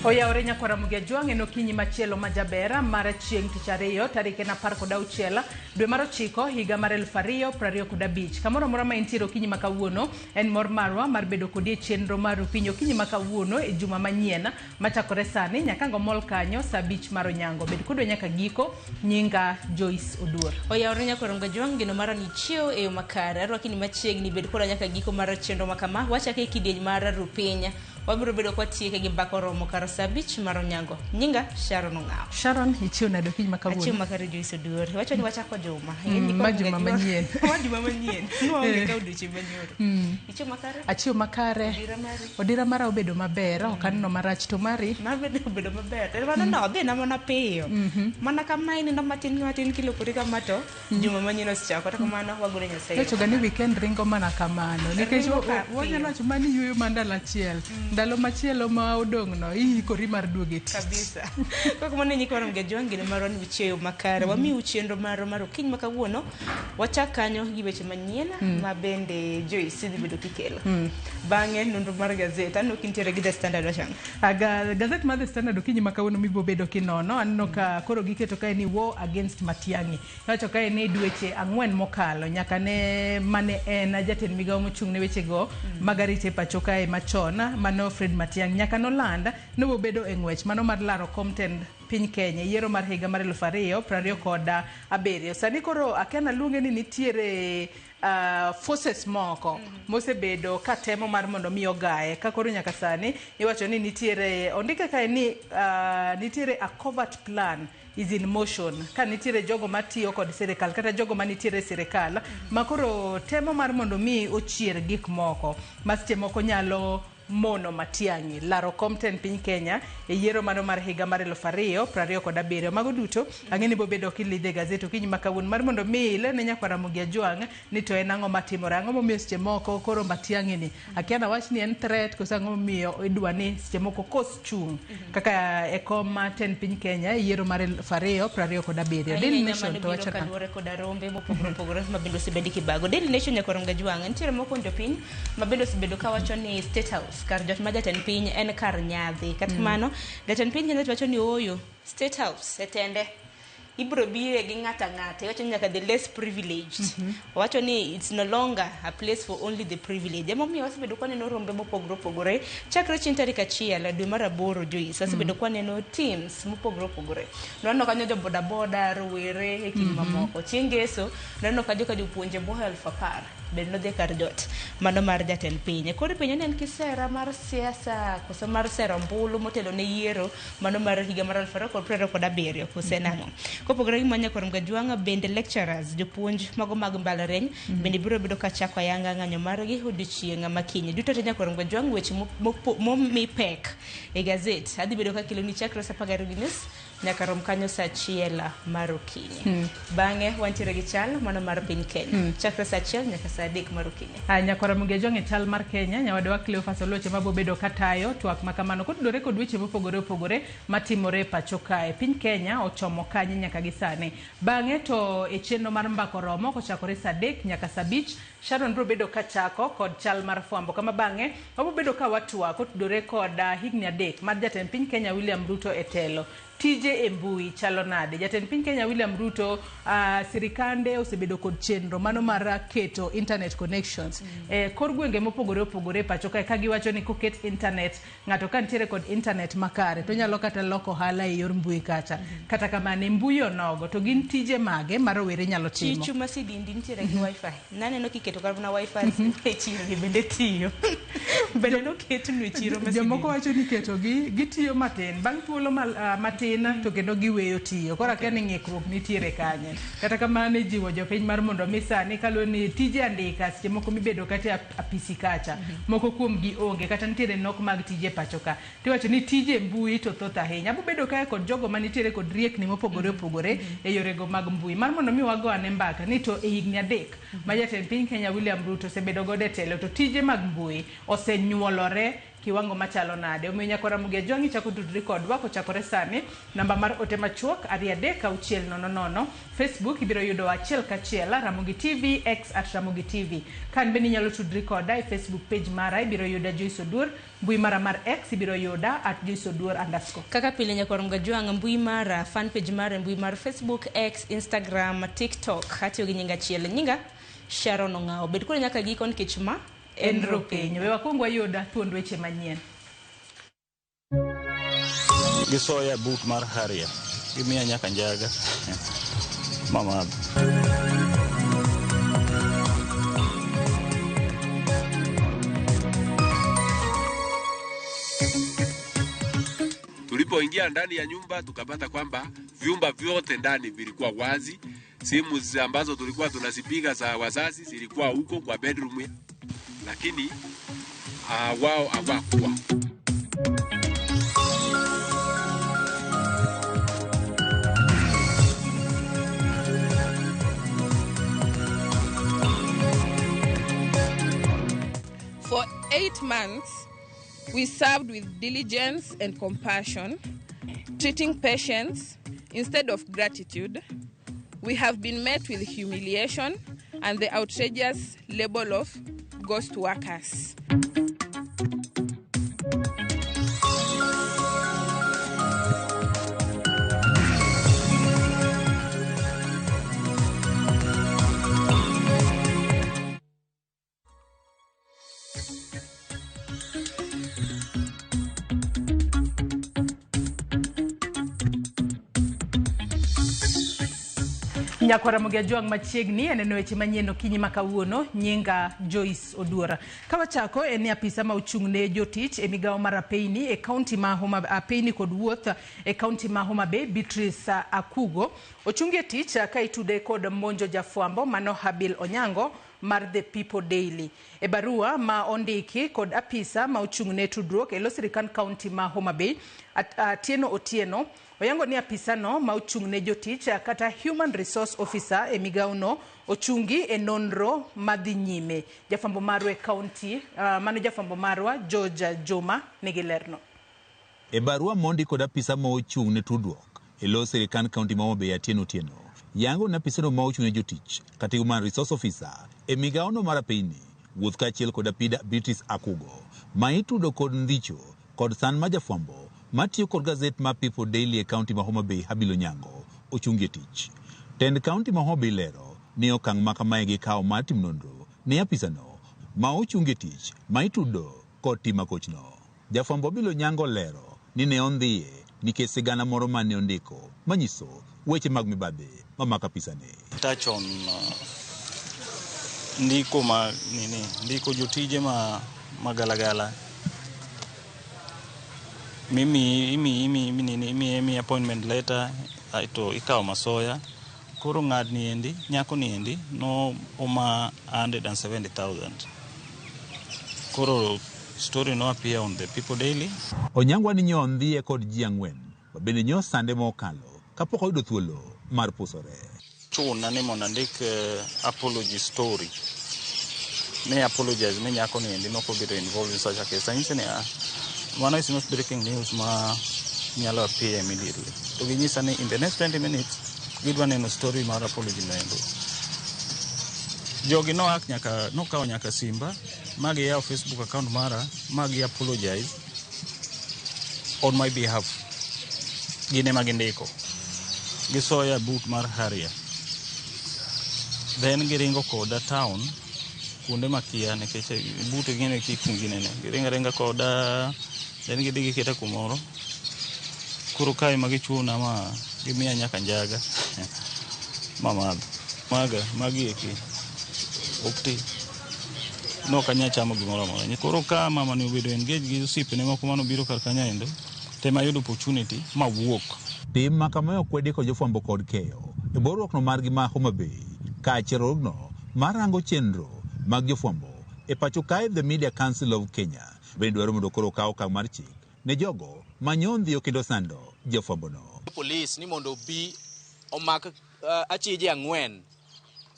Oyawore nyakwara Mugia Jwang' en okinyi machielo ma jaber mar chieng' tich ariyo tarik en 16 dwe mar 9 higa mar 2025. Kamoro amora ma intiere okinyi ma kawuono en mor marwa mar bedo kodi e chenro mar Rupiny okinyi ma kawuono e juma manyien machakore sani nyaka ang' omol kanyo saa 5 mar onyango. Bed kodwa nyaka giko. Nyinga Joyce Oduor. Oyawore nyakwar Mugia Jwang' geno mara ni ichiew e yo makare. Arwaki ni machiegni bed koda nyaka giko mar chenro ma kama. Wachake e kidieny mar Rupiny. Wabiro bedo kwatieke gi mbaka oromo kar saa 5 mar onyango. Nyinga Sharon Ong'awo. Sharon, ichiew nade okinyi ma kawuono? Achiew makare Joyce Oduor. Wacho ni wachako juma. Ma juma manyien. Ma juma manyien. Nwaonge ka odiochieng' manyoro. Ichiew makare? Achiew makare. Odira mari? Odira mara obedo maber, ok aneno marach to mari? Mar bende obedo maber. To mano no, odhi na mana piyo. Mana kama inindo matin matin kilokori kama to juma manyien osechako. Kata kamano wagone Nyasaye. Iwacho ga ni weekend ringo mana kamano nikech Ringo ka piyo. wanyalo wacho mani yueyo ma ndalo achiel. Ndalo machielo ma odong' no iikori mar duogo e tich. Kabisa. Kok mano nyikwa Ramogi Ajwang' geno marwa ni uchiewo makare. Wamiu chenro marwa mar okinyi ma kawuono. Wachak kanyo gi weche manyien ma bende Joyce dhi bedo kikelo. Bang'e nonro mar gazet. Aneno kintiere gi The Standard wachang'. Gazet mar The Standard okinyi ma kawuono mibo bedo kinono aneno ka koro giketo kae ni war against Matiang'i. Iwacho kae ni dweche 4 mokalo nyaka ne mane en jatend migawo mochung' ne wechego mag arita e pacho kae machon mano Fred Matiang'i nyaka noland ni obedo e ng'wech mano mar laro kom tend piny Kenya e yiero mar higa mar 2027. Sani koro akia naluonge ni nitiere forces moko mosebedo ka temo mar mondo mi ogaye ka koro nyaka sani iwacho ni nitiere ondike kae ni nitiere a covert plan is in motion ka nitiere jogo matiyo kod sirikal kata jogo manitiere e sirikal ma koro temo mar mondo mi ochier gik moko ma seche moko nyalo mono Matiang'i laro kom tend piny Kenya e yiero mano mar higa mar 2027. Mago duto ang'e ni bobedo kilidhe e gazet okinyi ma kawuono mar mondo mi ilerne nyakwar Ramogi Ajwang' ni to en ang'o matimore, ang'o momiyo seche moko koro Matiang'i ni akia nawach ni en threat koso ang'o momiyo idwa ni seche moko kos chung' kaka e kom ma tend piny Kenya e yiero mar 2027. Daily Nation to wacho nang'o? Kaluwore koda rombe mopogore opogore ma bende osebedi kibago. Daily Nation nyakwar Ramogi Ajwang' nitiere moko kuom jopiny ma bende osebedo kawacho ni State House kar jot ma jatend piny en kar nyadhi. Kata kamano, jatend piny Kenyatta wacho ni ooyo, State House e tende ibiro bire gi ng'ato ang'ata. Iwacho ni nyaka the less privileged. Owacho ni it's no longer a place for only the privileged. Emomiyo wasebedo kwaneno rombe mopogore opogore chakre chieng' tarik 1 dwe mar 8 Joyce. Wasebedo kwaneno teams mopogore opogore. Nwaneno kanyo jo boda boda, rowere e kind mamoko. Chieng' ngeso nwaneno kanyo ka jopuonje bohe 10,000 bende nodhi e kar jot mano mar jatend piny. Koro ipenjo ni en kisera mar siasa koso mar sero ombulu motelo ne yiero mano mar higa mar 2027 kose en ang'o. Kopogore gi mano nyakwar Mgajwang' bende lecturers jopuonj mago mag mbalariany bende biro bedo ka chako ayanga ng'anyo margi odiochieng' ma kiny. Duto te nyakwar Mgajwang' weche momi pek e gazet adhi bedo kakeloni chakre saa 12:30 nyaka rom kanyo saa 1 mar okinyi. Bang'e wantiere gi chal mano mar piny Kenya. Chakre saa 1 nyaka saa 3 mar okinyi. Nyakwar Ramogi Ajwang' e chal mar Kenya, nyawadwa Cleophas Oluoch ema bobedo katayo twak ma kamano kotudore kod weche mopogore opogore matimore e pacho kae. Piny Kenya ochomo kanye nyaka gi sani. Bang'e to e chenro mar mbako romo kochakore saa 3 nyaka saa 5, Sharon biro bedo kachako kod chal mar fwambo kama bang'e wabiro bedo ka watwak kotudore kod higni 3 mar jatend piny Kenya William Ruto e telo. Tije e mbui chalo nade? Jatend piny Kenya William Ruto sirikande osebedo kod chenro mano mar keto internet connections e kor gwenge mopogore opogore e pacho kae ka giwacho ni koket internet ng'ato ka nitiere kod internet makare to onyalo kata loko ohala e yor mbui kacha. Kata kamano e mbui onogo to gin tije mage ma rowere nyalo timo? Chichu ma Sidindi nitiere gi wifi. Naneno kiketo kata mana wifi e chiro bende tiyo. Bende noketnu e chiro ma Jomoko wacho ni ketogi gitiyo matin bang' thuolo matin to kendo giweyo tiyo. Koro akia ni ng'ikruok nitiere kanye. Kata kamano ijiwo jopiny mar mondo mi sani kaluwore ni tije andika seche moko mibedo kata e apisi kacha moko kuom gi onge kata nitiere nok mag tije pacho ka. Tiwacho ni tije mbui to thoth ahinya. Abo bedo kae kod jogo manitiere kod riekni mopogore opogore e yorego mag mbui mar mondo mi wago ane mbaka ni to e higni 3 ma jatend piny Kenya William Ruto osebedo godo e telo to tije mag mbui osenyuolore kiwango machalo nade. Omiyo nyakwa Ramogi Ajwang' ichako tudri kodwa kochakore sani, namba mar ote machuok 23600, Facebook ibiro yudo achiel kachiel Ramogi TV, X at Ramogi TV. Kan bende inyalo tudri koda e Facebook page mara, ibiro yuda Joyce Oduor, mbui mara mar X ibiro yuda at Joyce Oduor underscore. Kaka pile nyakwar Mgajwang' mbui mara, fan page mara mbui mar Facebook, X, Instagram, TikTok atiyo gi nying achiel, nyinga Sharon Ong'awo. Bed kode nyaka giko nikech ma en Ropiny. We wakwong wayud thuond weche manyien. Gisoya but mar Harrier, gimiya nyaka njaga mamadho. Tulipoingia ndani ya nyumba tukapata kwamba vyumba vyote ndani vilikuwa wazi. Simu ambazo tulikuwa tunazipiga za wazazi zilikuwa huko kwa bedroom, lakini wao hawakuwa. For 8 months, we served with diligence and compassion, treating patients instead of gratitude. We have been met with humiliation and the outrageous label of ghost workers. Nyakwar Ramogi Ajwang' machiegni aneno weche manyien okinyi ma kawuono, nyinga Joyce Oduora. Ka wachako en ni apisa ma ochung' ne jotich e migawo mar apeyni e kaunti ma Homa apeyni kod wuoth e kaunti ma Homa Bay Beatrice Akugo ochungi e tich ka itude kod monjo jafwambo mano Habil Onyango mar The People Daily. E barua ma ondiki kod apisa ma ochung' ne tudruok e lo sirikand kaunti ma Homa Bay Atieno Otieno oyango ni apisano ma ochung' ne jotich kata Human Resource Officer e migawo no ochungi e nonro madhi nyime. Jafwambo marwa e kaunti mano jafwambo marwa George Juma nigi lerno. E barua mondi kod apisa ma ochung' ne tudruok e lo sirikand kaunti ma Homa Bay Atieno Otieno yango ni apisano ma ochung' ne jotich kata Human Resource Officer e migawo no mar apeyni wuoth kaachiel kod apida Beatrice Akugo ma itudo kod ndhicho kod san ma jafwambo matiyo kod gazet ma People Daily e kaunti ma Homa Bay Habil Onyango ochungi e tich. Tend kaunti ma Homa Bay lero ni okang' ma kamae gikawo mar timo nonro ne apisano ma ochungi e tich ma itudo kod tim makochno. Jafwambo Habil Onyango lero ni ne ondhiye nikech sigana moro mane ondiko manyiso weche mag mibadhi mamako apisane. Touch on ndiko ma nini, ndiko jotije ma magalagala. Mimi imi imi imi nini imi imi appointment letter aito ikawo masoya. Koro ng'ad ni endi, nyako ni endi no oma 170,000. Koro story no appear on the People Daily. Onyango ni nyo ondhiye kod ji ang'wen ma bende nyo sande mokalo kapok oyudo thuolo mar pusore. Chuna ni mondo andik apology story. Ne apologize ne nyako ni endi nokobedo involved in such a case. Anyise ni mano is not breaking news ma nyalo appear immediately. To ginyisa ni in the next 20 minutes gidwa neno story mar apology no endo. Jogi noak nyaka nokawo nyaka simba ma giyawo Facebook account mara ma gi apologize on my behalf. Gin ema gindiko. Gisoya but mar Harrier. Then giringo koda town kuonde makia nikech but ing'e kikungi nene. Giringo aringa koda then gidhi giketa kumoro. Koro kae ma gichuna ma gimiya nyaka njaga mamadho. Maga magi eki ok ti. Nok anyal chamo gimoro amora. Koro ka mama ni obedo engage gi osiepene moko manobiro kar kanyo endo, tema ayudo opportunity mawuok. Tim ma kamae okwedi kod jofwambo kod keyo e bwo margi ma Homa Bay kaachiel riwruogno mar rango chenro mag jofwambo e pacho kae The Media Council of Kenya bende dwaro mondo koro okaw okang' mar chik ne jogo manyondhiyo kendo sando jofwambono. Polis ni mondo obi omak achije ang'wen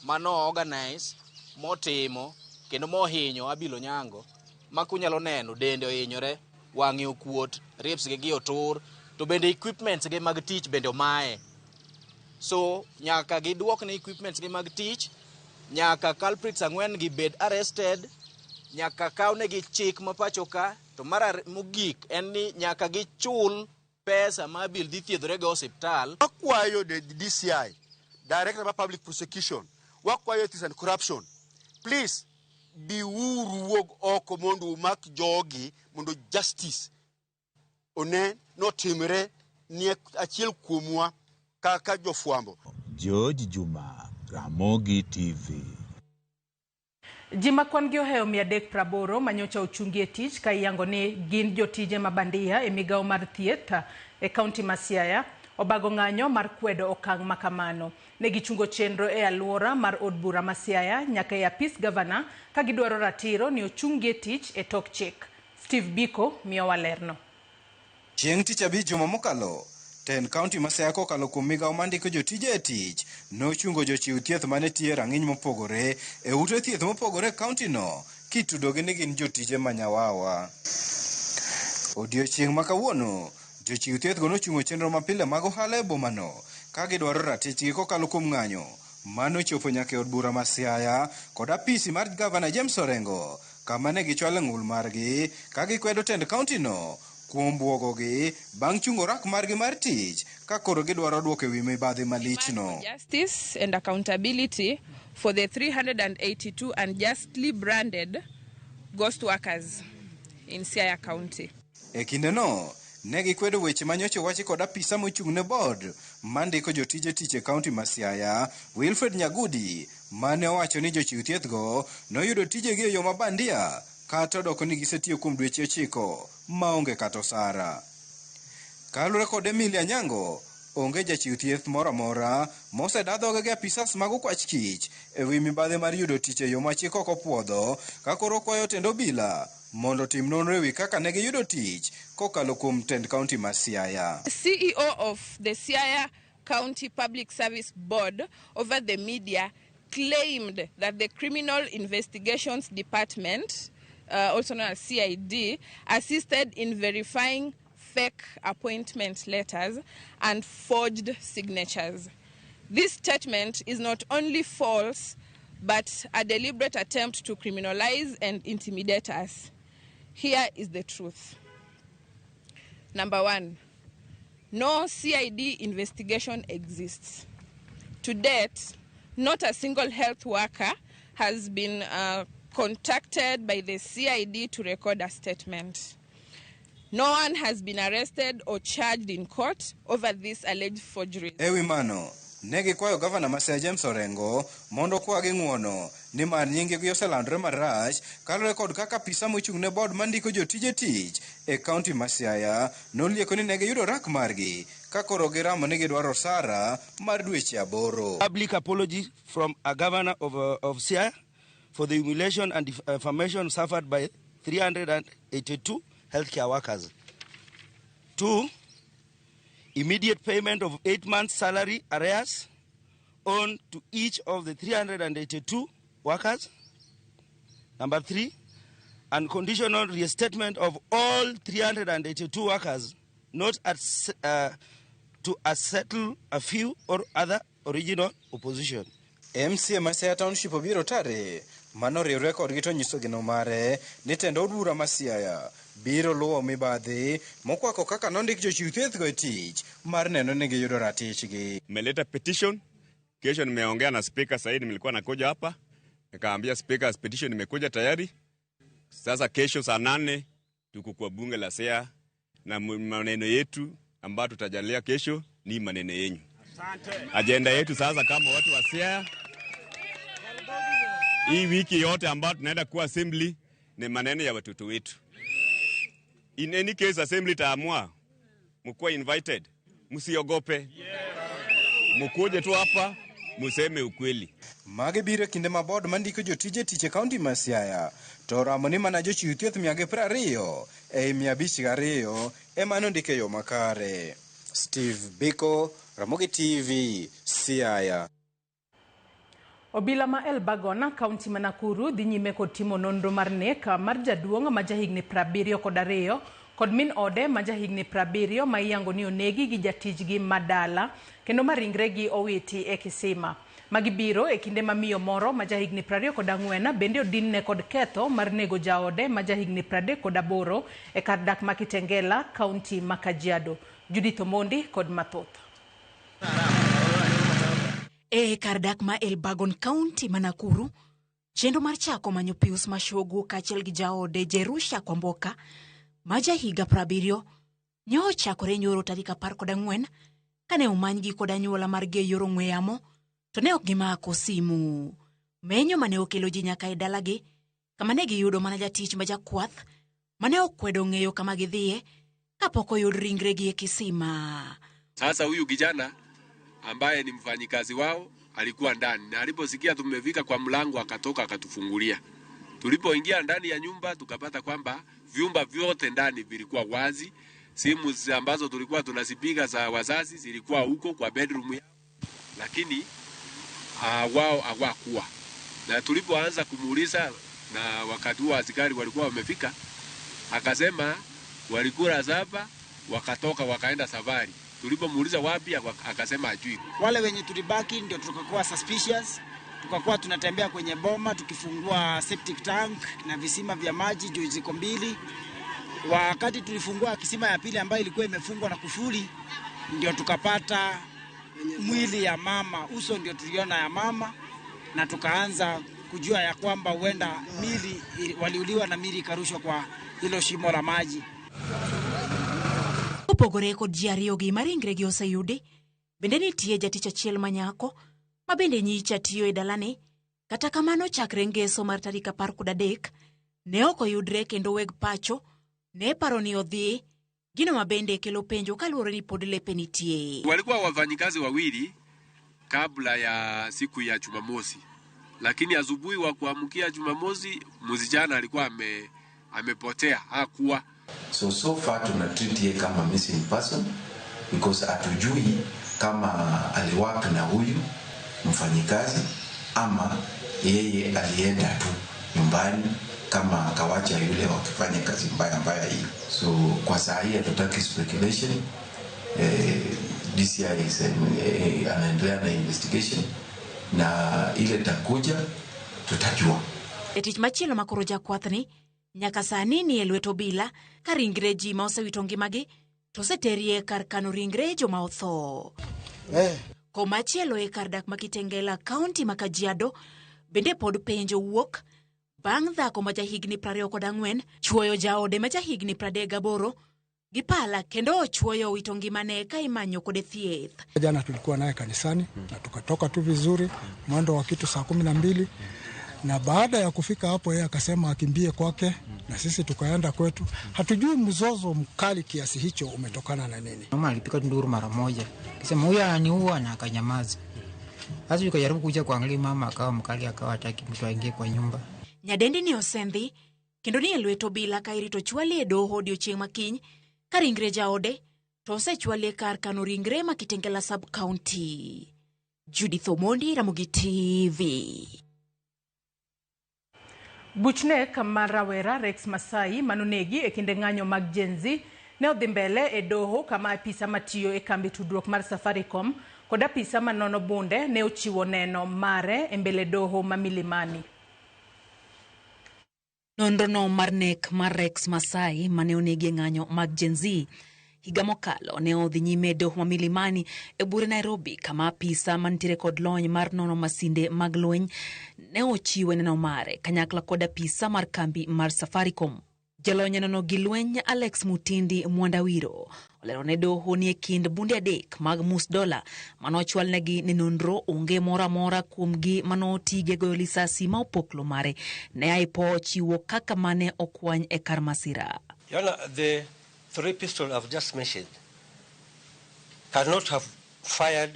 mano organize motimo kendo mohinyo Habil Onyango ma kunyalo neno dende ohinyore. Wang'e okuot, ribs gi gi otur, to bende equipments gi mag tich bende omaye. So nyaka giduokne equipments gi mag tich, nyaka culprits ang'wen gi bed arrested, nyaka kawnegi chik ma pacho ka, to mar mogik en ni nyaka gichul pesa ma Abiel dhi thiedhore go e osiptal. Wakwayo the DCI, Director of Public Prosecution, wakwayo Ethics and Corruption, please biuru wuog oko mondo umak jogi mondo justice one notimre ni achiel kuomwa kaka jofwambo. George Juma, Ramogi TV. Ji ma kwan gi ohewo 380 manyocha ochungi e tich ka iyango ni gin jotije ma bandia e migawo mar thieth e kaunti ma Siaya obago ng'anyo mar kwedo okang' ma kamano. Ne gichungo chenro e alwora mar od bura ma Siaya nyaka e apis gavana ka gidwaro ratiro ni ochung-gi e tich e tok chik. Steve Biko miyowa lerno. Chieng' Tich Abich juma mokalo, tend kaunti ma Siaya kokalo kuom migawo mandiko jotije e tich nochungo jochiw thieth mane tiyo e rang'iny mopogore e ute thieth mopogore e kaunti no kitudogi ni gin jotije manyawawa. Odiochieng' ma kawuono, jochiw thieth go nochungo chenro mapile mag ohala e bomano ka gidwaro ratichgi kokalo kuom ng'anyo manochopo nyaka e od bura ma Siaya kod apisi mar gavana James Orengo kama ne gichwalo ng'ul margi ka gikwedo tend kaunti no kuom buogogi bang' chungo rak margi mar tich ka koro gidwaro duoko e wi mibadhi malichno. Justice and accountability for the 382 unjustly branded ghost workers in Siaya County. E kindeno, ne gikwedo weche manyocha owachi kod apisa mochung' ne board mandiko jotije tich e kaunti ma Siaya, Wilfred Nyagudi, mane owacho ni jochiw thieth go noyudo tijegi e yo ma bandia kata odoko ni gisetiyo kuom dweche 9 maonge kata osara. Kaluwore kod Emilia Nyango, onge jachiw thieth moro amora moseda dhoge gi apisas mag okwach kich e wi mibadhi mar yudo tich e yo ma chik ok opuodho ka koro kwayo tend obila mondo otim nonro e wi kaka ne giyudo tich kokalo kuom tend kaunti ma Siaya. CEO of the Siaya County Public Service Board over the media claimed that the Criminal Investigations Department, also known as CID, assisted in verifying fake appointment letters and forged signatures. This statement is not only false, but a deliberate attempt to criminalize and intimidate us. Here is the truth. Number one, no CID investigation exists. To date, not a single health worker has been contacted by the CID to record a statement. No one has been arrested or charged in court over this alleged forgery. E wi mano, ne gikwayo gavana ma Siaya James Orengo mondo okwagi ng'uono nimar nyingegi oselandore marach kaluwore kod kaka apisa mochung' ne board mandiko jotije tich e kaunti ma Siaya nolieko ni ne giyudo rak margi ka koro giramo ni gidwaro osara mar dweche 8. Public apology from a governor of Siaya for the humiliation and defamation suffered by 382 healthcare workers. Two, immediate payment of 8 months' salary arrears on to each of the 382 workers. Number three, unconditional reinstatement of all 382 workers, not at, to settle a few or other original opposition. MCA ma Siaya Township obiro tare manoriwre kodgi to nyiso geno mare ni tend od bura ma Siaya biro luwo mibadhi mokwako kaka nondik jochiw thieth go e tich mar neno ni giyudo ratichgi. Nimeleta petition kesho. Nimeongea na spika Said, nilikuwa nakuja hapa nikaambia spika petition imekuja tayari. Sasa kesho saa 8 tuko kwa bunge la Siaya na maneno yetu ambayo tutajalia kesho ni maneno yenyu. Ajenda yetu sasa kama watu wa Siaya, hii wiki yote ambayo tunaenda kuwa assembly ni maneno ya watoto wetu. In any case assembly itaamua, mkuwa invited, msiogope, mkuje tu hapa museme ukweli. Magi biro e kinde ma board mandiko jotije tich e kaunti ma Siaya to oramo ni mana jochiw thieth 120 ei 502 ema nondik e yo makare. Steve Biko, Ramogi TV, Siaya. Obila ma Elburgon, kaunti ma Nakuru, dhi nyime kod timo nonro mar nek mar jaduong' ma jahigni 72. kod min ode ma jahigni 70 ma iyango ni onegi gi jatijgi madala kendo ma ringregi owiti e kisima. Magi biro e kinde ma miyo moro ma jahigni 24 bende odinne kod ketho mar nego jaode ma jahigni 38 e kar dak ma Kitengela, kaunti ma Kajiado. Judith Omondi kod mathoth. E kar dak ma Elbagon, kaunti ma Nakuru, chenro mar chako manyo Pius Mashogu kaachiel gi jaode Jerusha Kwamboka ma jahiga 70 ne ochakore nyoro tarik 14 kane omanygi kod anyuola margi e yor ong'we yamo to ne ok gimako simu. Menyo mane okelo ji nyaka e dalagi kama ne giyudo mana jatich ma jakwath mane okwedo ng'eyo kama gidhiye kapok oyud ringregi e kisima. Sasa huyu kijana ambaye ni mfanyikazi wao alikuwa ndani, na aliposikia tumefika kwa mlango akatoka akatufungulia. Tulipoingia ndani ya nyumba tukapata kwamba vyumba vyote ndani vilikuwa wazi, simu ambazo tulikuwa tunazipiga za wazazi zilikuwa huko kwa bedroom yao, lakini wao hawakuwa. Na tulipoanza kumuuliza, na wakati huo askari walikuwa wamefika, akasema walikula saba wakatoka wakaenda safari. Tulipomuuliza wapi, akasema hajui. Wale wenye tulibaki ndio tukakuwa suspicious, tukakuwa tunatembea kwenye boma tukifungua septic tank na visima vya maji juu ziko mbili. Wakati tulifungua kisima ya pili ambayo ilikuwa imefungwa na kufuli, ndio tukapata mwili ya mama, uso ndio tuliona ya mama, na tukaanza kujua ya kwamba huenda mili waliuliwa na mili ikarushwa kwa hilo shimo la maji. Opogore kod ji ariyogi ma ringregi oseyudi, bende nitie jatich achiel ma nyako ma bende nyicha tiyo e dalane. Kata kamano chakre ngeso mar tarik 13 ne ok oyudre kendo weg pacho ne paro ni odhi, gino ma bende kelo penjo kaluwore ni pod lepe nitie. Walikuwa wafanyikazi wawili kabla ya siku ya Jumamosi, lakini asubuhi wa kuamkia Jumamosi msichana alikuwa amepotea, hakuwa. So far tuna treat yeye kama missing person because hatujui kama aliwork na huyu mfanyikazi ama yeye alienda tu nyumbani kama akawacha yule wakifanya kazi mbaya mbaya hii. So kwa saa hii hatutaki speculation. DCI anaendelea na investigation na ile takuja tutajua. Jatich machielo makoro jakwathni nyaka sani ni e lwet obila ka ringre ji ma osewito ngimagi to oseterie kar kano ringre joma otho. Komachielo e kar dak ma Kitengela, kaunti ma Kajiado, bende pod penjo wuok bang' dhako ma jahigni 24 chuoyo jaode ma jahigni 38 gi pala kendo ochuoyo owito ngimane ka imanyo kode thieth. Jana tulikuwa naye kanisani na tukatoka tu vizuri mwendo wa kitu saa 12, na baada ya kufika hapo yeye akasema akimbie kwake na sisi tukaenda kwetu. Hatujui mzozo mkali kiasi hicho umetokana na nini. Mama alipiga nduru mara moja akisema huyu ananiua na akanyamaza. Sasa tukajaribu kuja kuangalia mama akawa mkali, akawa hataki mtu aingie kwa nyumba. Nyadendi ni osendhi kendo ni e lwet obila ka irito chwali e doho odiochieng' makiny ka ringre jaode to osechwali e kar kano ringre ma Kitengela sub county. Judith Omondi, Ramogi TV. Buch nek mar rawera Rex Masai manonegi e kinde ng'anyo mag Gen Z ne odhi mbele e doho kama apisa matiyo e kambi tudruok mar Safaricom kod apisa manono bunde ne ochiwo neno mare e mbele doho ma Milimani. Nonrono mar nek mar Rex Masai mane onegi e ng'anyo mag Gen Z higa mokalo ne odhi nyime e doho ma Milimani e bure Nairobi kama apisa mantiere kod lony mar nono masinde mag lweny ne ochiwe neno mare kanyakla kod apisa mar kambi mar Safaricom. Jalony e nono gi lweny Alex Mutindi Mwandawiro olero ne doho ni e kind bunde 3 mag mus dola manochwalnegi ne nonro onge moro amora kuomgi manotige goyo lisasi ma opoklo mare ne aipo chiwo kaka mane okwany e kar masira. Your Honor, the 3 pistols I've just mentioned cannot have fired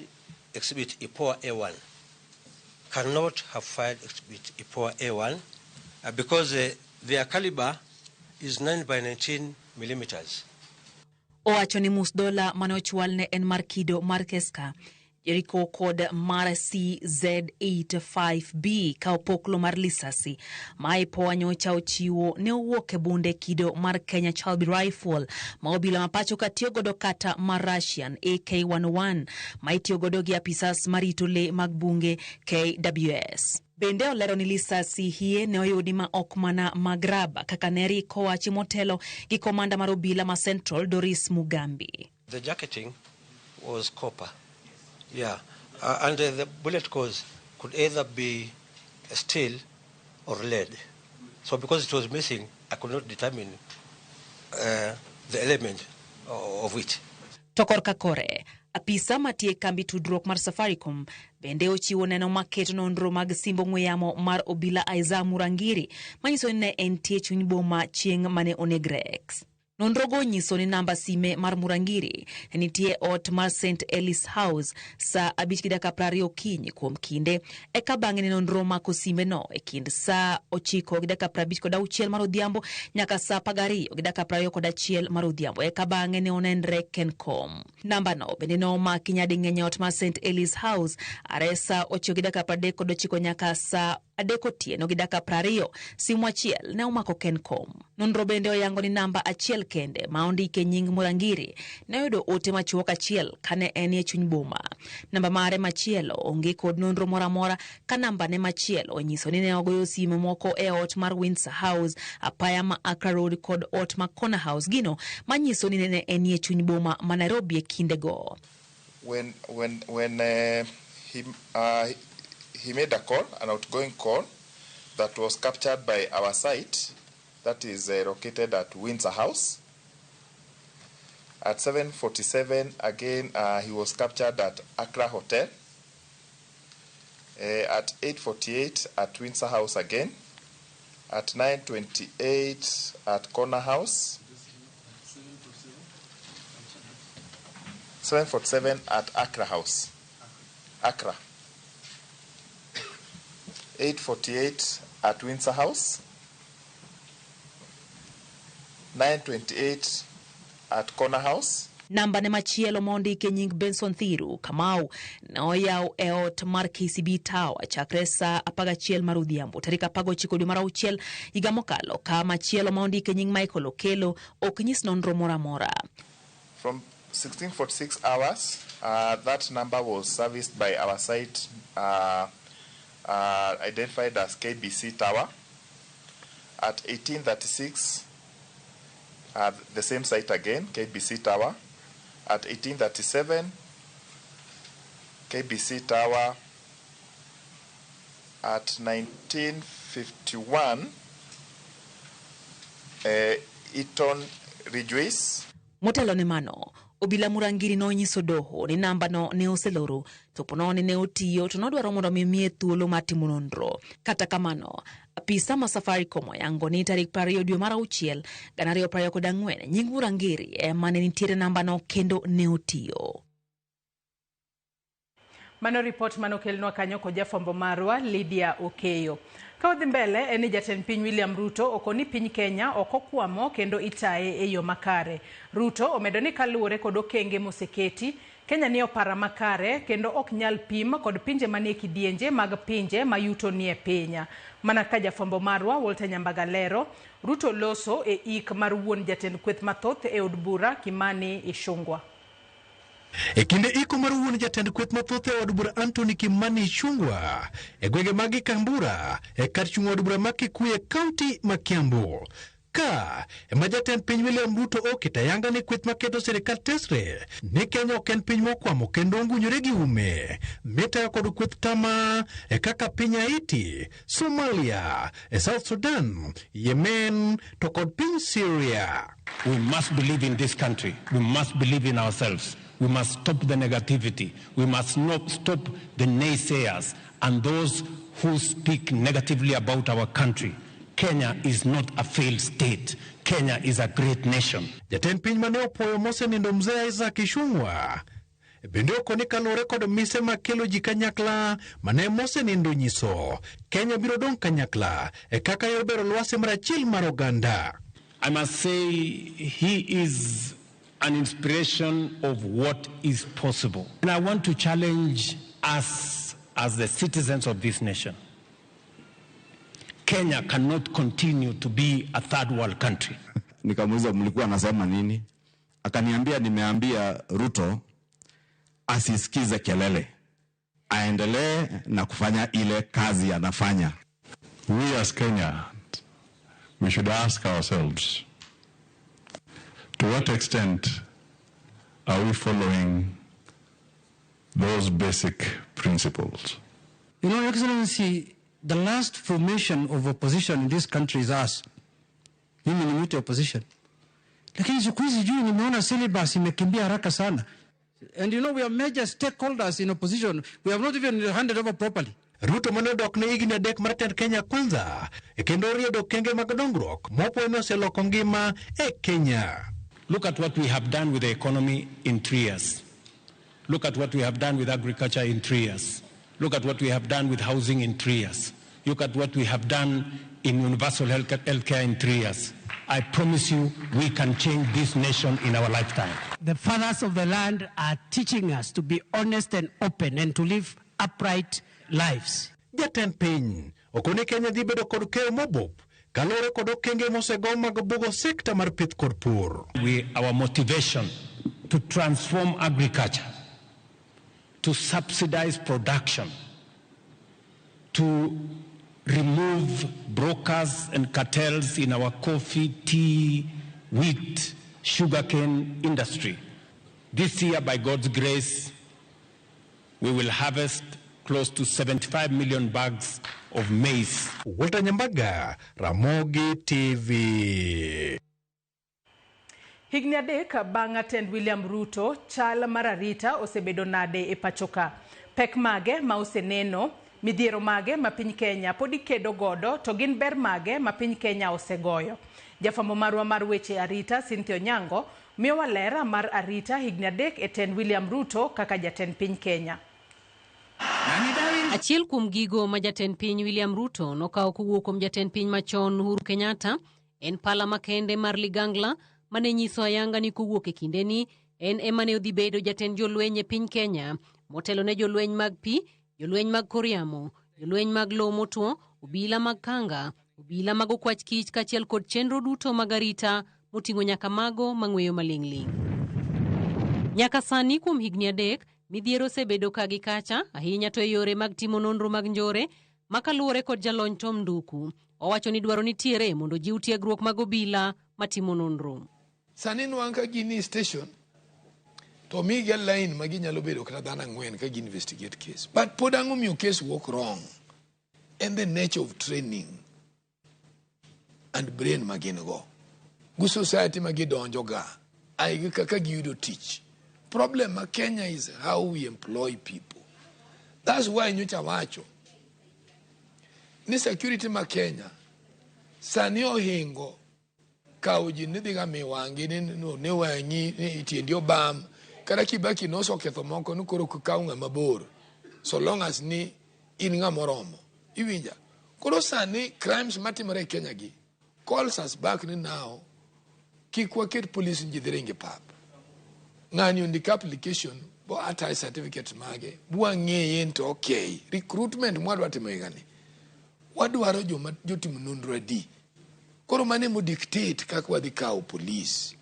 Exhibit Ipoa A1. Cannot have fired Exhibit Ipoa A1 because their caliber is 9 by 19 millimeters. Owacho ni mus dola mane ochwalne en mar kido mar Keska. Jericho kod mar CZ85B ka opoklo mar lisasi ma IPOA nyocha ochiwo ne owuok e bunde kido mar Kenya Chalbi Rifle ma obila ma pacho ka tiyo godo kata mar Russian AK-101 ma itiyo godo gi apisas marito le mag bunge KWS. Bende olero ni lisasi hie ne oyudi ma ok mana mag raba kaka ne rik owachi motelo gi komanda mar obila ma Central Doris Mugambi. The jacketing was copper. Yeah. And the bullet cores could either be steel or lead. So because it was missing, I could not determine the element of it. To korka kore, apisa matie kambi tudruok mar Safaricom bende ochiwo neno maketo nonro mag simb ong'we yamo mar obila Isaiah Murangiri manyiso ni ne entie chuny boma chieng' mane oneg Rex. Nonrogo nyiso ni namba sime mar Murangiri ne nitie ot mar St Elis House saa 5:20 okinyi kuom kinde, eka bang'e ne nonro mako simeno e kind saa 9:56 mar odhiambo nyaka saa 12:21 mar odhiambo, eka bang'e ne onenre Kencom. Nambano bende ne omaki nyading'eny e ot mar St Elis House are saa 9:39 nyaka saa 3:20. Simu achiel ne omako Kencom. Nonro bende oyango ni namba achiel kende ma ondike nying Murangiri ne oyudo ote machuok achiel kane en e chuny boma. Namba mare machielo onge kod nonro moro amora, ka namba ne machielo onyiso ni ne ogoyo simu moko e ot mar Windsor House, apaya ma Accra Road kod ot ma Corner House, gino manyiso ni ne en e chuny boma ma Nairobi e kindego. When he made a call, an outgoing call that was captured by our site that is located at Windsor House. At 7:47 again, he was captured at Accra Hotel. At 8:48 at Windsor House again. At 9:28 at Corner House. 7:47 at Accra House. Accra. 8:48 at Windsor House. 9:28 at Corner House. Namba ne machielo mondike nying Benson Thiru Kamau ne oyaw e ot mar KCB Tower chakre saa 11 mar odhiambo tarik 19 dwe mar auchiel higa mokalo, ka machielo ma ondike nying Michael Okelo ok nyis nonro moro amora. From 16:46 hours, that number was serviced by our site identified as KBC Tower. At 18:36, the same site again, KBC Tower. At 18:37, KBC Tower. At 19:51, Eton Ridgeways. Motelo ne mano, obila Murangiri nonyiso doho ni namba no ne oseloro to po nono ni ne otiyo to nodwaro mondo mi miye thuolo mar timo nonro. Kata kamano, apisa ma Safaricom oyango ni tarik 20 dwe mar auchiel 2024 nying Murangiri ema ne nitiere namba no kendo ne otiyo. Mano ripot manokelnwa kanyo kod jafwambo marwa Lydia Okeyo. Ka odhi mbele en ni jatend piny William Ruto okoni piny Kenya ok okwamo kendo itaye e yo makare. Ruto omedo ni kaluwore kod okenge moseketi, Kenya ni opara makare kendo ok nyal pim kod pinje manie kidienje mag pinje ma yuto nie piny. Mana ka jafwambo marwa Walter Nyambaga lero, Ruto loso e ik mar wuon jatend kweth mathoth e od bura Kimani Ichung'wa. E kinde iko mar wuon jatend kweth mathoth e od bura Anthony Kimani Ichung'wa e gwenge mag Gikambura e kar chung' od bura ma Kikuyu e kaunti ma Kiambu. Ka ema jatend piny William Ruto oketo ayanga ni kweth maketo sirikal tesre ni Kenya ok en piny mokwamo kendo ongunyore gi ume mitayo kod kweth tama e kaka piny Haiti, Somalia, e South Sudan, Yemen to kod piny Syria. We must believe in this country. We must believe in ourselves. We must stop the negativity. We must not stop the naysayers and those who speak negatively about our country. Kenya is not a failed state. Kenya is a great nation. Jatend piny mane opuoyo mosenindo Mzee Isaac Ichung'wa bende okoni kaluwore kod mise makelo ji kanyakla mane mosenindo nyiso Kenya biro dong' kanyakla e kaka yor bero lwasi mar achiel mar oganda. I must say he is an inspiration of what is possible. And I want to challenge us as the citizens of this nation. Kenya cannot continue to be a third world country. Nikamuuliza mlikuwa nasema nini? Akaniambia nimeambia Ruto asisikize kelele, aendelee na kufanya ile kazi anafanya. We as Kenya, we should ask ourselves, to what extent are we following those basic principles? You know, Excellency, the last formation of opposition in this country is us. Mimi ni mtu opposition. Lakini siku hizi juu nimeona syllabus imekimbia haraka sana. And you know, we are major stakeholders in opposition. We have not even handed over properly. Ruto mane odok ne higni 3 mar tend Kenya Kwanza kendo oriedo okenge mag dongruok mopo ne oseloko ngima e Kenya. Look at what we have done with the economy in 3 years. Look at what we have done with agriculture in 3 years. Look at what we have done with housing in 3 years. Look at what we have done in universal healthcare in 3 years. I promise you, we can change this nation in our lifetime. The fathers of the land are teaching us to be honest and open and to live upright lives. Jatend piny okone Kenya dhi bedo kod keyo mobup kaluwore kod okenge mosego mag bugo sekta mar pith kod pur. Our motivation to transform agriculture, to subsidize production, to remove brokers and cartels in our coffee, tea, wheat, sugarcane industry. This year, by God's grace, we will harvest close to 75 million bags of maize. Walter Nyambaga, Ramogi TV. Higni 3 bang' tend William Ruto, chal mar arita osebedo nade e pachoka. Pek mage ma oseneno, midhiero mage ma piny Kenya podi kedo godo, to gin ber mage ma piny Kenya osegoyo. Jafwambo marwa mar weche arita Cynthia Onyango miyowa ler mar arita higni 3 e tend William Ruto kaka jatend piny Kenya. Achiel kuom gigo ma jatend piny William Ruto nokawo kowuok kuom jatend piny machon Uhuru Kenyatta en pala makende mar ligangla mane nyiso ayanga ni kowuok e kindeni en ema ne odhi bedo jatend jolweny e piny Kenya motelo ne jolweny mag pi, jolweny mag kor yamo, jolweny mag lowo motwo, obila mag kanga, obila mag okwach kich kaachiel kod chenro duto mag arita moting'o nyaka mago mang'weyo maling'ling'. Nyaka sani kuom higni 3 midhiero osebedo ka gi kacha ahinya to e yore mag timo nonro mag njore makaluwore kod jalony Tom Nduku. Owacho ni dwaro nitiere mondo jiw tiegruok mag obila matimo nonro. Sani nwang' ka gin e station to omigi line ma ginyalo bedo kata dhano 4 ka gi investigate case. But pod ang'o miyo case work wrong? And the nature of training and brain ma gin go. Gu society ma gidonjo ga, aigi kaka giyudo tich. Problem ma Kenya is how we employ people. That's why nyocha wacho ni security ma Kenya sani ohingo kawo ji ni dhiga mi wang'i ni ne wang'i ni tiendi obam kata Kibaki nosoketho moko ni koro kaw ng'ama bor so long as ni in ng'ama oromo iwinja. Koro sani crimes matimore e Kenya gi calls us back ni now kik waket police ji dhi ringo e pap. Ng'ani ondik application bo attach certificate mage bwang'eye to okay recruitment mwadwa timo higani wadwaro joma jotimo nonro adi. Koro mano emo dictate kaka wadhi kawo police.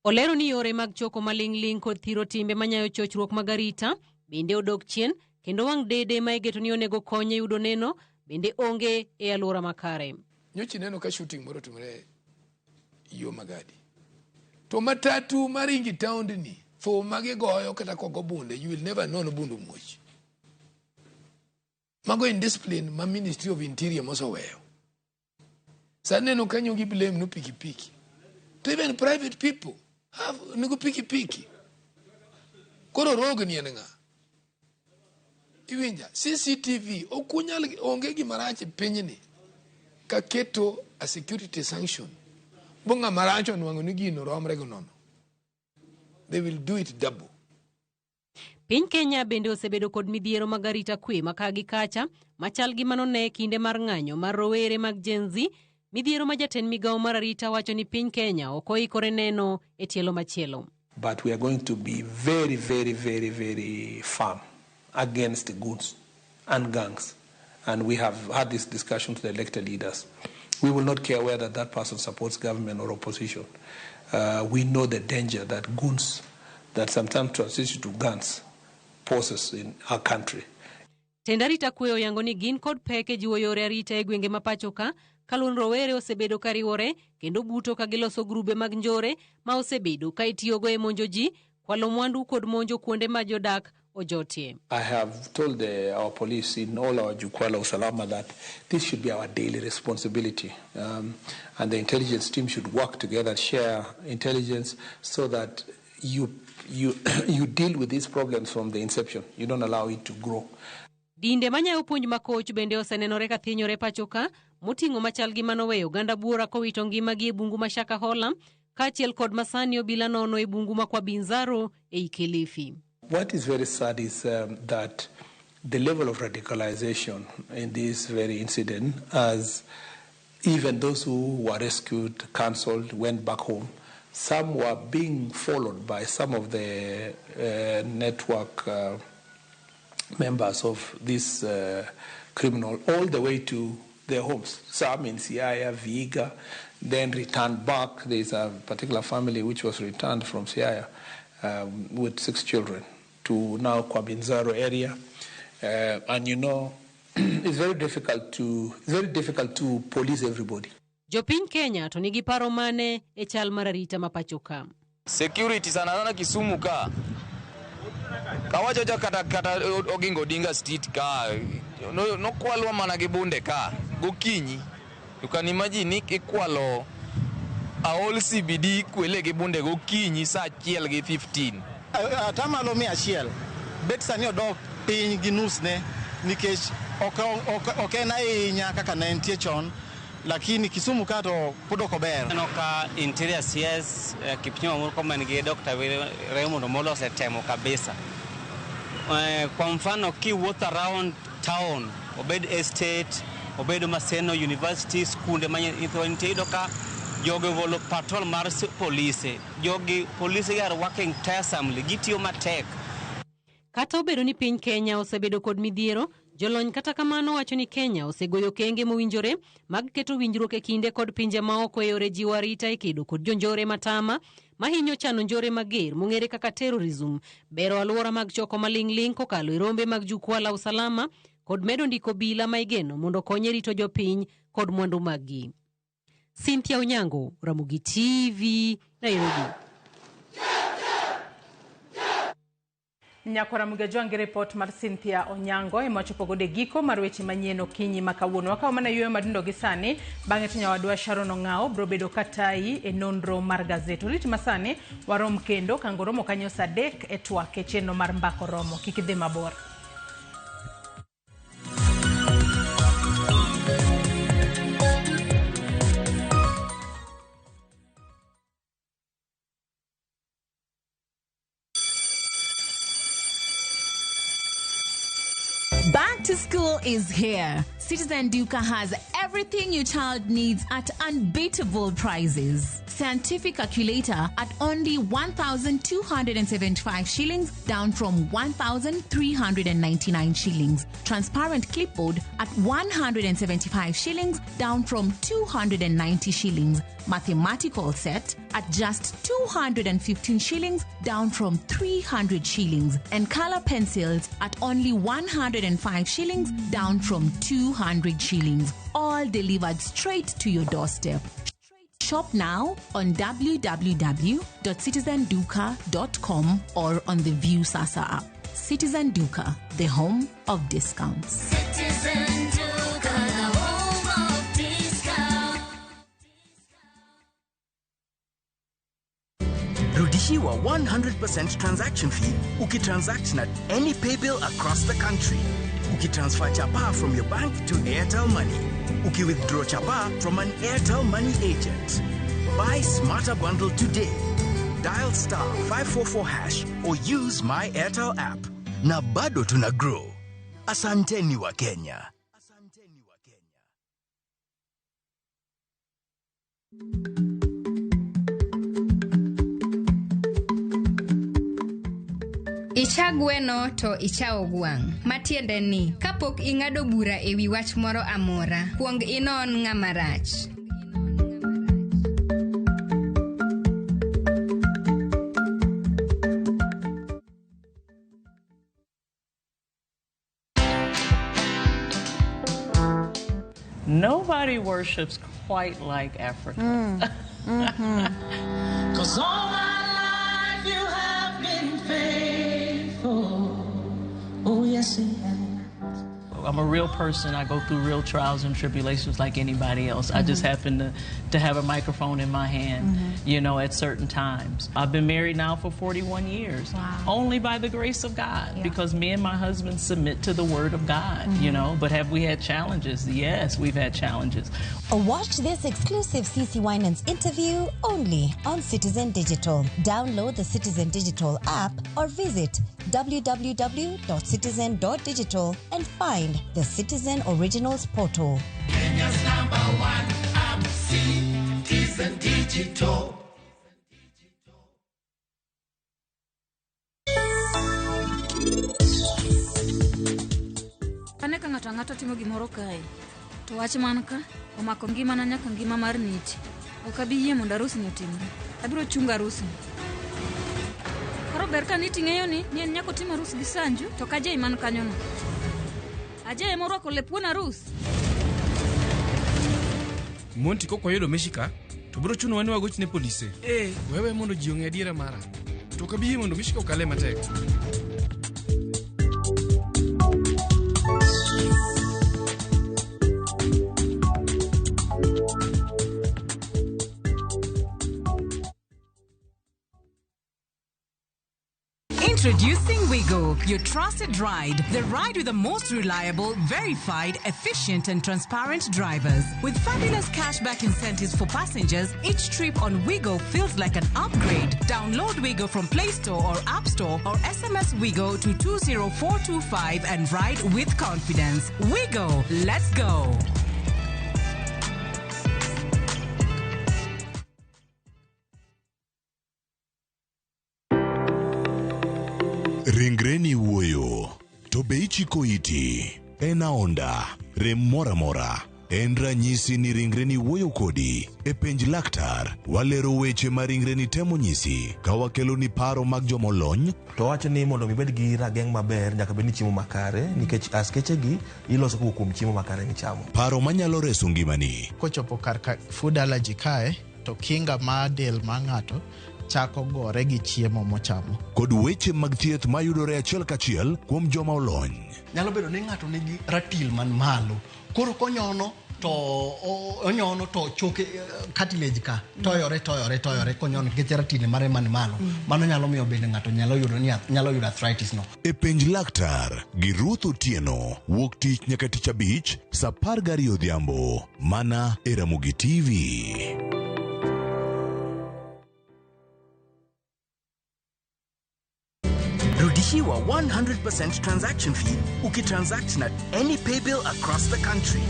Olero ni yore mag choko maling'ling' kod thiro timbe manyayo chochruok mag arita bende odok chien kendo wang' dede ma igeto ni onego kony e yudo neno bende onge e alwora makare. Nyocha ineno ka shooting moro otimore yo Magadi. To matatu maringi taondni thum ma gigoyo kata kogo bunde you will never know ni bunde omuoch. Mago indiscipline ma Ministry of Interior moseweyo. Sani neno kanyo gi blame no pikipiki. To even private people have nigo pikipiki. Koro rogue ni en ng'a? Iwinja CCTV ok unyal onge gima rach e pinyni ka keto a security sanction. Bo ng'ama rach onwang'o ni gino romre gi nono. They will do it double. Piny Kenya bende osebedo kod midhiero mag arita kwe ma ka gi kacha machal gi mano ne kinde mar ng'anyo mar rowere mag Gen Z, midhiero ma jatend migawo mar arita wacho ni piny Kenya ok oikore neno e tielo machielo. But we are going to be very, very, very, very firm against the goons and gangs. And we have had this discussion to the elected leaders. We will not care whether that person supports government or opposition. We know the danger that goons, that sometimes transition to guns, poses in our country. Tend arita kwe oyango ni gin kod pek e jiwo yore arita e gwenge ma pacho ka kaluon rowere osebedo ka riwore kendo buto ka giloso grube mag njore ma osebedo ka itiyogo e monjo ji, kwalo mwandu kod monjo kuonde ma jodak ojotie. I have told our police in all our Jukwaa la Usalama that this should be our daily responsibility. And the intelligence team should work together, share intelligence so that you deal with these problems from the inception. You don't allow it to grow. Dinde manyayo puonj makoch bende osenenore ka thinyore pacho ka moting'o machal gi manoweyo oganda buora kowito ngimagi e bungu ma Shakahola kaachiel kod masani obila nono e bungu ma Kwa-Binzaro ei Kilifi. What is very sad is that the level of radicalization in this very incident, as even those who were rescued, cancelled, went back home, some were being followed by some of the network members of this criminal all the way to their homes. Some in Siaya, Vihiga, then returned back. There's a particular family which was returned from Siaya with 6 children to now Kwa-Binzaro area. And you know, it's very difficult to police everybody. Jopiny Kenya to nigi paro mane e chal mar arita ma pacho ka? Security sana sana Kisumu ka. Kawacho kata Oginga Odinga Street ka. No kwalwa mana gi bunde ka. Gokinyi. You can imagine ikwalo a whole CBD kwele gi bunde gokinyi saa 1:15. Atamalo 100. Bet sani odok piny gi nus ne nikech ok en ahinya kaka ne entie chon. Lakini Kisumu ka to pod ok ober. Aneno ka Interior CS Kipchumba Murkomen gi Dr. Raymond Omolo osetemo kabisa. Kwa mfano kiwuotho around town, obed estate, obed Maseno University, skunde ma nyithindo nitie, iyudo ka jogi ogolo patrol mar polise. Jogi polise are working tiresomely, gitiyo matek. Kata obedo ni piny Kenya osebedo kod midhiero, jolony kata kamano wacho ni Kenya osegoyo okenge mowinjore mag keto winjruok e kinde kod pinje maoko e yore jiwo arita e kedo kod jonjore matama mahinyo chano njore mager mong'ere kaka terrorism, bero alwora mag choko maling'ling' kokalo e rombe mag Jukwaa la Usalama kod medo ndiko obila ma igeno mondo okony e rito jopiny kod mwandu maggi. Cynthia Onyango, Ramogi TV, Nairobi. Nyakwara Mugajwangi report mar Cynthia Onyango ema wachopo godo e giko mar weche manyien okinyi ma kawuono. Wakawo mana yueyo matindo gi sani, bang'e to nyawadwa Sharon Ong'ao biro bedo katayi e nonro mar gazet. Orit masani warom kendo kango romo kanyo saa 3 e twak e chenro mar Mbako Romo. Kik idhi mabor. Back to school is here. Citizen Duka has everything your child needs at unbeatable prices. Scientific calculator at only 1,275 shillings, down from 1,399 shillings. Transparent clipboard at 175 shillings, down from 290 shillings. Mathematical set at just 215 shillings, down from 300 shillings. And color pencils at only 105 shillings, down from 200 shillings. All delivered straight to your doorstep. Shop now on www.citizenduka.com or on the Viusasa app. Citizen Duka, the home of discounts. Citizen Duka, the home of discounts. Rudishiwa 100% transaction fee ukitransact na any paybill across the country. Ukitransfer chapa from your bank to Airtel Money. Ukiwithdraw chapa from an Airtel Money agent. Buy Smarter Bundle today. Dial *544# or use my Airtel app. Na bado tuna grow. Asanteni wa Kenya. Icha gweno to icha ogwang'. Matiende ni, kapok ing'ado bura e wi wach moro amora, kuong inon ng'ama rach. Nobody worships quite like Africa. Cause all my life you have been faithful. Oh, yes, you have. I'm a real person. I go through real trials and tribulations like anybody else. I just happen to have a microphone in my hand, you know, at certain times. I've been married now for 41 years, only by the grace of God, because me and my husband submit to the Word of God, you know. But have we had challenges? Yes, we've had challenges. Watch this exclusive CC Winans interview only on Citizen Digital. Download the Citizen Digital app or visit www.citizen.digital and find the Citizen Originals portal. Kenya's number one app, Citizen Digital. Ane ka ng'ato ang'ata timo gimoro kae, to wach man ka omako ngimana nyaka ngima mar niti. Ok abi yie mondo arusni otimre. Abiro chungo arusni. Koro ber ka niti ng'eyo ni en nyaka otim arus gi Sanju to ok Ajay man kanyono. Ajay ema orwako lep wuon arus. Monty kok wayudo Mishika, to biro chunowa ni wagoch ne polise. Wewe mondo ji ong'e adiera mara. To ok abi yie mondo Mishika okale matek. Introducing Wigo, your trusted ride. The ride with the most reliable, verified, efficient, and transparent drivers. With fabulous cashback incentives for passengers, each trip on Wigo feels like an upgrade. Download Wigo from Play Store or App Store or SMS Wigo to 20425 and ride with confidence. Wigo, let's go. Ringreni wuoyo, to be ichiko iti? En aonda, rem moro amora. En ranyisi ni ringreni wuoyo kodi. E penj laktar, walero weche ma ringreni temo nyisi ka wakeloni paro mag jomolony. To wacho ni mondo mi ibed gi rageng' maber nyaka bed ni chiemo makare nikech askeche gi iloso kowuok kuom chiemo makare michamo. Paro manyalo reso ngimani. Kochopo kar ka food allergy kae, to kinga mar del mar ng'ato chako gore gi chiemo mochamo. Kod weche mag thieth mayudore achiel kachiel kuom joma olony. Nyalo bedo ni ng'ato nigi ratil man malo. Koro konyono to onyono to choke cartilage ka toyore toyore toyore konyono nikech ratil mare man malo. Mano nyalo miyo bende ng'ato nyalo yudo ni nyalo yudo arthritis no. E penj laktar gi Ruth Otieno wuok tich nyaka tich abich saa 12 odhiambo mana e Ramogi TV. Rudishiwa 100% transaction fee ukitransact na any paybill across the country.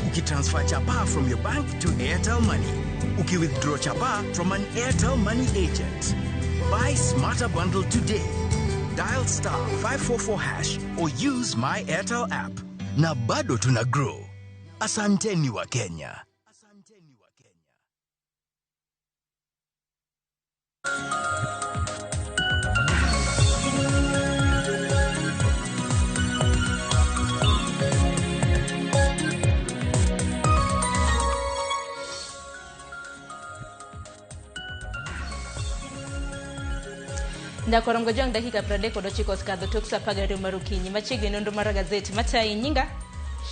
Ukitransfer chapa from your bank to Airtel Money. Ukiwithdraw chapa from an Airtel Money agent. Buy Smarter Bundle today. Dial star 544 hash or use My Airtel app. Na bado tuna grow. Asanteni wa Kenya. Ndakorongo jong dakika 39 osekadho tok saa 12 mar okinyi. Machiegni nonro mar gazet matayi nyinga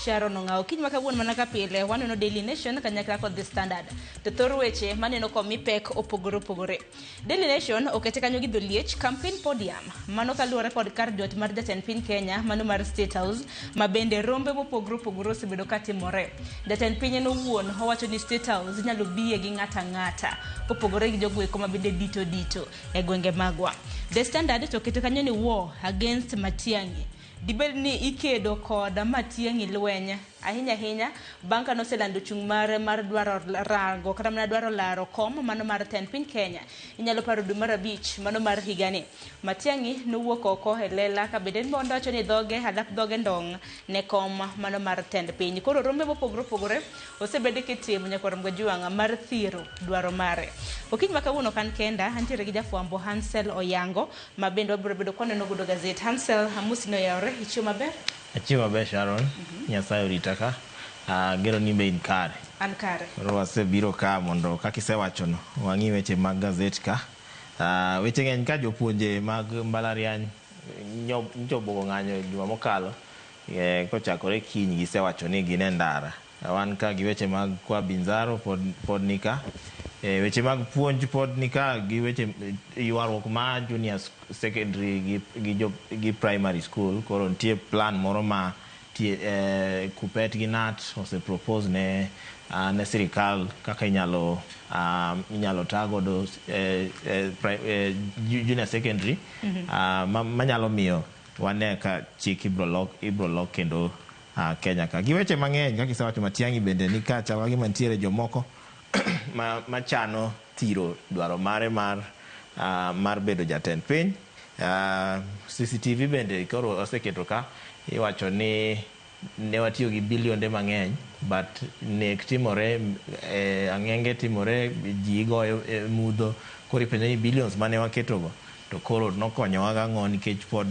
Sharon Ong'awo. Kiny ma kawuono mana ka pile waneno Daily Nation kanyakla kod The Standard. To thor weche maneno komi pek opogore opogore. Daily Nation okete kanyo gi dholiech campaign podium. Mano kaluwore kod kar jot mar jatend piny Kenya mano mar State House ma bende rombe mopogore opogore osebedo katimore. Jatend piny en owuon owacho ni State House inyalo biye gi ng'ata ng'ata kopogore gi jogo eko ma bende dito dito e gwenge magwa. The Standard to oketo kanyo ni war against Matiang'i. Dibed ni ikedo kod Matiang'i lweny ahinya ahinya bang' ka noselando chung' mare mar dwaro rango kata mana dwaro laro kom mano mar tend piny Kenya. Inyalo paro dwe mar abich mano mar higani. Matiang'i nowuok oko e lela ka bende mondo wacho ni dhoge alap dhoge ndong' ne kom mano mar tend piny. Koro rombe mopogore opogore osebed kitimo nyakwar Mgajwang' mar thiro dwaro mare. Okinyi ma kawuono ok an kenda, antiere gi jafwambo Hansel Oyango ma bende wabiro bedo kwaneno godo gazet. Hansel, amosi ni oyawore, ichiew maber? Achiew maber Sharon, Nyasaye orita ka. Ageno ni be in kare. An kare. Koro wasebiro ka mondo kaka isewachono, wang'i weche mag gazet ka. Weche ng'eny ka jopuonje mag mbalariany nyocha obuogo ng'anyo juma mokalo kochakore kiny gisewacho ni gin e ndara. Wan ka gi weche mag kwa Binzaro pod nika. Weche mag puonj pod nika gi weche ywaruok ma junior secondary gi primary school. Koro nitie plan moro ma Kuppet gi KNUT ose propose ne sirikal kaka inyalo ta godo junior secondary manyalo miyo wane ka chik ibro lok kendo Kenya ka. Gi weche mang'eny kaka isewacho Matiang'i bende ni kacha wagi mantiere jomoko machano thiro dwaro mare mar bedo jatend piny. CCTV bende koro oseketo ka iwacho ni ne watiyo gi bilionde mang'eny but nek timore, ang'enge timore, ji igoyo mudho. Koro ipenjo ni billions mane waketogo to koro nokonyowa gang'o nikech pod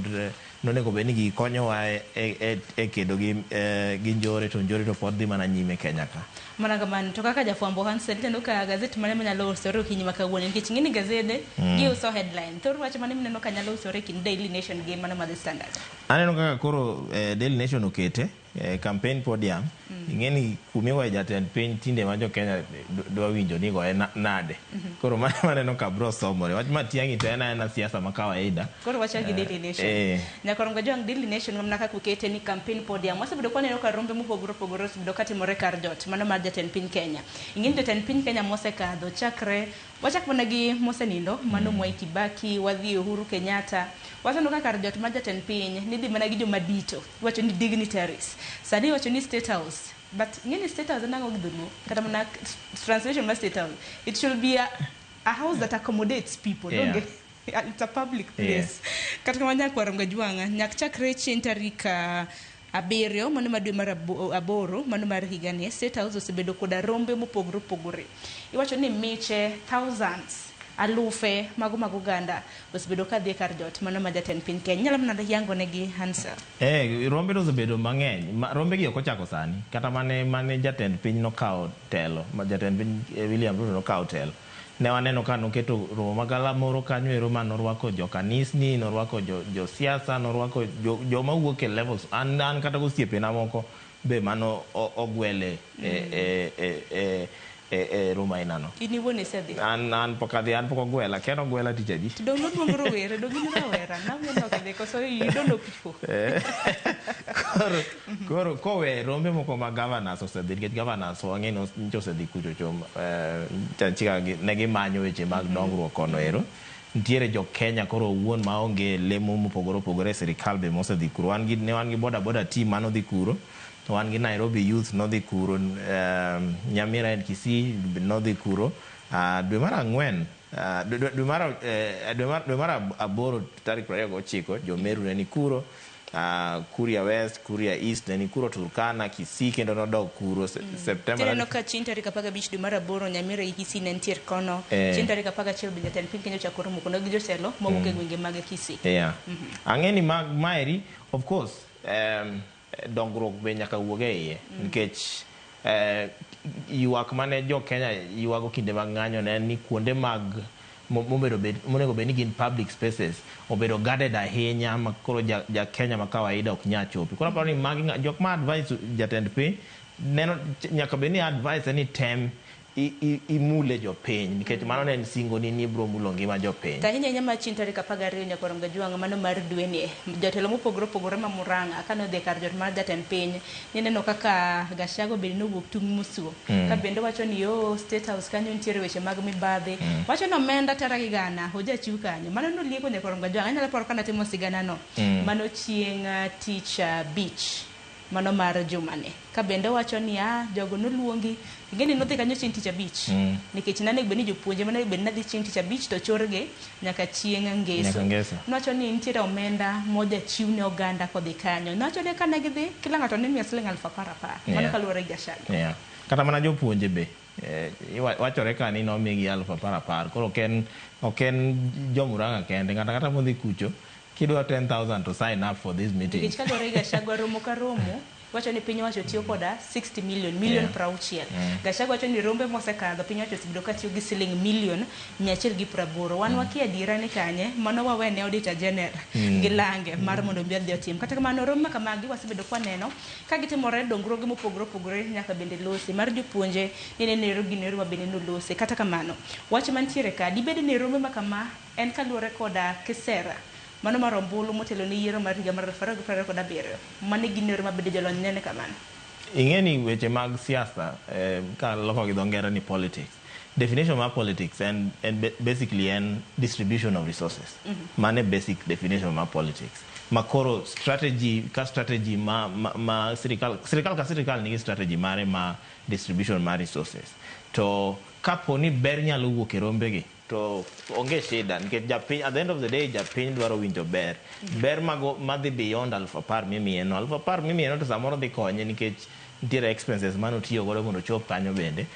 nonego bed ni gikonyowa e kedo gi njore to njore to pod dhi mana nyime Kenya ka. Mana kamano to kaka jafwambo Hansel ineno ka gazet mane manyalo usore okinyi ma kawuono nikech ing'e ni gazede giuso headline. Thor wach mane mineno ka nyalo usore kind Daily Nation gi mano mar The Standard? Aneno kaka koro Daily Nation okete campaign podium. Ing'e ni kumigoye jatend piny tinde ma jo Kenya dwa winjo ni igoye nade. Koro maneno ka bro somore. Wach Matiang'i to en aena siasa ma kawaida. Koro wachak gi Daily Nation. Nyakwar Mgajwang' Daily Nation mana kaka okete ni campaign podium. Wasebedo kwaneno ka rombe mopogore opogore osebedo katimore kar jot mano mar jatend piny Kenya. Ing'e ni jatend piny Kenya mosekadho chakre wachak mana gi mosenindo mano Mwai Kibaki, wadhi Uhuru Kenyatta. Waseneno ka kar jot mar jatend piny nidhi mana gi joma dito. Iwacho ni dignitaries. Sani iwacho ni State House. But ng'e ni State House en ang'o gi dholuo? Kata mana translation mar State House. It should be a house that accommodates people. Yeah. Don't get, it's a public place. Kata kamano nyakwar Mgajwang'a, nyak chakre chieng' tarik 7 mano mar dwe mar 8 mano mar higani, State House osebedo koda rombe mopogore opogore. Iwacho ni miche, thousands, alufe mago mag oganda osebedo kadhi e kar jot mano ma jatend piny Kenya. Inyalo mana yango negi Hansel? Rombe to osebedo mang'eny. Rombe gi ok ochako sani. Kata mane jatend piny nokawo telo, ma jatend piny William Ruto nokawo telo. Ne waneno ka noketo romo magala moro kanyo ero ma norwako jokanisni, norwako josiasa, norwako joma wuok e levels. An kata gosiepena moko be mano ogwele e romo ainano. In iwuon isedhi? An pok adhi, an pok ogwela. Ken ogwela tich adi? To dong' noluong rowere, dong' in rawera. Nang'o ok idhi koso you don't know people? Koro kowe rombe moko ma governors osedhi, nikech governors wang'e ni nyocha osedhi kucho chom, ne gimanyo weche mag dongruok kono ero. Nitiere jo Kenya koro owuon maonge lemo mopogore opogore e sirikal be mosedhi kuro. Ne wan gi boda boda team manodhi kuro. Wan gi Nairobi Youth nodhi kuro, Nyamira and Kisii nodhi kuro. Dwe mar 4, dwe mar 8 tarik 29 jo Meru ne ni kuro. Kuria West, Kuria East ne ni kuro, Turkana, Kisii kendo nodok kuro September. Tineno ka chieng' tarik 15 dwe mar 8 Nyamira gi Kisii ne nitiere kono. Chieng' tarik 11 be jatend piny Kenya ochako romo kono gi jotelo mowuok e gwenge mag Kisii. Ang'e ni maeri of course dongruok be nyaka wuog e iye nikech ywak mane jo Kenya ywago kinde mag ng'anyo ne en ni kuonde mag monego bed ni gin public spaces obedo guarded ahinya ma koro ja Kenya ma kawaida ok nyal chopi. Koro aparo ni magi jok ma advice jatend piny neno nyaka bed ni advice ni tem imule jopiny nikech mano ne en singo ni ibiro mulo ngima jopiny. To ahinya ahinya ma chieng' tarik 12 nyakwar Mgajwang' mano mar dweni jotelo mopogore opogore ma Murang'a kane odhi e kar jot mar jatend piny nineno kaka Gachagua bende nowuok tung' mosuo ka bende wacho ni yo State House kanyo nitiere weche mag mibadhi wacho ni omenda tara gi gana ojachiw kanyo mano nolieko nyakwar Mgajwang'. Anyalo paro kana timo sigana no mano chieng' tich abich. mano mar jumani. Ka bende wacho ni jogo noluongi, ing'eni nodhi kanyo chieng' tich abich. Nikech nanego bed ni jopuonje manego bed ni dhi chieng' tich abich to chorgi nyaka chieng' ngeso. Nyaka ngeso. Nowacho ni nitiere omenda mojachiw ne oganda kodhi kanyo. Nowacho ni kane gidhi, kila ng'ato ne imiyo siling 10,000 10,000. Mano kaluwore gi Gachagua. Yeah. Kata mana jopuonje be wachore ka ni nomigi 10,000 10,000. Koro ok en jo Murang'a kende, ng'ato ang'ata modhi kucho kidwa 10,000 to sign up for this meeting. Nikech kaluwore gi Gachagua, romo ka romo wacho ni piny owacho tiyo koda 60 million, million 60. Gachagua wacho ni rombe mosekadho piny owacho osebedo ka tiyo gi siling million 180. Wan wakia adiera ni kanye, mano wawene Auditor General gi lange mar mondo mi odhi otim. Kata kamano romo ma kamagi wasebedo kwaneno ka gitimore dongruoge mopogore opogore nyaka bende losi mar jopuonje ni ne gi nero ma bende nolosi. Kata kamano wach mantiere ka dibed ni rombe ma kama en kaluwore koda kisera mano mar ombulu motelo ne yiero mar higa mar 2027. Mano e gino ma bende jolony nene kamano. Ing'e ni weche mag siasa, ka loko gi dho ngere ni politics. Definition mar politics en basically en distribution of resources. Mano e basic definition mar politics. Ma koro strategy ka strategy ma sirikal ka sirikal nigi strategy mare ma distribution mar resources. To kapo ni ber nyalo wuok e rombegi to onge shida, nikech japiny, at the end of the day, japiny dwaro winjo ber. Ber mago madhi beyond 10,000 mimiye no. 10,000 mimiye no to samoro dhi konye nikech nitiere expenses manotiyo godo mondo ochop kanyo bende.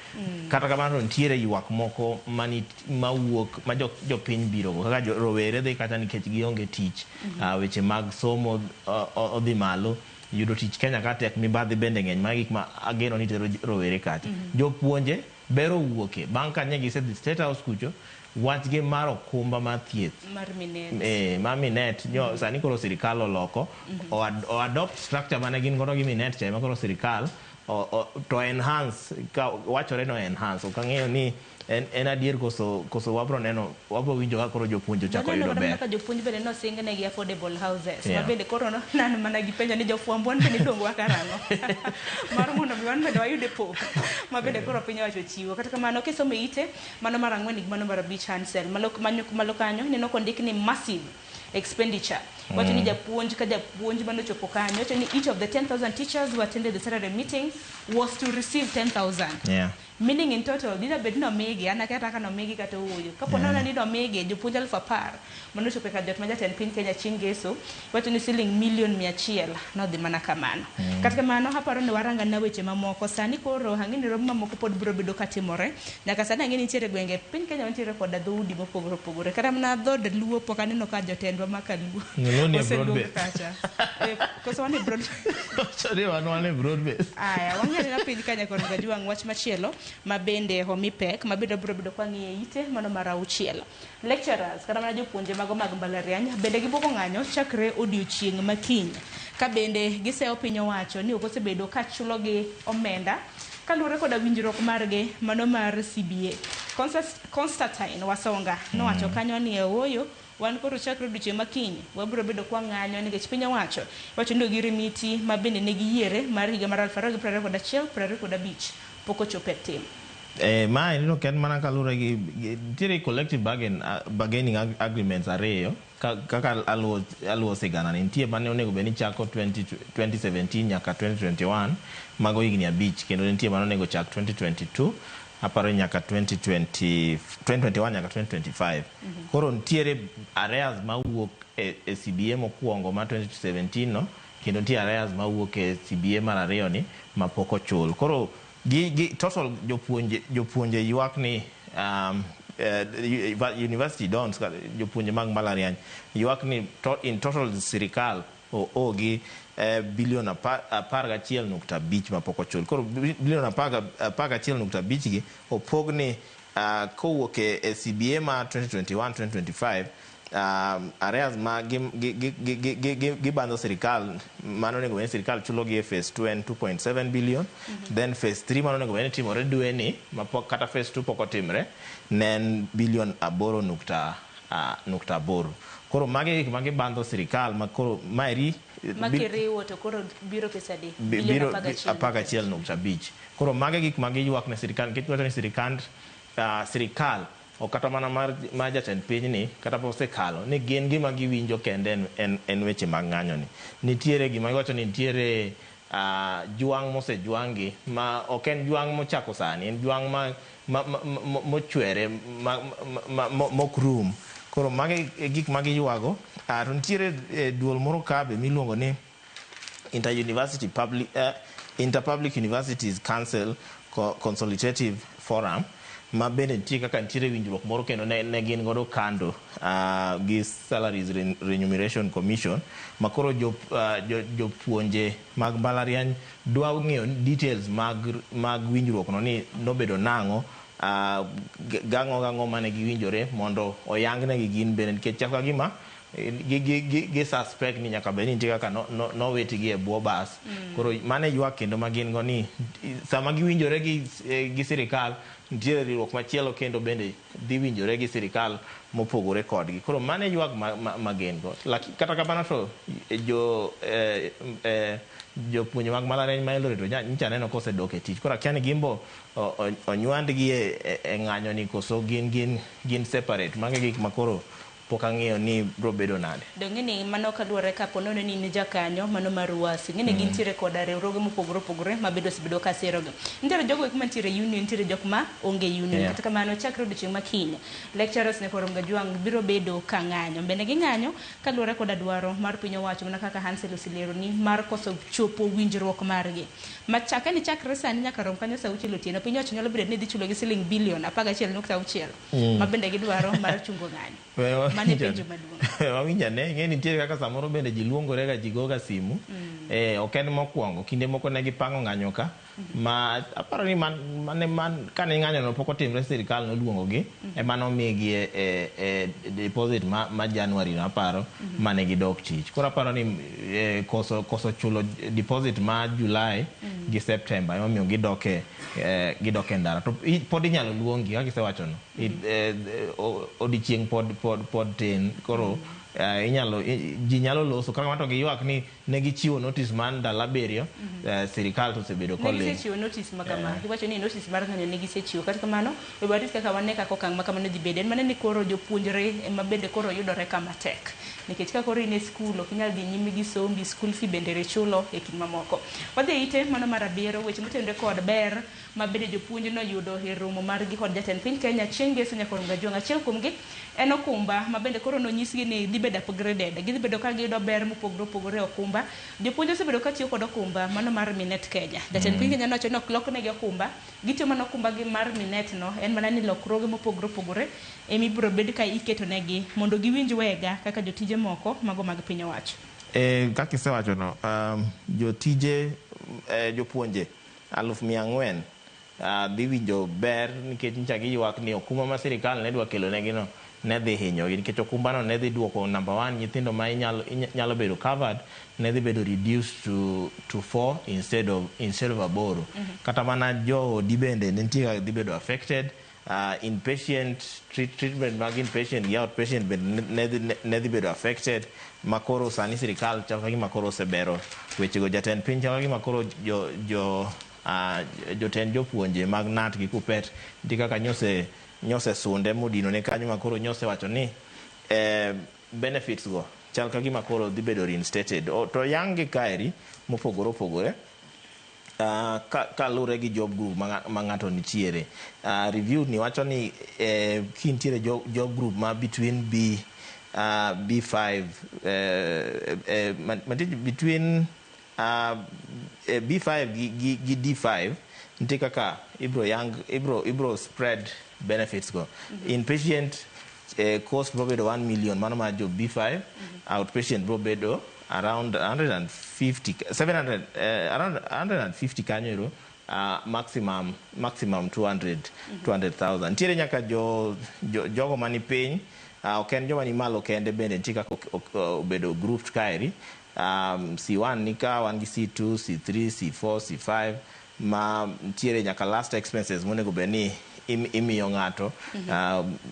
Kata kamano to nitiere ywak moko mawuok ma jopiny biro go kaka rowere dhi kacha nikech gionge tich. Weche mag somo odhi malo, yudo tich Kenya ka tek, mibadhi bende ng'eny. Magi gik ma ageno ni tero rowere kacha. Jopuonje ber owuoke bang' ka ne gisedhi State House kucho, wachgi mar okumba mar thieth mar Minet. Ma Minet nyo sani koro sirikal oloko o adopt structure mane gin godo gi Minet cha, ema koro sirikal to enhance, ka wachore no enhance. Ok ang'eyo ni en adier koso wabro neno, wabro winjo ka koro jopuonj ochako Waneno yudo kata ber. Kaka jopuonj bende nosing negi affordable houses. Yeah. Ma bende koro no, nan mana gipenjo ni jofwambo wan bende iluongowa karang'o mar mondo mi wan bende wayude pok ma bende koro piny owacho chiwo. Kata kamano kisomo e ite mano mar 4 gi mano mar 5 Hansel malo kanyo ineno kondik ni massive expenditure. Wacho ni japuonj ka japuonj manochopo kanyo, wacho ni each of the 10,000 teachers who attended the Saturday meeting was to receive 10,000. Meaning in total, dina bed nomigi, an akia kaka nomigi kata ooyo. Kapo nono ni nomigi, jopuonj 10,000 manochopo e kar jot ma jatend piny Kenya chieng' ngeso, wacho ni siling milion 100 nodhi mana kamano. Kata kamano, aparo ni waranga na weche mamoko. Sani koro, ang'e ni romo mamoko pod biro bedo katimore. Nyaka sani ang'e ni nitiere gwenge, piny Kenya wantiere koda dhoudi mopogore opogore. Kata mana dhood Luo pok aneno ka jotendwa ma kaluo Luo ni e oseluong broad base. kacha. Koso wan e broad. Sorry, wan e broad base. Aya, wang'eyo na piny Kenya kod Gajuang' wach machielo ma bende omi pek ma bende biro bedo kwa ng'iye ite mano mar 6. Lecturers kata mana jopuonje mago mag mbalariany bende gibuogo ng'anyo chakre odiochieng' ma kiny. Ka bende giseyo piny owacho ni ok osebedo ka chulogi omenda kaluwore koda winjruok margi mano mar CBA. Constantine Wasonga nowacho kanyo ni ooyo, wan koro chakre odiochieng' ma kiny wabiro bedo kwa ng'anyo nikech piny owacho wacho ni ogirimiti ma bende ne giyiere mar higa mar 2021 25 pok ochopo e tim. Ma en ok en mana kaluwore gi nitiere collective bargaining agreements ariyo kaka aluwo sigana ni nitie mane onego bed ni chako 2017 nyaka 2021, mago higni 5, kendo nitie mane onego chak 2022 aparo nyaka 2020, 2021 nyaka 2025. Koro nitiere arrears mawuok e CBA mokwongo ma 2017 no, kendo nitie arrears mawuok e CBA mar ariyo ni mapok ochul. Koro gi total jopuonje ywak ni university dons, jopuonje mag mbalariany ywak ni in total sirikal oogi bilion 11.5 mapok ochul. Koro bilion 11.5 gi opog ni kowuok e CBA ma 2021 2025, arrears ma gibandho sirikal mano onego bed ni sirikal chulo gi e phase 2 en 2.7 billion. Then phase 3 mano onego bed ni timore dwe ni mapok kata phase 2 pok otimre ne en bilion 8.8. Koro magi gik ma gibandho sirikal ma koro maeri Ma kiriwo to koro biro pesa adi? Bilion biro 11. 11.5. Koro magi gik ma giywak ne sirikal nikech giwacho ni sirikal ok kata mana mar jatend piny ni kata pok osekalo ni gin gima giwinjo kende en weche mag ng'anyo ni. Nitiere gima giwacho ni nitiere Jwang' mosejwang'gi ma ok en jwang' mochako sani, en jwang' ma mochwere mok rum. Koro magi e gik ma giywago. To nitiere duol moro ka be miluongo ni Inter-University Public, Inter-Public Universities Council Consultative Forum, ma bende nitie kaka nitiere winjruok moro kendo ne gin godo kando gi Salaries Remuneration Commission, ma koro jopuonje mag mbalariany dwa ng'eyo details mag winjruok no ni nobedo nang'o, gang'o gang'o mane giwinjore mondo oyang negi gin bende, nikech chal ka gima gi suspect ni nyaka bed ni nitie kaka nowitgi e bwo bas. Koro mano e ywak kendo ma gin go ni sama giwinjore gi sirikal, nitiere riwruok machielo kendo bende dhi winjore gi sirikal mopogore kodgi. Koro mano e ywak ma gin go. Kata kamano to jopuonje mag mbalariany ma Eldoret to nyocha aneno kosedok e tich. Koro akia ni gin bo onywandgi e ng'anyo ni koso gin separate. Mago e gik ma koro pok ang'eyo ni biro bedo nade. Donge ni mano kaluwore kapo nono ni in jakanyo mano mar UASU, ing'e ni gintiere koda riwruoge mopogore opogore ma bende osebedo ka sirogi. Nitiere jogo eko mantiere union, nitiere jok ma onge union. Kata kamano, chakre odiochieng' ma kiny, lecturers nyaka Kajwang' biro bedo ka ng'anyo. Bende ging'anyo kaluwore koda dwaro mar piny owacho mana kaka Hansel oselero ni mar koso chopo winjruok margi. Machake ni chakre sani nyaka rom kanyo saa 6 otieno, piny owacho nyalo bedo ni dhi chulogi siling bilion 11.6 ma bende gidwaro mar chungo ng'anyo. Mano e penjo maduong'. Wawinjo ane, ing'e ni nitiere kaka samoro bende ji luongore ga, ji goga simu. Ok en mokwongo, kinde moko ne gipango ng'anyo ka, ma aparo ni man kane ng'anyo no pok otimre, sirikal noluongo gi, ema nomigi e deposit ma January no aparo, mane gidok tich. Koro aparo ni koso chulo deposit ma July gi September emomiyo gidok e ndara. To pod inyalo luongi kaka isewacho no. Odiochieng' pod tin. Koro inyalo ji nyalo loso kata kamano to giywak ni ne gichiwo notice mar ndalo 7, sirikal to osebedo Ne koling'. gisechiwo notice ma kama. Giwacho ni notice mar ng'anyo ne gisechiwo. Kata kamano, we warit kaka wane kaka okang' ma kamano dhi bedo. En mana ni koro jopuonjre ema bende koro yudore kama tek. Nikech ka koro in e skul, ok inyal dhi nyime gi sombi, school fee bende richulo e kind mamoko. Wadhi e ite mano mar 7, weche motenore kod ber ma bende jopuonj noyudo e romo margi kod jatend piny Kenya chieng' ngeso nyaka Kajwang'. Achiel kuomgi en okumba ma bende koro nonyisgi ni dhi bedo upgraded. Gidhi bedo ka giyudo ber mopogore opogore e okumba. Jopuonj osebedo ka tiyo kod okumba mano mar Minet Kenya. Jatend piny Kenya nowacho ni ok loknegi okumba, gitiyo mana okumba gi mar Minet no, en mana ni lokruoge mopogore opogore ema ibiro bed ka iketo negi mondo giwinj wega kaka jotije moko mago mag piny owacho. Kaka isewacho no, jotije, jopuonje 400,000 dhi winjo ber nikech nyicha giywak ni okumba ma sirikal ne dwa kelo negi no ne dhi hinyogi, nikech okumba no ne dhi duoko number 1 nyithindo ma inyalo bedo covered ne dhi bedo reduced to 4 instead of 8. Kata mana joodi bende ne nitie kaka dhi bedo affected. Inpatient treatment mag inpatient gi outpatient bende ne dhi bedo affected, ma koro sani sirikal chal ka gima koro osebero wechego. Jatend piny chal ka gima koro jotend jopuonje mag KNUT gi KUPPET nitie kaka nyose sunde modinone kanyo, ma koro nyose wacho ni benefits go chal ka gima koro dhi bedo reinstated. To yang gi kaeri mopogore opogore kalure gi job group ma ng'ato nitiere. Review ni wacho ni kintiere job group ma between B5, mantie between B5 gi D5, nitie kaka ibro yang ibro spread benefits go. Inpatient cost bro bedo 1 million mano mar jo B5, outpatient bro bedo around 150 700, around 150 kanyo ero, maximum 200 200,000. Nitiere nyaka jogo mani piny, ok en joma ni malo kende, bende nitie kaka obedo grouped kaeri. C1 ni ka wan gi C2, C3, C4, C5, ma nitiere nyaka last expenses monego bed ni imiyo ng'ato,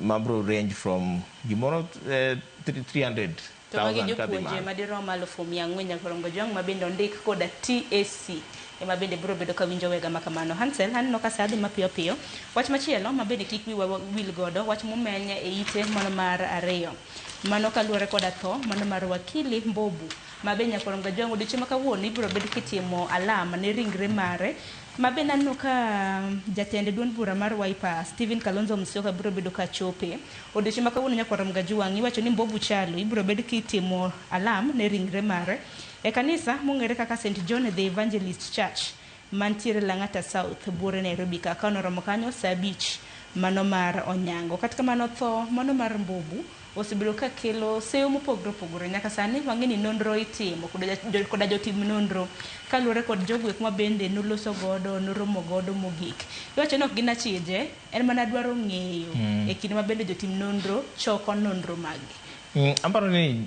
ma bro range from gimoro 300 To magi 1000 kadhi jopuonje malo. madirom 400,000 nyaka Kajwang' ma bende ondik koda TSC ema bende biro bedo ka winjo wega ma kamano. Hansel, aneno ka saa dhi mapiyo piyo. Wach machielo ma bende kik wiwa wil godo, wach momeny e ite mano mar 2. Mano kaluwore koda tho mano mar wakili Mbobu ma be nyakorom Gajwang' odiochieng' ma kawuono ibiro bed kitimo alam ne ringre mare ma be naneno ka jatend duond bura mar Wiper Stephen Kalonzo Musyoka biro bedo ka chope odiochieng' ma kawuono. Nyakorom Gajwang' iwacho ni Mbobu Chalo ibiro bed kitimo alam ne ringre mare e kanisa mong'ere kaka St John the Evangelist Church mantiere Lang'ata South buore Nairobi ka ka noromo kanyo saa 5 mano mar onyango. Kata kamano tho mano mar Mbobu osebedo ka kelo seyo mopogore opogore nyaka sani wang'e ni nonro itimo koda jotim nonro kaluwore kod jogo eko ma bende noloso godo noromo godo mogik. Iwacho ni ok gin achije, en mana dwaro ng'eyo e kinde ma bende jotim nonro choko nonro maggi. Aparo ni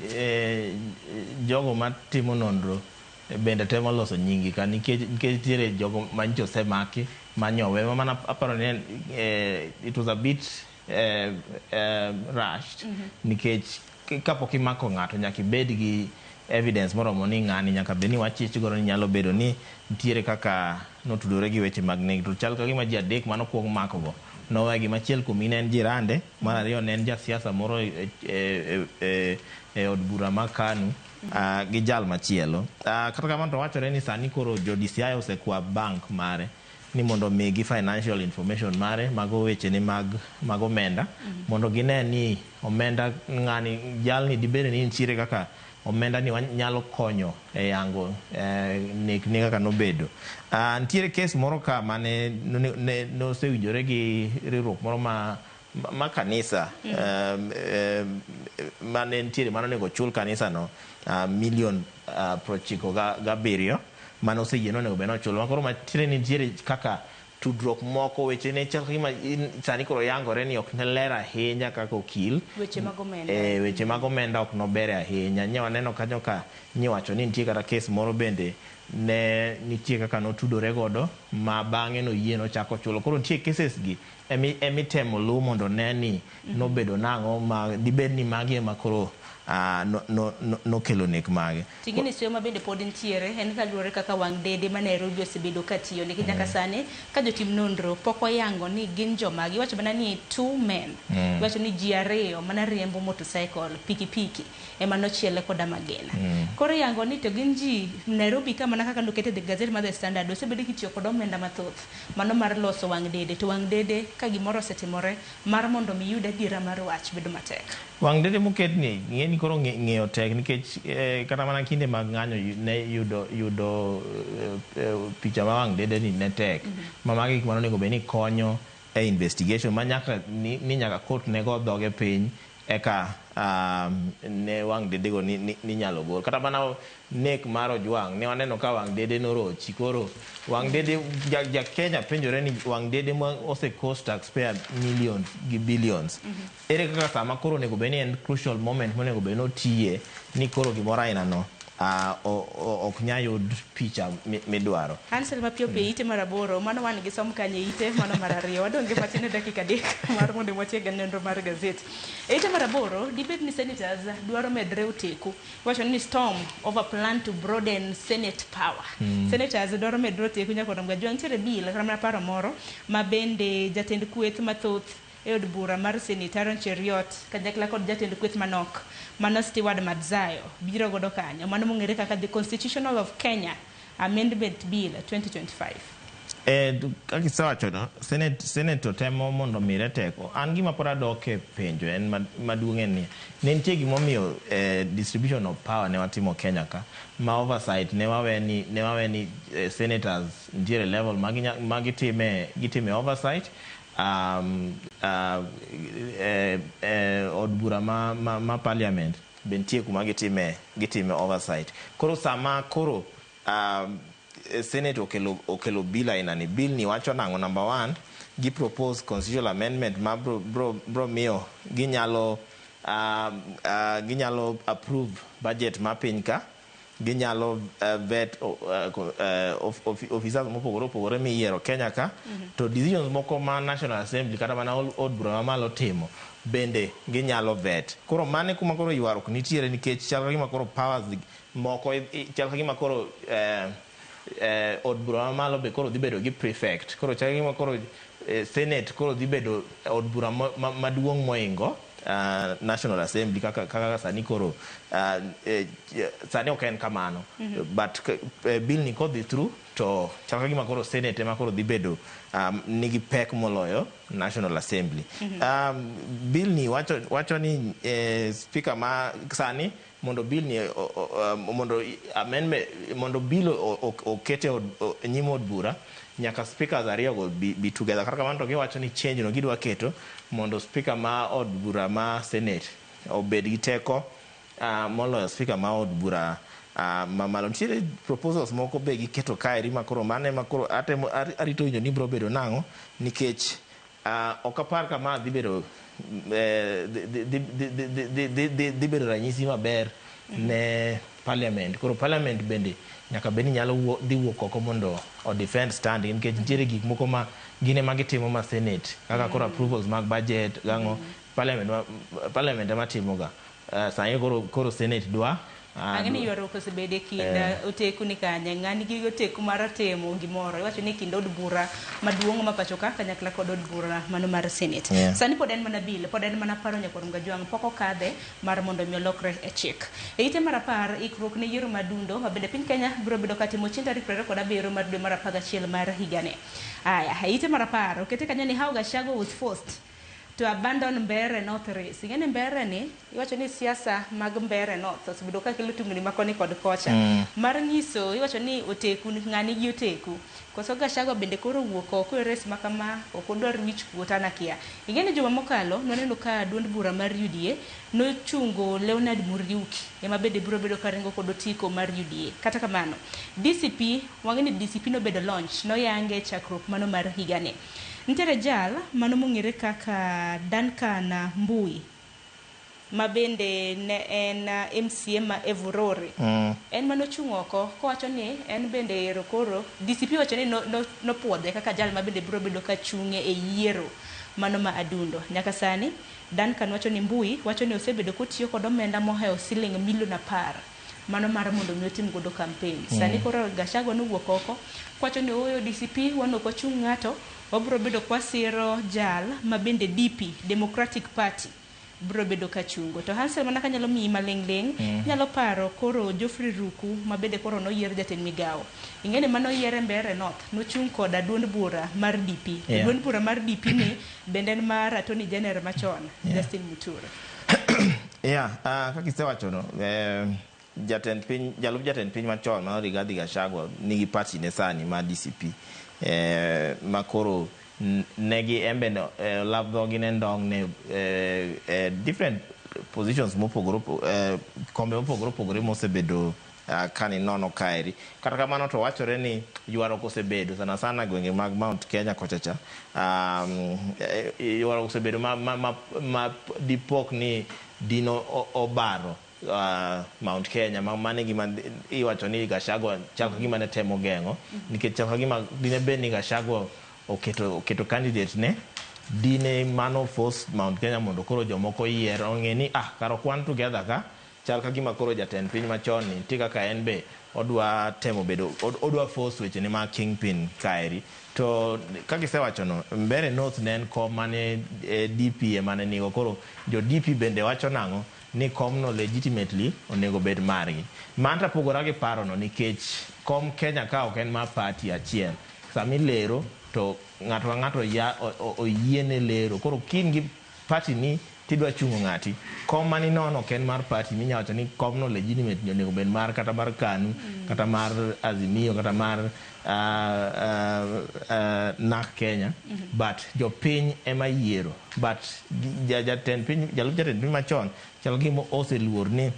jogo matimo nonro bende temo loso nyingi ka nikech nitiere jogo manyocha osemaki manyowe mana aparo ni it was a bit rushed nikech kapok imako ng'ato nyaka ibed gi evidence moromo ni ng'ani nyaka bed ni wachich godo ni nyalo bedo ni nitiere kaka notudore gi weche mag nek. To chal ka gima ji adek manokwong mako go nowegi. Machiel kuomgi ne en jirande, mar ariyo ne en jasiasa moro e od bura ma KANU gi jal machielo. Kata kamano to wachore ni sani koro jo DCI osekwa bank mare ni mondo omigi financial information mare, mago weche ne mag omenda, mondo gine ni omenda ng'ani jalni dibed ni nitiere kaka omenda ni nyalo konyo e yango nek ne kaka nobedo. Nitiere kes moro ka mane nosewinjore gi riwruok moro ma kanisa mane nitiere mane onego chul kanisa no milion 97 mane oseyie ni onego bed ni ochulo. Ma koro matiende ni nitiere kaka tudruok moko weche ne chal gima sani koro yangore ni ok ne ler ahinya kaka okil. Weche mag omenda. Weche mag omenda ok nobere ahinya. Nye waneno kanyo ka nyiwacho ni nitie kata kes moro bende ne nitie kaka notudore godo ma bang'e noyie nochako chulo. Koro nitie cases gi emitemo luw mondo ne ni nobedo nang'o ma dibed ni magi ema koro nokelo nek mage. Ting'eni seyo ma bende pod nitiere en kaluwore kaka wang' dede ma Nairobi osebedo ka tiyo nikech nyaka sani ka jotim nonro pok oyango ni gin jomagi. Iwacho mana ni 2 men. Iwacho ni ji ariyo mana riembo motorcycle, pikipiki ema nochiele koda magina. Koro iyango ni to gin ji Nairobi ka mana kaka nokete the gazette mar The Standard osebedo kitiyo kod omenda mathoth mano mar loso wang' dede to wang' dede ka gimoro osetimore mar mondo mi yud adiera mar wach bedo matek. Wang' dede moketni ng'e ni koro ng'eyo tek nikech kata mana kinde mag ng'anyo ne yudo picha ma wang' dede ni ne tek. Ma magi gik mane onego bed ni konyo e investigation ma nyaka ni nyaka court ne go dhoge piny eka ne wang' dede go ni nyalo gol. Kata mana nek mar Ojwang' ne waneno ka wang' dede norochi. Koro wang' dede ja Kenya penjore ni wang' dede ma ose cost taxpayer millions gi billions. Ere kaka sama koro onego bed ni en crucial moment monego bed ni otiye ni koro gimoro aina no ok nyal yud picha midwaro. Hansel mapiyo piyo ite mar 8 mano wan gi som kanye ite mano mar 2 wadong' gi matin e dakika 3 mar mondo watiek nonro mar gazet. E ite mar 8 dibed ni senators dwaro medre oteku. Iwacho ni storm over plan to broaden senate power. Senators dwaro medre oteku nyaka romga jwang' nitiere bill kata mana paro moro ma bende jatend kweth mathoth e od bura mar Senate Aaron Cheruiyot kanyakla kod jatend kweth manok mano Stewart Madzayo biro godo kanyo mano mong'ere kaka the Constitutional of Kenya Amendment Bill 2025. Kaka isewacho no, Senate temo mondo mire teko. An gima pod adok e penjo en maduong' en ni ne nitie gimomiyo distribution of power ne watimo Kenya ka ma oversight ne wawe ni senators nitiere level ma gitime oversight. Od bura ma parliament be nitie kuma gitime oversight. Koro sama koro Senate okelo bill aina ni, bill ni wacho nang'o? Number 1, gi propose constitutional amendment ma bro miyo ginyalo approve budget ma piny ka, ginyalo vet officers mopogore opogore miyiero Kenya ka, to decisions moko ma National Assembly kata mana od bura mamalo timo bende ginyalo vet. Koro mane kuma koro ywaruok nitiere nikech chal ka gima koro powers moko chal ka gima koro od bura mamalo be koro dhi bedo gi prefect. Koro chal ka gima koro Senate koro dhi bedo od bura maduong' moingo National Assembly kaka kaka sani koro sani ok en kamano. But bill ni kodhi through to chal ka gima koro Senate ema koro dhi bedo nigi pek moloyo National Assembly. Bill ni wacho ni speaker ma sani mondo bill ni mondo amendment mondo bill okete nyim od bura, nyaka speakers ariyo go be together. Kata kamano to giwacho ni change no gidwa keto mondo speaker ma od bura ma Senate obed gi teko moloyo speaker ma od bura mamalo. Nitiere proposals moko be giketo kaeri ma koro mano ema koro atemo arito winjo ni biro bedo nang'o, nikech ok apar ka ma dhi bedo dhi bedo ranyisi maber ne parliament. Koro parliament bende nyaka bed ni nyalo dhi wuok oko mondo o defend stand, nikech nitiere gik moko ma gin ema gitimo ma Senate kaka koro approvals mag budget gang'o, parliament ema timoga. Sani koro Senate dwa Ang'e ni ywaruok osebedo e kind oteku ni kanye, ng'ani gi oteku mar timo gimoro. Iwacho ni kind od bura maduong' ma pacho ka kanyakla kod od bura mano mar Senate. Sani pod en mana bill, pod en mana paro nyakwar Mgajwang', pok okadhe mar mondo mi olokre e chik. E ite mar 10, ikruok ne yiero madundo ma bende piny Kenya biro bedo katimo chieng' tarik 27 mar dwe mar 11 mar higani. Aya, e ite mar 10, okete kanyo ni how Gachagua was forced to abandon Mbeere North race. Ing'e ni Mbeere ni, iwacho ni siasa mag Mbeere North osebedo ka kelo tungni ma koni kod kocha. Mar nyiso, iwacho ni oteku, ng'ani gi oteku. Koso Gachagua bende koro owuok oko e race ma kama, ok odwar wich kuot, an akia. Ing'e ni juma mokalo, nwaneno ka duond bura mar UDA nochungo Leonard Muriuki, ema bende biro bedo ka ringo kod otiko mar UDA. Kata kamano, DCP, wang'e ni DCP nobedo launch, noyange chakruok mano mar higani. Nitiere jal mano mong'ere kaka Duncan Mbui, ma bende ne en MCA ma Evurore. En manochung' oko kowacho ni en bende ero koro DCP wacho ni nopuodhe kaka jal ma bende biro bedo ka chung'e e yiero mano ma Adundo. Nyaka sani Duncan wacho ni Mbui wacho ni osebedo kotiyo kod omenda mohewo siling milion 10 mano mar mondo mi otim godo campaign. Sani koro Gachagua nowuok oko kowacho ni ooyo DCP wan ok wachung' ng'ato, wabiro bedo kwasiro jal ma bende DP, Democratic Party, biro bedo ka chungo. To Hansel mana kanyalo miyi maling'ling', nyalo paro koro Geoffrey Ruku ma bende koro noyier jatend migawo. Ing'e ni mano yiere Mbeere North, nochung' koda duond bura mar DP. Duond bura mar DP ni bende en mar Attorney General machon, Justin Muturi. Kaka isewacho no, jatend piny, jalup jatend piny machon mano Rigathi Gachagua nigi party ne sani ma DCP, ma koro negi embe no, lav dhogi ne ndong' ne different positions mopogore kombe mopogore opogore mosebedo kani nono kaeri. Kata kamano to wachore ni ywaruok osebedo sana sana gwenge mag Mount Kenya kocha cha. Ywaruok osebedo ma dipok ni dino obaro Mount Kenya, ma mano e gima iwacho ni Gachagua chal ka gima ne temo geng'o, nikech chal ka gima dine bed ni Gachagua oketo candidate ne dine mano force Mount Kenya mondo koro jomoko yier ong'e ni kar ok wan together ka chal ka gima koro jatend piny machon ni nitie kaka en be odwa temo bedo odwa force weche ne mag kingpin kaeri. To kaka isewacho no, Mbeere North ne en kom mane DP ema ne nigo. Koro jo DP bende wacho nang'o ni komno legitimately onego bed margi. Man to apogora gi parono nikech kom Kenya ka ok en mar party achiel. Sama ilero to ng'ato ka ng'ato oyiene lero. Koro kin gi party ni tidwa chungo ng'ati, kom maninono ok en mar party minyalo wacho ni komno legitimately onego bed mar kata mar KANU, kata mar Azimio, kata mar NARC Kenya. But jopiny ema yiero. But jatend piny, jalup jatend piny machon chal gima oseluor ni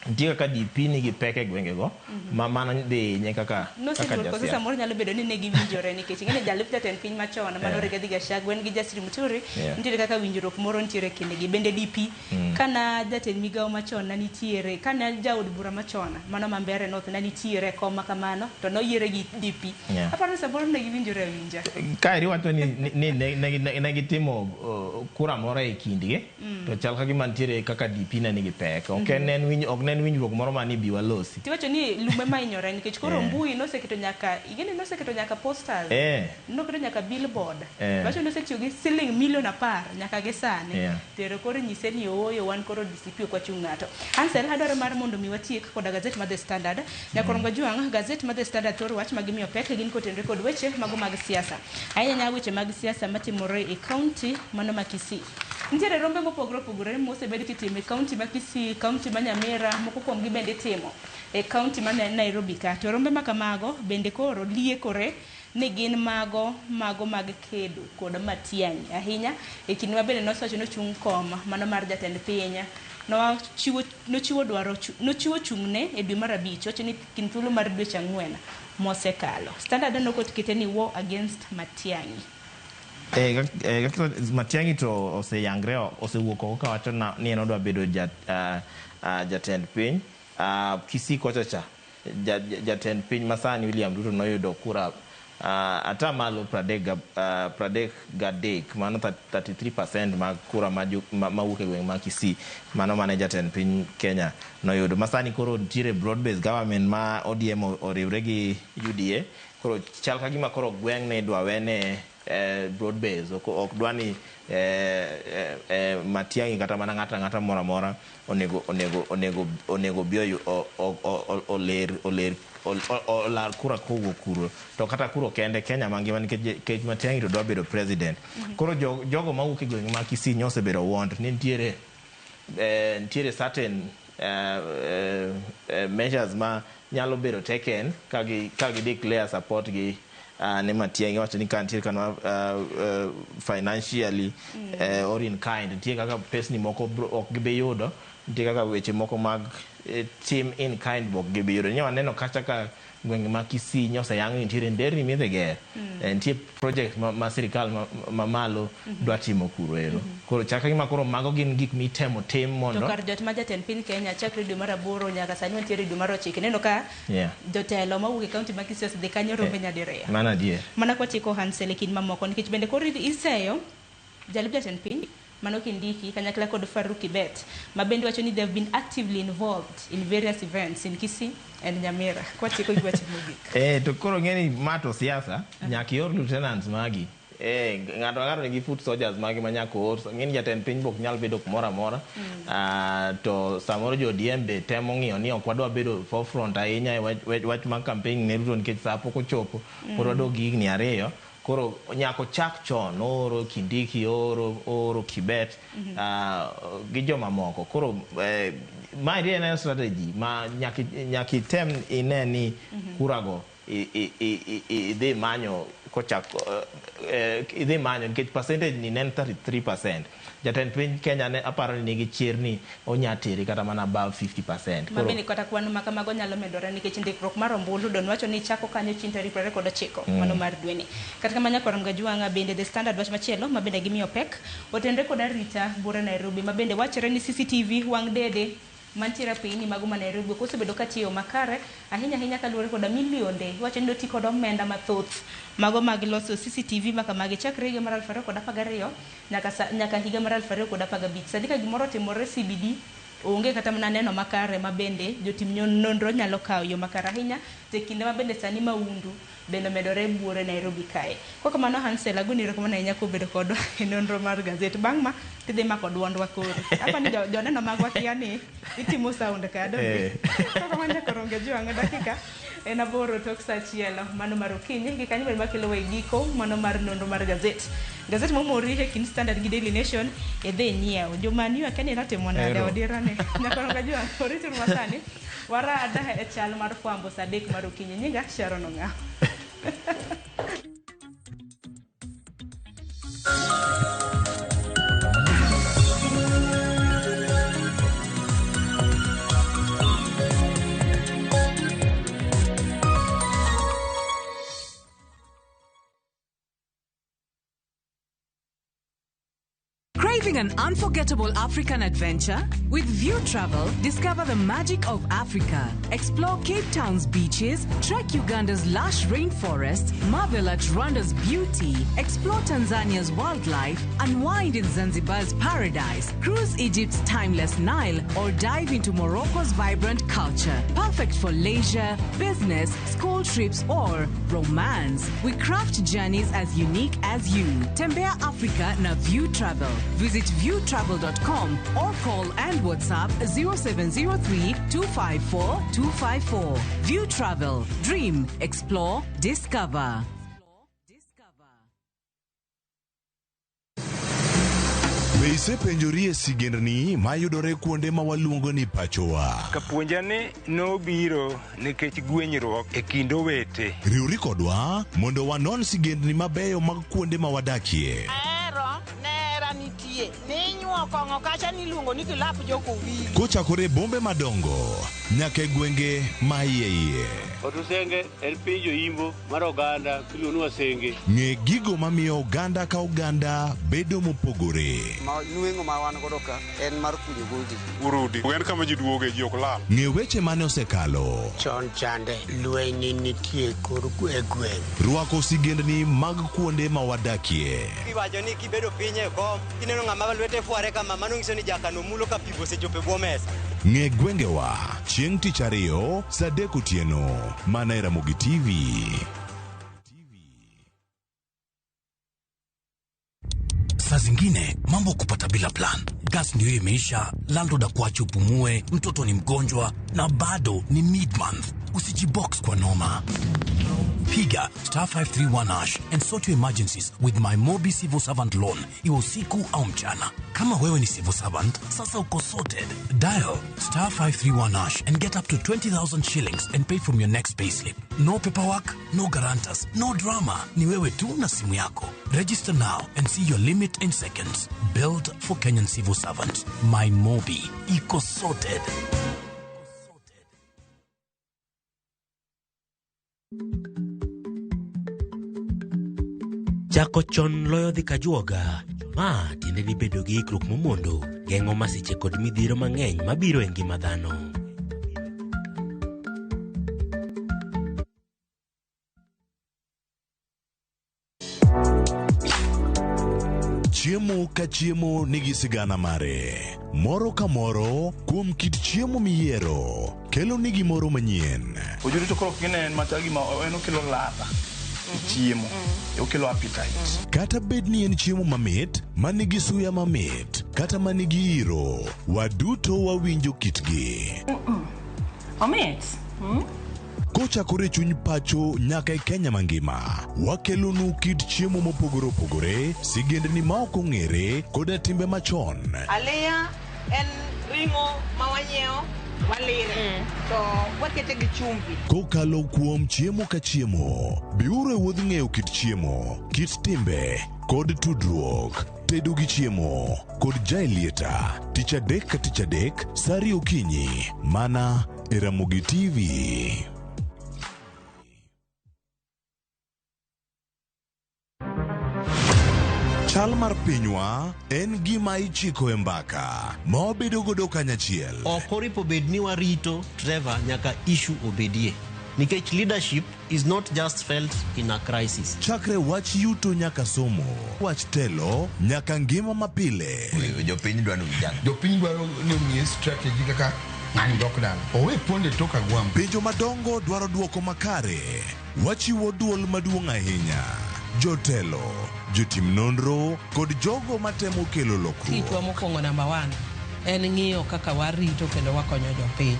nitie kaka DP nigi pek e gwengego ma mano dhi hinye kaka Noseluor koso jasiasa. Samoro nyalo bedo ni ne giwinjore nikech ing'e ni jalup jatend piny machon mano Rigathi Gachagua en gi Justin Muturi, nitiere kaka winjruok moro nitiere kindgi. Bende DP kana jatend migawo machon na nitiere, kana jaod bura machon mano ma Mbeere North na nitiere e kom ma kamano to noyiere gi DP. Aparo ni samoro ne giwinjore awinja. Kaeri wacho ni ne gitimo kura moro e kindgi, to chal ka gima nitiere kaka DP ne nigi pek. Ok en winj, ok ne en winjruok moro ma ni bi walosi. Tiwacho ni lume ma hinyore nikech koro Eh. mbui noseketo nyaka igeni noseketo nyaka posters. Eh. Noketo nyaka billboard. Eh. Wacho ni osetiyo gi siling milion 10 nyaka gi sani. Yeah. Tero koro nyise ni ooyo wan koro DCP ok wachung' ng'ato. Ansel adwaro mar mondo mi watiek koda gazet mar The Standard. Nyakorongo Jwang' gazet mar The Standard thoro wach ma gimiyo pek gin kotenore kod weche mago mag siasa. Ahinya ahinya weche mag siasa matimore e kaunti mano ma Kisii. Nitiere rombe mopogore opogore mosebed kitimo e kaunti ma Kisii, kaunti ma Nyamira, moko kuomgi bende itimo e kaunti ma Nairobi ka. To rombe ma kamago bende koro liekore ni gin mago mago mag kedo kod Matiang'i ahinya e kinde ma bende nosewacho ni ochung' kom mano mar jatend piny. Nochiwo nochiwo dwaro nochiwo chung'ne e dwe mar abich wacho ni kind thuolo mar dweche 4 mosekalo. Standard nokot kete ni war against Matiang'i. Kaka Matiang'i to oseyangre osewuok oko kawacho ni en odwa bedo jatend piny. Kisii kocha cha jatend piny masani William Ruto noyudo kura atamalo 33, mano 33% mag kura mawuok e gweng' ma Kisii, mano mane jatend piny Kenya noyudo. Masani koro nitiere broad based government ma ODM oriwre gi UDA, koro chal ka gima koro gweng' ne idwa wene broad base, ok dwa ni Matiang'i kata mana ng'ato ang'ata moro amora onego bi oler oler olar kura kowuok kuro, to kata kuro kende Kenya mangima nikech Matiang'i to dwa bedo president. Koro jogo mawuok e gweng' ma Kisii nyosebedo warned ni nitiere certain measures ma nyalo bedo taken ka gi declare support gi ne Matiang'i. Wacho ni ka nitie kama financially or in kind, nitie kaka pesni moko ok gibi yudo, nitie kaka weche moko mag tim in kind ok gibi yudo. Nyo waneno kacha ka gwenge ma Kisii nyoseyang ni nitiere nderni midhi ger, nitie project ma sirikal mamalo dwa timo kuro ero. Koro chal ka gima koro mago gin gik mitemo tim To mondo kar jot ma jatend piny Kenya chakre dwe mar 8 nyaka sani wantiere dwe mar 9 ineno ka jotelo mawuok e kaunti ma Kisii osedhi kanyo rombe nyadiriyo. Mano adier. Mana kwatieko Hansel e kind mamoko nikech bende koro iseyo jalup jatend piny mano Kindiki kanyakla kod Farouk Kibet ma bende wacho ni they have been actively involved in various events in Kisii and Nyamira. Kwatieko gi wach mogik. To koro ng'eni ma to siasa nyaka ior lieutenants magi. Ng'ato ka ng'ato nigi foot soldiers magi ma nyaka oor. Ng'eni jatend piny bok nyal bedo kumoro amora. To samoro jo ODM be temo ng'iyo ni ok wadwa bedo forefront ahinya e wach mag campaign ne Ruto nikech sa pok ochopo. Pod wadok gi higni 2. Koro nyaka ochak chon ooro Kindiki, ooro Kibet gi jomamoko. Koro mae en strategy ma nyaka item ine ni kurago idhi manyo kochak idhi manyo nikech percentage ni ne en 33%. Jatend piny Kenya ne aparo ni nigi chir ni onya tere kata mana above 50%. Ma bende kata kwan ma kamago nyalo medore nikech ndikruok mar ombulu don wacho ni chako kanyo chieng' tarik 29 mano mar dweni. Kata kamano nyakwar Mgajuang'a bende The Standard wach machielo ma bende gimiyo pek otenre kod arita buore Nairobi ma bende wachore ni CCTV wang' dede mantiere piny mago ma Nairobi ok osebedo katiyo makare ahinya ahinya kaluwore koda milionde iwacho ni noti kod omenda mathoth mago mag loso CCTV ma kamagi chakre higa mar 2012 nyaka higa mar 2015. Sani ka gimoro otimore CBD onge kata mana neno makare ma bende jotim nonro nyalo kawo yo makare ahinya to e kinde ma bende sani maundu bende omedore buore Nairobi kae. Kok kamano Hansel agoni erokamano ahinya kuom bedo kodwa e nonro mar gazet. Bang' ma tidhi mako duondwa koro. Apa ni joneno magwa kia ni itimo sound ka donge. Kok kamano nyakoronge jwang'o dakika en 8 tok sa 1 mano mar okinyi gi kanyo bende makelo e giko mano mar nonro mar gazet. Gazet momori e kind Standard gi Daily Nation e dhi nyiewo. Joma new akia ni ratimo nade Ero. odira ni. Nyakoronge jwang' orituru masani warada e chal mar fwambo sa 3 mar okinyi. Nyinga Sharon Ong'aw. Craving an unforgettable African adventure? With View Travel, discover the magic of Africa. Explore Cape Town's beaches, trek Uganda's lush rainforests, marvel at Rwanda's beauty, explore Tanzania's wildlife, unwind in Zanzibar's paradise, cruise Egypt's timeless Nile, or dive into Morocco's vibrant culture. Perfect for leisure, business, school trips, or romance. We craft journeys as unique as you. Tembea Africa na View Travel. Visit viewtravel.com or call and WhatsApp 0703 254 254. View Travel. Dream, explore, discover. Be isepenjori e sigendni mayudore kuonde ma waluongo ni pachowa? Kapuonja ni nobiro nikech gwenyruok e kind owete. Riwri kodwa mondo wanon sigendni mabeyo mag kuonde ma wadakie. Ahero nera nitie ninyuo kong'o kacha niluongo ni kilap jokowili. Kochakore e bombe madongo nyaka e gwenge ma iye iye. Otusenge en piny joimbo mar oganda miluongo ni Wasenge. Ng'e gigo mamiyo oganda ka oganda bedo mopogore. Ma nweng'o ma wan godo ka en mar kunyo goldi. Urudi. En kama ji duoge ji ok lal. Ng'e weche mane osekalo. Chon chande lweny nitie kor e gweng'. Rwako sigendni mag kuonde ma wadakie. Iwacho ni kibedo piny e kom, kineno ng'ama lwete fware kama, mano nyiso ni jakano mulo ka pi osechopo e bwo mesa. Ng'e gwengewa chieng' tich ariyo saa adek otieno mana e Ramogi TV. Saa zingine mambo kupata bila plan. Gas ndio imeisha, landlord akuache upumue, mtoto ni mgonjwa na bado ni mid month. Usijibox kwa noma. Piga star 531 hash and sort your emergencies with my Mobi Civil Servant Loan, iwe usiku au mchana. Kama wewe ni civil servant, sasa uko sorted. Dial star 531 hash and get up to 20,000 shillings and pay from your next payslip. No paperwork, no guarantors, no drama. Ni wewe tu na simu yako. Register now and see your limit in seconds. Built for Kenyan civil servants. My Mobi. Iko sorted. Chako chon loyo dhi kajuoga. Ma tiende ni bedo gi ikruok momondo geng'o masiche kod midhiero mang'eny mabiro e ngima dhano. Chiemo ka chiemo nigi sigana mare. Moro ka moro kuom kit chiemo miyiero kelo ni gimoro manyien. Ojuri to koro kine en machal gima en okelo ladha e chiemo, okelo appetite. Kata bed ni en chiemo mamit, manigi suya mamit, kata manigi iro, waduto wawinjo kitgi. Omit. Kochakore e chuny pacho nyaka e Kenya mangima, wakelonu kit chiemo mopogore opogore, sigendni ma ok ong'ere, koda timbe machon. Aliya en ring'o ma wanyiewo walire to wakete gi chumbi. Kokalo kuom chiemo ka chiemo, biuru e wuodh ng'eyo kit chiemo, kit timbe, kod tudruok. Tedo gi chiemo kod Jaelieta, tich adek ka tich adek, saa ariyo okinyi, mana e Ramogi TV. Chal mar pinywa en gima ichiko e mbaka ma wabedo godo kanyachiel. Ok oripo bed ni warito Trevor nyaka issue obedie. Nikech leadership is not just felt in a crisis. Chakre wach yuto nyaka somo, wach telo nyaka ngima mapile. Jopiny dwaro ni ujang. Jopiny dwaro ni omiye strategy kaka ng'ani dok dala. Owe ponde tok agwambo. Penjo madongo dwaro duoko makare. Wachiwo duol maduong' ahinya. Jotelo, jotim nonro kod jogo matemo kelo lokruok. Tichwa mokwongo namba 1 en ng'iyo kaka warito kendo wakonyo jopiny.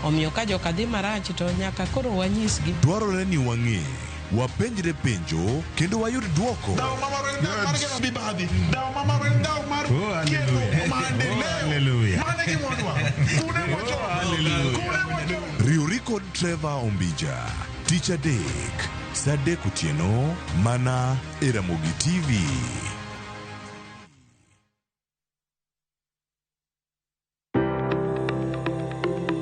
Omiyo ka joka dhi marach to nyaka koro wanyisgi. Dwarore ni wang'e, wapenjre penjo kendo wayud duoko. Riwri kod Trevor Ombija, tich adek, saa adek otieno, mana e Ramogi TV.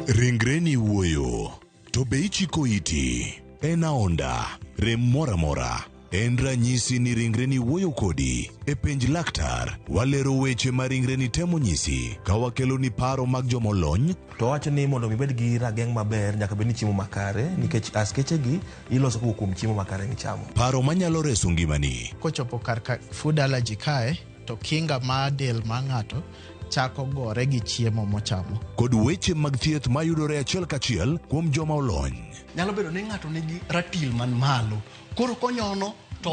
Ringreni wuoyo, to be ichiko iti? En aonda, rem moro amora, En ranyisi ni ringreni wuoyo kodi. E penj laktar, walero weche ma ringreni temo nyisi ka wakeloni paro mag jomolony. To wawacho ni mondo mi ibed gi rageng' maber nyaka bed ni chiemo makare nikech askeche gi iloso kowuok kuom chiemo makare michamo. Paro manyalo reso ngimani. Kochopo kar ka food allergy kae to kinga mar del mar ng'ato chako gore gi chiemo mochamo. Kod weche mag thieth mayudore achiel kachiel kuom joma olony. Nyalo bedo ni ng'ato nigi ratil man malo. Koro konyono to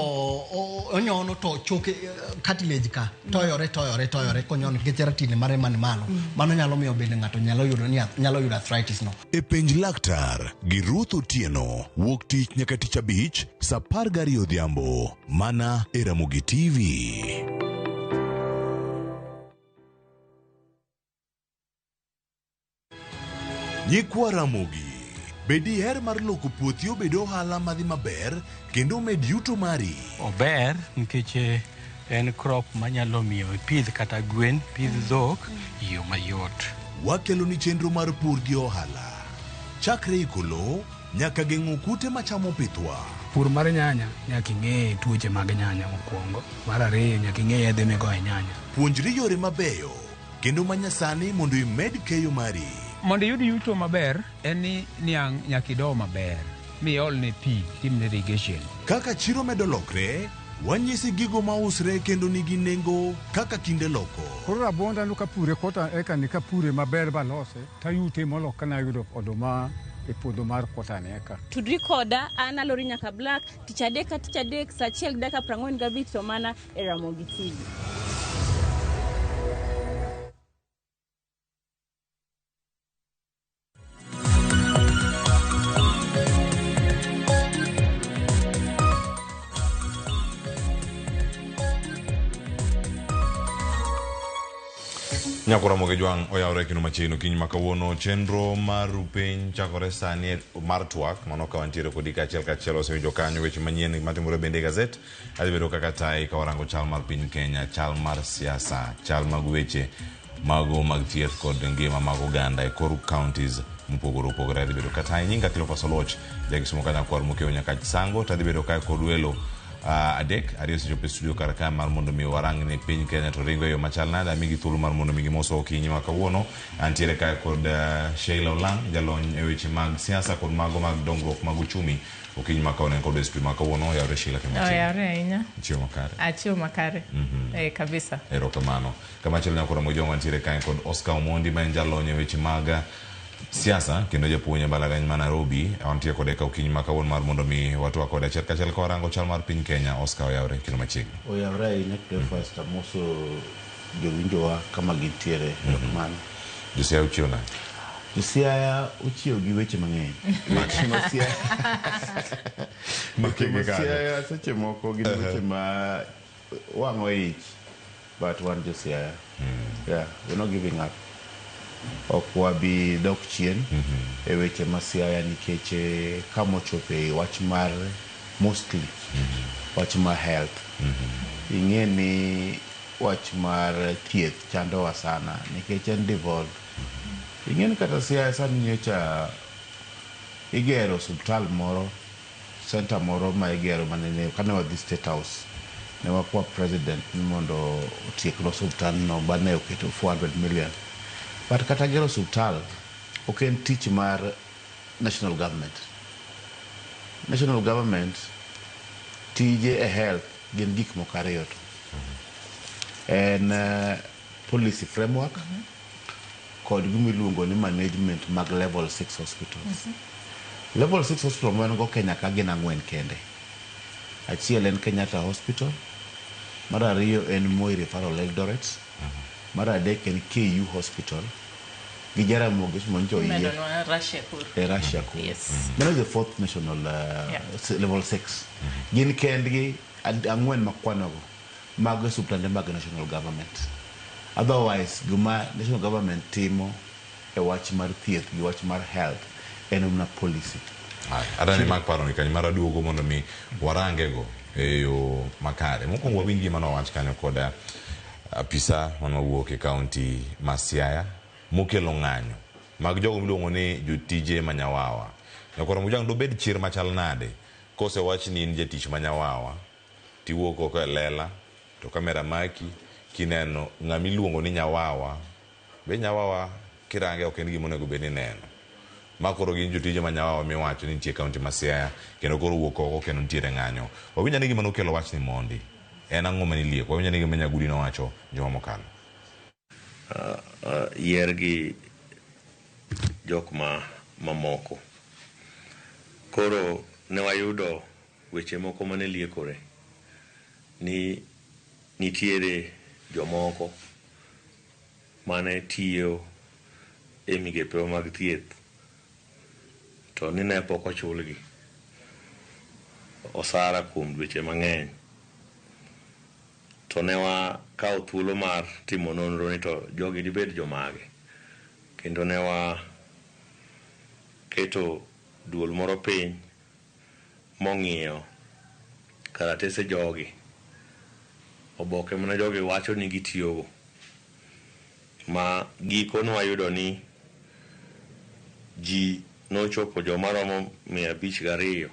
onyono to choke cartilage ka toyore toyore toyore konyono nikech ratil mare man malo. Mano nyalo miyo bende ng'ato nyalo yudo ni nyalo yudo arthritis no. E penj laktar gi Ruth Otieno wuok tich nyaka tich abich saa 12 odhiambo mana e Ramogi TV. Nyikwa Ramogi, be diher mar loko puothi obed ohala madhi maber kendo omed yuto mari? Ober nikech eh, en crop manyalo miyo ipidh kata gwen, pidh dhok e yo mayot. Wakeloni chenro mar pur gi ohala. Chakre iko lowo nyaka geng'o kute machamo pithwa. Pur mar nyanya nyaka ing'e tuoche mag nyanya mokwongo. Mar ariyo nyaka ing'e yedhe migoyo e nyanya. Puonjri yore mabeyo kendo manyasani mondo imed keyo mari. Mondo iyud yuto maber en ni niang' nyaka ido maber miolne pi timne irrigation. Kaka chiro medo lokre, wanyisi gigo mausre kendo nigi nengo kaka kinde loko. Koro rabuonda no kapure kota eka ni kapure maber balose tayute molo kana ayudo oduma e puodho mar kota ni eka. Tudri koda an Alori Nyaka Black tich adek ka tich adek saa achiel gi dakika 45 to mana e Ramogi TV. Nyako Ramogi Jwang' oyawore kendo machiegni okinyi ma kawuono. Chenro mar piny chakore sani mar twak mano ka wantiere kodi kaachiel kachiel wasewinjo kanyo weche manyien matimore bende e gazet. Adhi bedo kaka tayi ka warango chal mar piny Kenya, chal mar siasa, chal mag weche mago mag thieth kod ngima mag oganda e kor counties mopogore opogore. Adhi bedo kata nyinga Cleophas Oluoch, jakisumo ka nyakwar Mokeo Nyakach Sango, to adhi bedo kae kod welo adek ariyo osechopo e studio kar ka mar mondo mi warang ni piny Kenya to ringo e yo machal nade. Amigi thuolo mar mondo mi gimoswa okinyi ma kawuono. Antiere kae kod Sheila Olang, jalony e weche mag siasa kod mago mag dongruok mag uchumi. Okinyi ma kawuono en kod e studio ma kawuono. Oyawre Sheila kendo Oyawre ahinya. Chiemo makare. Achiewo makare. Kabisa. Erokamano. Kamachielo nyako Ramogi Jwang' wantiere kae kod Oscar Omondi ma en jalony e weche mag siasa kendo japuonj e mbalariany ma Nairobi. Wantie kode ka okinyi ma kawuono mar mondo mi watwak kode achiel kachiel ka warango chal mar piny Kenya. Oscar oyawre kendo machiegni. Oyawre ahinya Cleophas, amoso jowinjowa kama gintiere. Erokamano. Josiaya ochiewo nade? Josiaya ochiewo gi weche mang'eny. Weche ma Siaya weche ma Siaya seche moko gin weche ma wang'o ich, but wan jo Siaya. Yeah, we're not giving up. Ok wabi dok chien e weche ma Siaya nikech kamochope wach mar mostly wach mar health. Ing'e ni wach mar thieth chandowa sana nikech en devolved. Ing'e ni kata Siaya sani nyocha igero osiptal moro, center moro ma igero manene kane wadhi State House ne wakwa president ni mondo otieknwa osiptal no bane oketo 400 million. But kata gero osiptal ok en tich mar national government. National government tije e health gin gik moko ariyo to. En policy framework kod gima iluongo ni management mag level 6 hospitals. Level 6 hospital ma wan go Kenya ka gin ang'wen kende. Achiel en Kenyatta Hospital, mar ariyo en Moi Referral Eldoret, mar adek en KU Hospital, gi Jaramogi manyocha oyie Imedonwa Russia koro. e Russia koro. Yes. Mano is the fourth national level 6. Gin kendgi ang'wen makwanogo mago osiptande mag national government. Otherwise, gima national government timo e wach mar thieth gi wach mar health en mana policy. Adani mak paro ni kanyo mar aduogo mondo mi warangego e yo makare. Mokwongo wawinj gima nowach kanyo kod apisa manowuok e kaunti ma Siaya mokelo ng'anyo mag jogo miluongo ni jotije manyawawa. Nyakwar Mojang dobed chir machal nade Kosewach ni in jatich ma nyawawa, tiwuok oko e lela, to kamera maki, kineno ng'ama iluongo ni nyawawa, be nyawawa kirange ok en gima onego bed ni ineno. Ma koro gin jotije ma nyawawa miwacho ni nitie e kaunti ma Siaya, kendo koro wuok oko kendo nitiere ng'anyo. Wawinj ane gima nokelo wachni mondi. En ang'o mane ilieko? Wawinj ane gima Nyagudi nowacho juma mokalo. Yier gi jok ma mamoko. Koro ne wayudo weche moko mane liekore ni nitiere jomoko mane tiyo e migepe mag thieth to ni ne pok ochulgi osara kuom dweche mang'eny. To ne wakawo thuolo mar timo nonro ni to jogi dibed jomage. Kendo ne waketo duol moro piny mong'iyo karatese jogi, oboke mane jogi wacho ni gitiyogo, ma giko nwayudo ni ji nochopo joma romo 502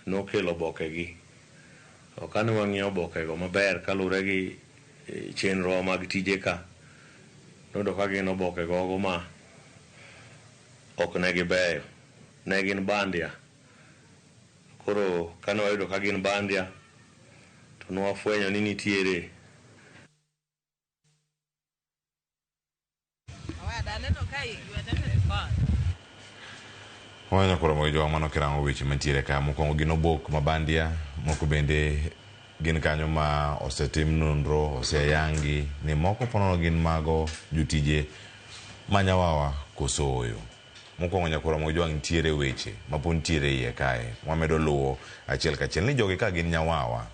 nokelo obokegi. To kane wang'iyo obokego maber kaluwore gi chenro mag tije ka, noyudo ka gin oboke gogo ma ok ne gibeyo, ne gin bandia. Koro kane wayudo ka gin bandia, to nwafwenyo ni nitiere Wanyo koro mogi jowa mano kirango weche mantiere ka. Mokwongo gin obok ma bandia, moko bende gin kanyo ma osetim nonro, oseyangi ni moko ponono gin mago jotije ma nyawawa koso oyo. Mokwongo nyakoro mogi jowa nitiere weche ma pod nitiere iye kae. Wamedo luwo achiel kachiel ni jogi ka gin nyawawa.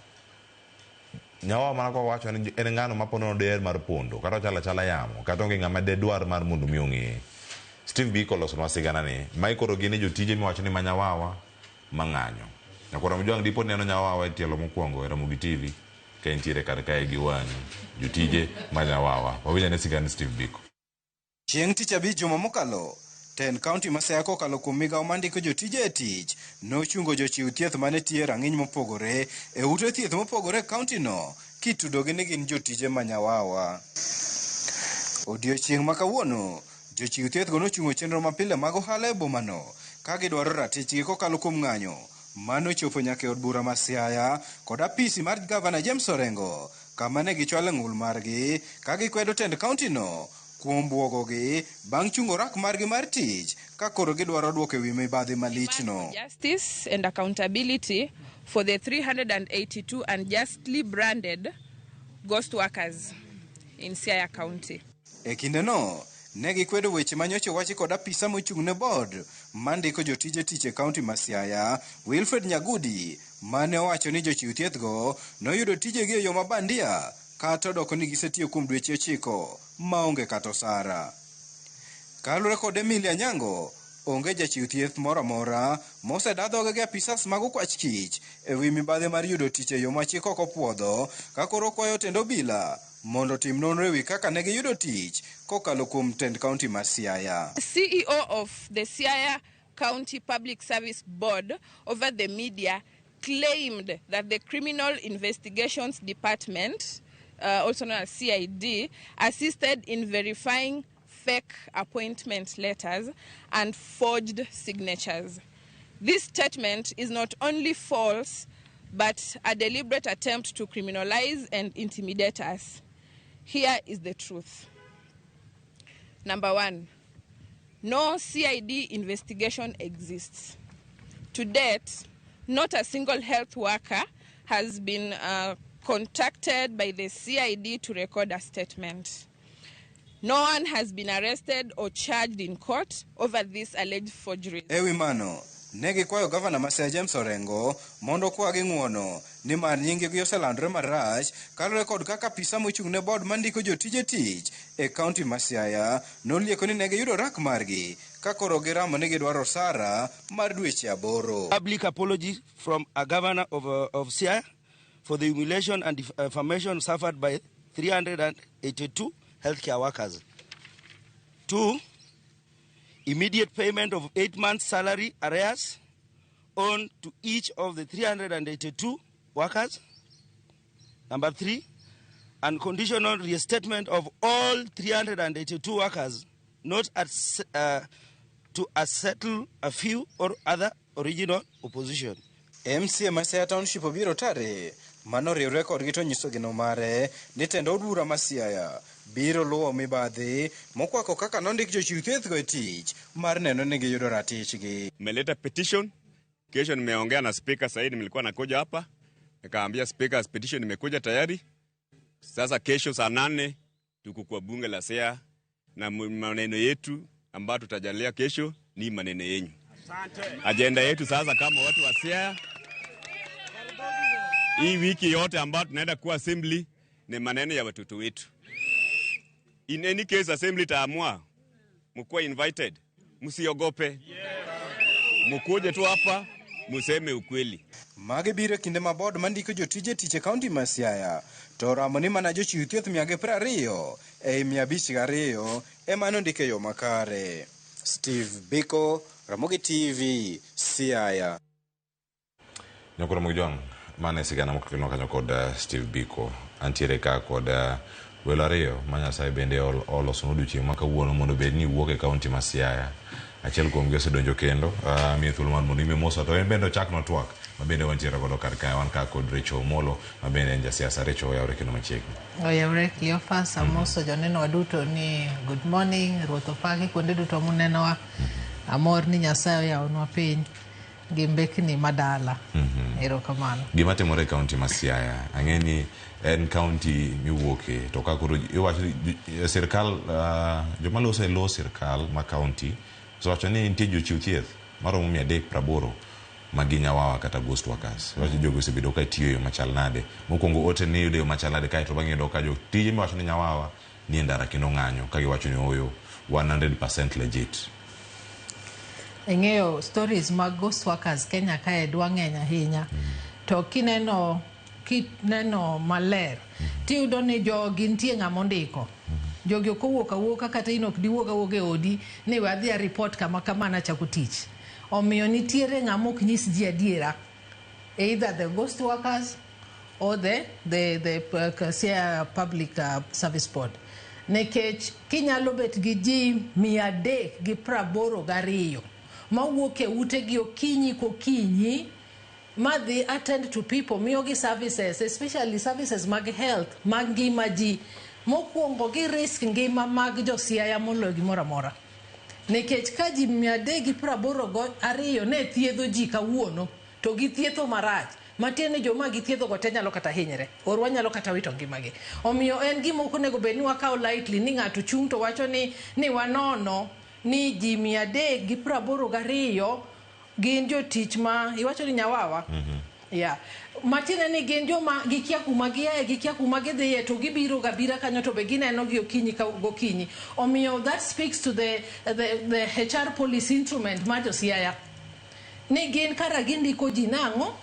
Nyawawa mana kwa wacho ni en ng'ano ma ponono der mar pondo, kata ochalo achala yamo, kata onge ng'ama de dwar mar mondo mi ong'eye. Steve Biko olosonwa sigana ni, ma ikoro gin jotije miwacho ni ma nyawawa ma ng'anyo. Nyakwar Ramogi Jwang' dipo neno nyawawa e tielo mokwongo e Ramogi TV ka entiere kar kae gi wang'i. Jotije ma nyawawa. Wawinj ane sigand Steve Biko. Chieng' tich abich juma mokalo, tend kaunti ma Siaya kokalo kuom migawo mandiko jotije e tich nochungo jochiw thieth mane tiyo e rang'iny mopogore e ute thieth mopogore e kaunti no kitudogi ni gin jotije ma nyawawa. Odiochieng' ma kawuono, jochiw thieth go nochungo chenro mapile mag ohala e bomano ka gidwaro ratichgi kokalo kuom ng'anyo manochopo nyaka e od bura ma Siaya kod apisi mar gavana James Orengo kama ne gichwalo ng'ul margi ka gikwedo tend kaunti no kuom buogogi bang' chungo rak margi mar tich ka koro gidwaro duoko e wi mibadhi malichno. Justice and accountability for the 382 unjustly branded ghost workers in Siaya County. E kindeno, ne gikwedo weche manyocha owachi kod apisa mochung' ne board mandiko jotije tich e kaunti ma Siaya, Wilfred Nyagudi, mane owacho ni jochiw thieth go noyudo tijegi e yo ma bandia kata odoko ni gisetiyo kuom dweche 9 maonge kata osara. Kaluwore kod Emilia Nyango, onge jachiw thieth moro amora moseda dhoge gi apisas mag okwach kich e wi mibadhi mar yudo tich e yo ma chik ok opuodho, ka koro kwayo tend obila mondo otim nonro e wi kaka ne giyudo tich kokalo kuom tend kaunti ma Siaya. CEO of the Siaya County Public Service Board over the media claimed that the Criminal Investigations Department, also known as CID, assisted in verifying fake appointment letters and forged signatures. This statement is not only false, but a deliberate attempt to criminalize and intimidate us. Here is the truth. Number one, no CID investigation exists. To date, not a single health worker has been contacted by the CID to record a statement. No one has been arrested or charged in court over these alleged forgeries. Ewi mano, ne gikwayo gavana ma Siaya James Orengo mondo okwagi ng'uono nimar nying-gi oselandore marach kaluwore kod kaka apisa mochung' ne board mandiko jotije tich e kaunti ma Siaya nolieko ni ne giyudo rak margi ka koro giramo ni gidwaro osara mar dweche 8. Public apology from a governor of Siaya for the humiliation and defamation suffered by 382 healthcare workers. 2, immediate payment of 8 months salary arrears on to each of the 382 workers. Number 3, unconditional reinstatement of all 382 workers, not at, to settle a few or other original opposition. MCA ma Siaya Township obiro tare mano riwre kodgi to nyiso geno mare ni tend od bura ma Siaya biro luwo mibadhi mokwako kaka nondik jochiw thieth go e tich mar neno ni giyudo ratichgi. Nimeleta petition kesho. Nimeongea na speaker Said, nilikuwa nakuja hapa nikaambia speaker petition imekuja tayari. Sasa kesho saa 8 tuko kwa bunge la Siaya na maneno yetu ambayo tutajalia kesho ni maneno yenyu. Ajenda yetu sasa kama watu wa Siaya, hii wiki yote ambayo tunaenda kuwa assembly ni maneno ya watoto wetu. In any case assembly itaamua, mkuwa invited, msiogope, mkuje tu hapa museme ukweli. Magi biro e kinde ma board mandiko jotije tich e kaunti ma Siaya to oramo ni mana jochiw thieth 120 ei 502 ema nondik e yo makare. Steve Biko, Ramogi TV, Siaya. Nyakoro Ramogi Jwang', mano e sigana mokelonwa kanyo kod Steve Biko. Antiere ka kod welo ariyo ma Nyasaye bende olosonwa odiochieng' ma kawuono mondo obed ni wuok e kaunti ma Siaya. Achiel kuomgi osedonjo kendo, miye thuolo mar mondo ime mosa to en bende ochaknwa twak ma bende wantiere godo kar kae. Wan ka kod Rachel Omolo ma bende en jasiasa. Rachel, oyawre kendo machiegni. Oyawre Cleophas, amoso joneno duto ni good morning, Ruoth opaki kuonde duto munenowa. Amor ni Nyasaye oyawonwa piny gi mbekni madala. Erokamano. Gima timore e kaunti ma Siaya, ang'e ni en kaunti miwuoke to ka koro iwacho ni sirkal joma loso e lo sirkal ma kaunti osewacho ni nitie jochiw thieth maromo 380 ma gin nyawawa kata ghost workers. Iwacho jogo osebedo ka tiyo e yo machal nade. Mokwongo ote ni iyudo e yo machal nade kaeto bang'e iyudo ka jotije miwacho ni nyawawa ni e ndara kendo ng'anyo ka giwacho ni oyo 100% legit. Ing'eyo stories mag ghost workers Kenya kae dwa ng'eny ahinya. To kineno maler tiyudo ni jogi nitie ng'ama ondiko. Jogi ok owuok awuoka kata in ok diwuog awuoka e odi ni we adhi a report kama kama nachako tich. Omiyo nitiere ng'ama ok nyis ji adiera. Either the ghost workers or the Siaya Public Service Board. Nikech kinyalo bet gi ji 382 mawuok e utegi okinyi kokinyi madhi attend to people, miyogi services, especially services mag health, mag ngima ji. Mokwongo gi risk ngima mag jo Siaya moloyo gimoro amora. Nikech ka ji 382 ne thiedho ji kawuono to githietho marach, matiende ni joma githiedho go te nyalo kata hinyre or wanyalo kata wito ngimagi. Omiyo en gima ok onego bed ni wakawo lightly ni ng'ato chung' to wacho ni wanono ni ji 382 gin jotich ma iwacho ni nyawawa. Yeah. Matiende ni gin joma gikia kuma giaye, gikia kuma gidhiye, to gibiro ga bira kanyo to be gineno gi okinyi ka gokinyi. Omiyo that speaks to the HR policy instrument mar jo Siaya. Ni gin kara gindiko ji nang'o?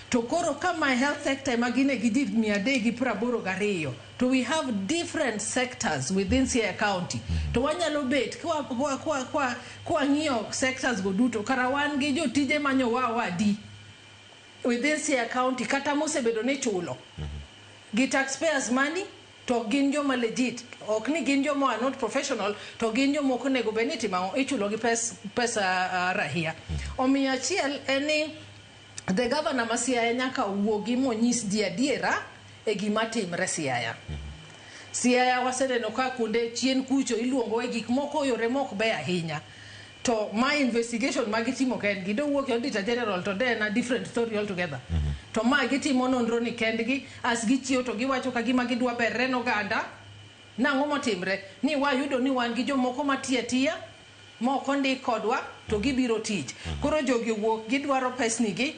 To koro ka my health sector ema gine gi ji 382 to we have different sectors within Siaya County. To wanyalo bet kwa ng'iyo sectors go duto kara wan gi jotije manyo wawa adi within Siaya County kata mosebedo ni chulo gi taxpayers money to gin joma legit, ok ni gin joma are not professional, to gin joma ok onego bed ni itimo ang'o, ichulo gi pesa rahia. Omiyo achiel en ni the governor ma Siaya nyaka wuogi monyis ji adiera e gima timre Siaya. Siaya waseneno ka kuonde chien kucho iluongo e gik moko yore mok beyo ahinya. To ma investigation ma gitimo kendgi dowuok e auditor general to de en a different story altogether. To ma gitimo nonro ni kendgi as gichiew to giwacho ka gima gidwa berre ne oganda. Nang'o motimre? Ni wayudo ni wan gi jomoko matiyo atiya mok ondik kodwa to gibiro tich. Koro jogi owuok gidwaro pesnigi,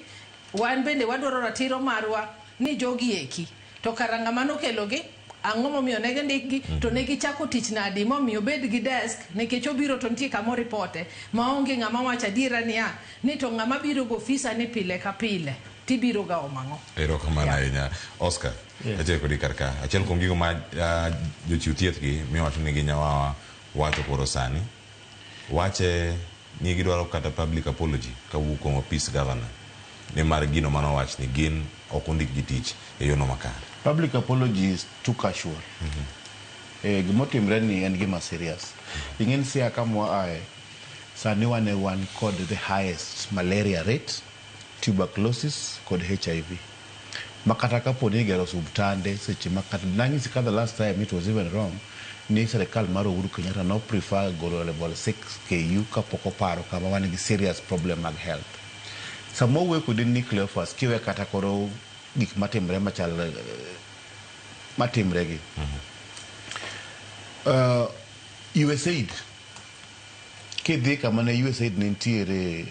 wan bende wadwaro ratiro marwa ni jogi eki. To kara ng'ama nokelogi, ang'o momiyo ne gindikgi, to ne gichako tich nadi momiyo obed gi desk, nikech obiro to nitie kama oripote maonge ng'ama wacho adiera niya ni to ng'ama biro go ofisa ni pile ka pile tibiro ga omo ang'o. Erokamano ahinya. Oscar, achiel kodi kar ka. Achiel kuom gigo ma jochiw thieth gi miwacho ni ginyawawa wacho koro sani. Wache Ni gidwaro kata public apology kawuok kuom apis governor nimar gino manowach ni gin ok ondikgi tich e yono makare. Public apology is too casual. Gimotimre ni en gima serious. Ing'e ni Siaya kama waaye, sani wan e wan kod the highest malaria rate, tuberculosis kod HIV. Ma kata kapo ni igero osuptande seche ma kata nang'isi ka the last time it was even wrong ni sirikal mar Uhuru Kenyatta no prefer golo level 6 KU kapok oparo kama wan gi serious problem mag health. Sama wawuoyo kodi ni Cleophas kiwe kata koro gik matimre machal matimre gi. USAID kidhi kama ne USAID ne nitiere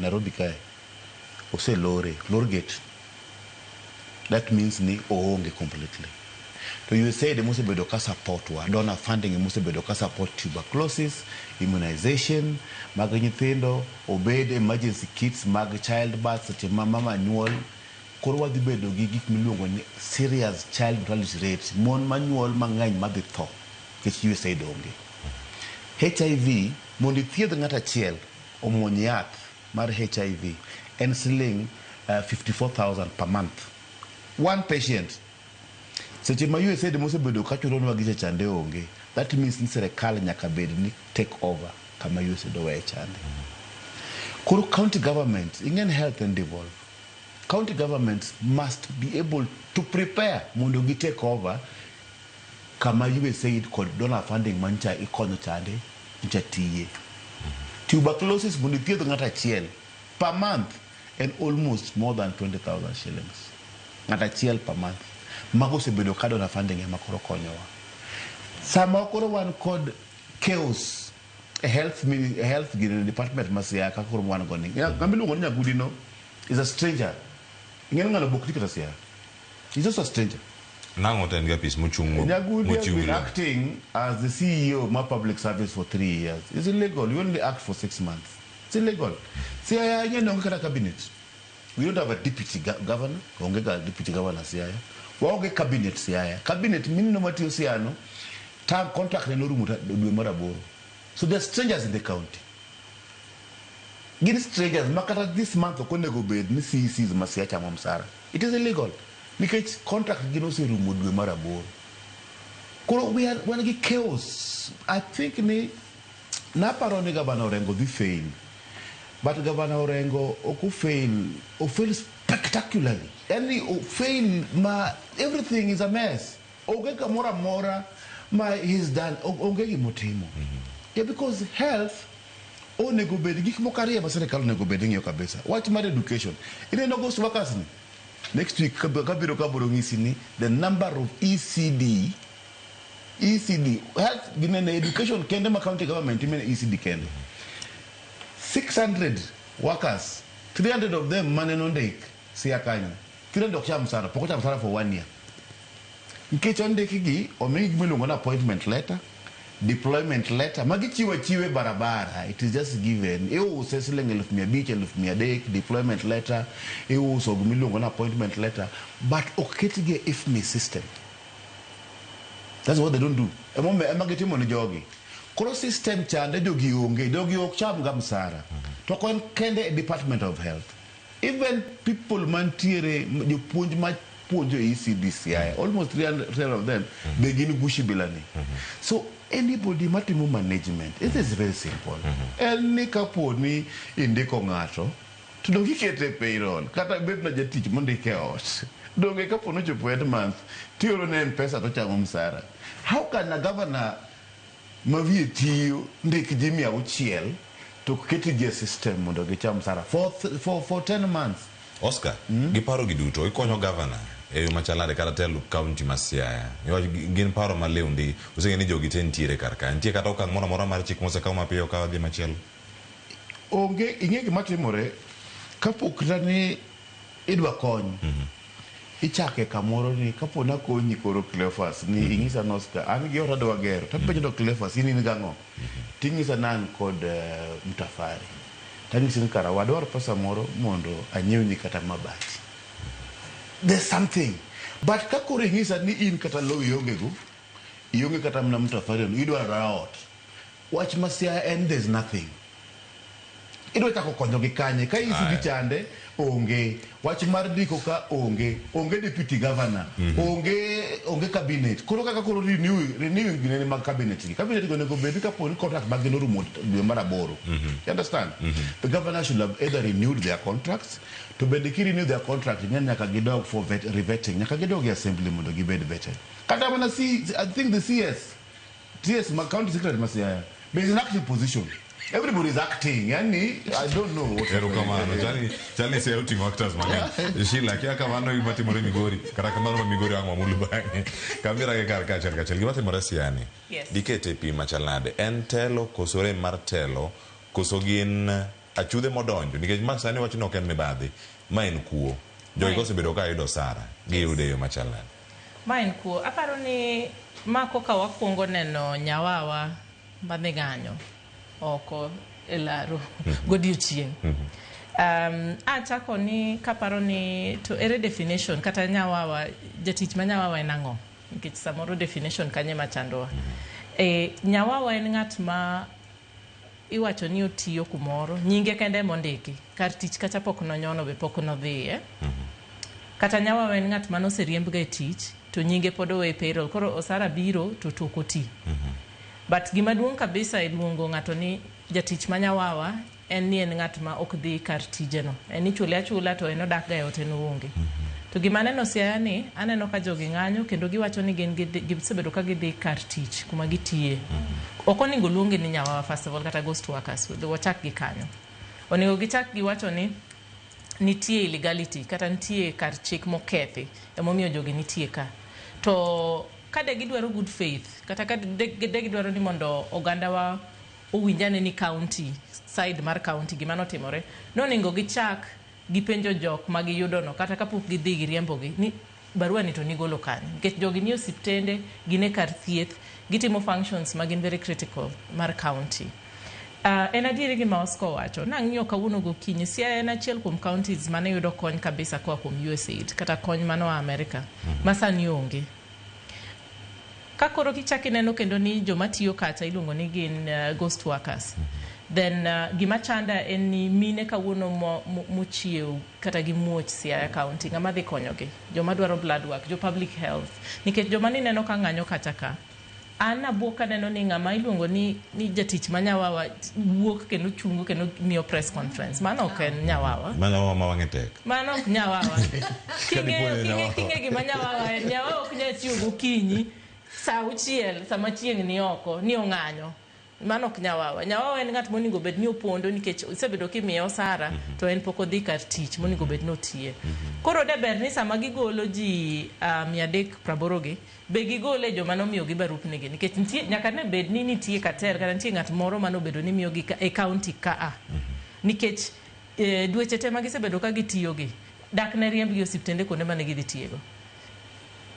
Nairobi kae oselore lor gate. That means ni oonge completely. To USAID mosebedo ka support wa, donor funding mosebedo ka support tuberculosis, immunization mag nyithindo, obed emergency kits mag childbirth seche ma mama nyuol. Koro wadhi bedo gi gik miluongo ni serious child mortality rate, mon manyuol mang'eny madhi tho nikech USAID onge. HIV, mondo ithiedh ng'ato achiel omuony yath mar HIV en siling 54,000 per month. One patient. Seche ma USAID mosebedo ka chulonwa gicha chande onge, that means ni sirikal nyaka bed ni take over kama USAID oweye chande. Koro county government, ing'e health and devolve. County governments must be able to prepare mondo gi take over kama USAID kod donor funding mancha ikonyo chande ncha tiye. Tuberculosis mondo ithiedh ng'ato achiel per month en almost more than 20,000 shillings. Ng'ato achiel per month. Mago osebedo ka donor funding ema koro konyowa. Sama koro wan kod chaos e health, health gini department ma Siaya kaka koro wan go ni. Ng'ama iluongo ni Nyagudi no is a stranger. Ing'e ni ng'ano bok ti kata Siaya. He's just a stranger. Nang'o to en gi apis mochung' Nyagudi has mochiw been gi acting as the CEO of public service for 3 years. It's illegal. You only act for 6 months. It's illegal. Siaya ing'e ni onge kata cabinet. We don't have a deputy governor. Onge ga deputy governor Siaya. Waonge cabinet Siaya. Cabinet minino matiyo Siaya no, term contract ne norumo dwe mar aboro. So there are strangers in the county. Gin strangers ma kata this month ok onego bed ni CECs ma Siaya chamo msara. It is illegal. Nikech contract gi noserumo dwe mar aboro. Koro we are wan gi chaos. I think ni naparo ni Governor Orengo dhi fail. But Governor Orengo ok ofail, ofail spectacularly. Yani ofail ma everything is a mess. Onge kamoro amora ma he's done, onge gimotimo. Yeah, because health onego bed gik moko ariyo ma sirikal onego bed ng'iyo kabisa. Wach mar education. Ineno ghost workers ni? Next week kabiro kabiro ng'isi ni the number of ECD, ECD, health ginene education kende ma county government imene ECD kende. 600 workers, 300 of them mane nondik Siaya kanyo. 300 ok cham msara, pok ocham msara for 1 year. Nikech ondikgi, omigi gima iluongo ni appointment letter, deployment letter, magi chiwo achiwa e barabara, it is just given. Iuse siling 500,000, 300,000, deployment letter, iuso gima iluongo ni appointment letter, but oketgi e IFMIS system. That's what they don't do. Emomiyo ema gitimo ne jogi. Koro system chande jogi onge, jogi ok cham ga msara. To ok en kende e Department of Health. Even people mantiere, jopuonj ma puonjo e ECD Siaya, almost 300 of them, be gin gushi bilani. So anybody matimo management, it is very simple. En ni kapo ni indiko ng'ato, to donge ikete e payroll, kata bed na jatich mondike e ot. Donge kapo ni ochopo end month, tioro ne M-Pesa to chamo msara. How can a governor ma wiye tiyo ndik ji 600 to ket ji e system mondo gicham msara for 10 months? Oscar, gi paro gi duto, ikonyo governor e yo machal nade kata telo county ma Siaya? Niwach gin paro maliw ndi, useng'e ni jogi te nitiere kar ka. Nitie kata okang' moro amora mar chik mosekaw mapiyo ka wadhi machielo? Onge, ing'e gima timore, kapok kata ni idwa kony, ichake kamoro ni kapo ni akonyi koro Cleophas ni ing'isa ni Oscar, an gi ot adwa gero, tapenjo to Cleophas in in gang'o? Ting'isa ni an kod mtafari. Tang'isi ni kara wadwar pesa moro mondo anyiewni kata mabati. There's something. But ka koro ing'isa ni in kata lowo ionge go, ionge kata mana mtafari no, idwaro ot. Wach ma Siaya en there's nothing. Idwa chako konyogi kanye ka ECD chande onge wach mar ndiko ka onge onge deputy governor, onge cabinet. Koro kaka koro renewing ginene mag cabinet gi, cabinet go onego bed kapo ni contract mag gi norumo dwe mar 8. You understand? The governor should have either renewed their contracts, to bende ki renew their contract, ing'e nyaka gidog for revetting, nyaka gidog e assembly mondo gibed vetted. Kata mana C, I think the CS ma county secretary ma Siaya is in active position. Everybody is acting. Yani, I don't know what. Erokamano. Chali se oting'o actors mang'eny. Sheila, kia kamano gima timore Migori. Kata kamano ma Migori ang' wamul bang'e. Kamira gi kar kaachiel kachiel. Gima timore Siaya ni. Dikete e pi machal nade? En telo koso rem mar telo koso gin achudhe modonjo? Nikech ma sani wach ni ok en mibadhi. Ma en kuo. Jogi kosebedo ka yudo osara, giyude e yo machal nade? Ma en kuo. Aparo ni ma koka wakwongo neno nyawawa madhi ng'anyo oko e laro godiochieng'. Achako ni kaparo ni to ere definition kata nyawawa, jatich ma nyawawa en ang'o? Nikech samoro definition kanye machandowa. Nyawawa en ng'at ma iwacho ni otiyo kumoro, nyinge kende mondiki, kar tich kacha pok nonyono be pok nodhiye. Kata nyawawa en ng'at mane oseriembga e tich to nyinge pod owe e payroll, koro osara biro to tok oti. But gima duong' kabisa e luongo ng'ato ni jatich ma nyawawa en ni en ng'at ma ok dhi kar tijeno. En ichule achula to en odak ga e ot en oonge. To gima aneno Siaya ni, aneno ka jogi ng'anyo kendo giwacho ni gin gisebedo ka gidhi kar tich kuma gitiye. Ok onego luongi ni nyawawa first of all kata ghost workers, wachak gi kanyo. Onego gichak giwacho ni nitie illegality kata nitie kar chik mokethi emomiyo jogi nitie ka. To ka de gidwaro good faith kata ka de gidwaro ni mondo ogandawa owinjane ni county side mar county gima notimore, nonego gichak gipenjo jok ma giyudono kata kapok gidhi giriembogi ni barua ni to nigolo kanye, nikech jogi nie osiptende, gin e kar thieth, gitimo functions ma gin very critical mar county. En adieri gima Oscar owacho, nang'iyo kawuono gokinyi, Siaya en achiel kuom counties mane yudo kony kabisa koa kuom USAID kata kony manoa Amerika ma sani onge. Ka koro kichak ineno kendo ni joma tiyo kacha iluongo ni gin ghost workers, then gima chanda en ni mine kawuono mochiew kata gi muoch Siaya County, ng'ama dhi konyogi? Joma dwaro blood work, jo public health, nikech joma nineno ka ng'anyo kacha ka, an abuok kaneno ni ng'ama iluongo ni jatich ma nyawawa wuok kendo chungo kendo miyo press conference. Mano ok en nyawawa. Mano nyawawa ma wang'e tek. Mano ok nyawawa. King'e gima nyawawa en, nyawawa ok nyal chiew gokinyi saa 6 sama chieng' ni oko ni ong'anyo. Mano ok nyawawa. Nyawawa en ng'at monego bed ni opondo nikech isebedo kimiye osara to en pok odhi kar tich monego bed ni otiye. Koro de ber ni sama gigolo ji 380 gi, be gigole joma nomiyogi barupnigi, nikech nitie nyaka ne bed ni nitie kater kata nitie ng'at moro manobedo ni miyogi e county ka a. Nikech dweche te ma gisebedo ka gitiyogi, dak ne riembgi e osiptende kuonde mane gidhi tiyego.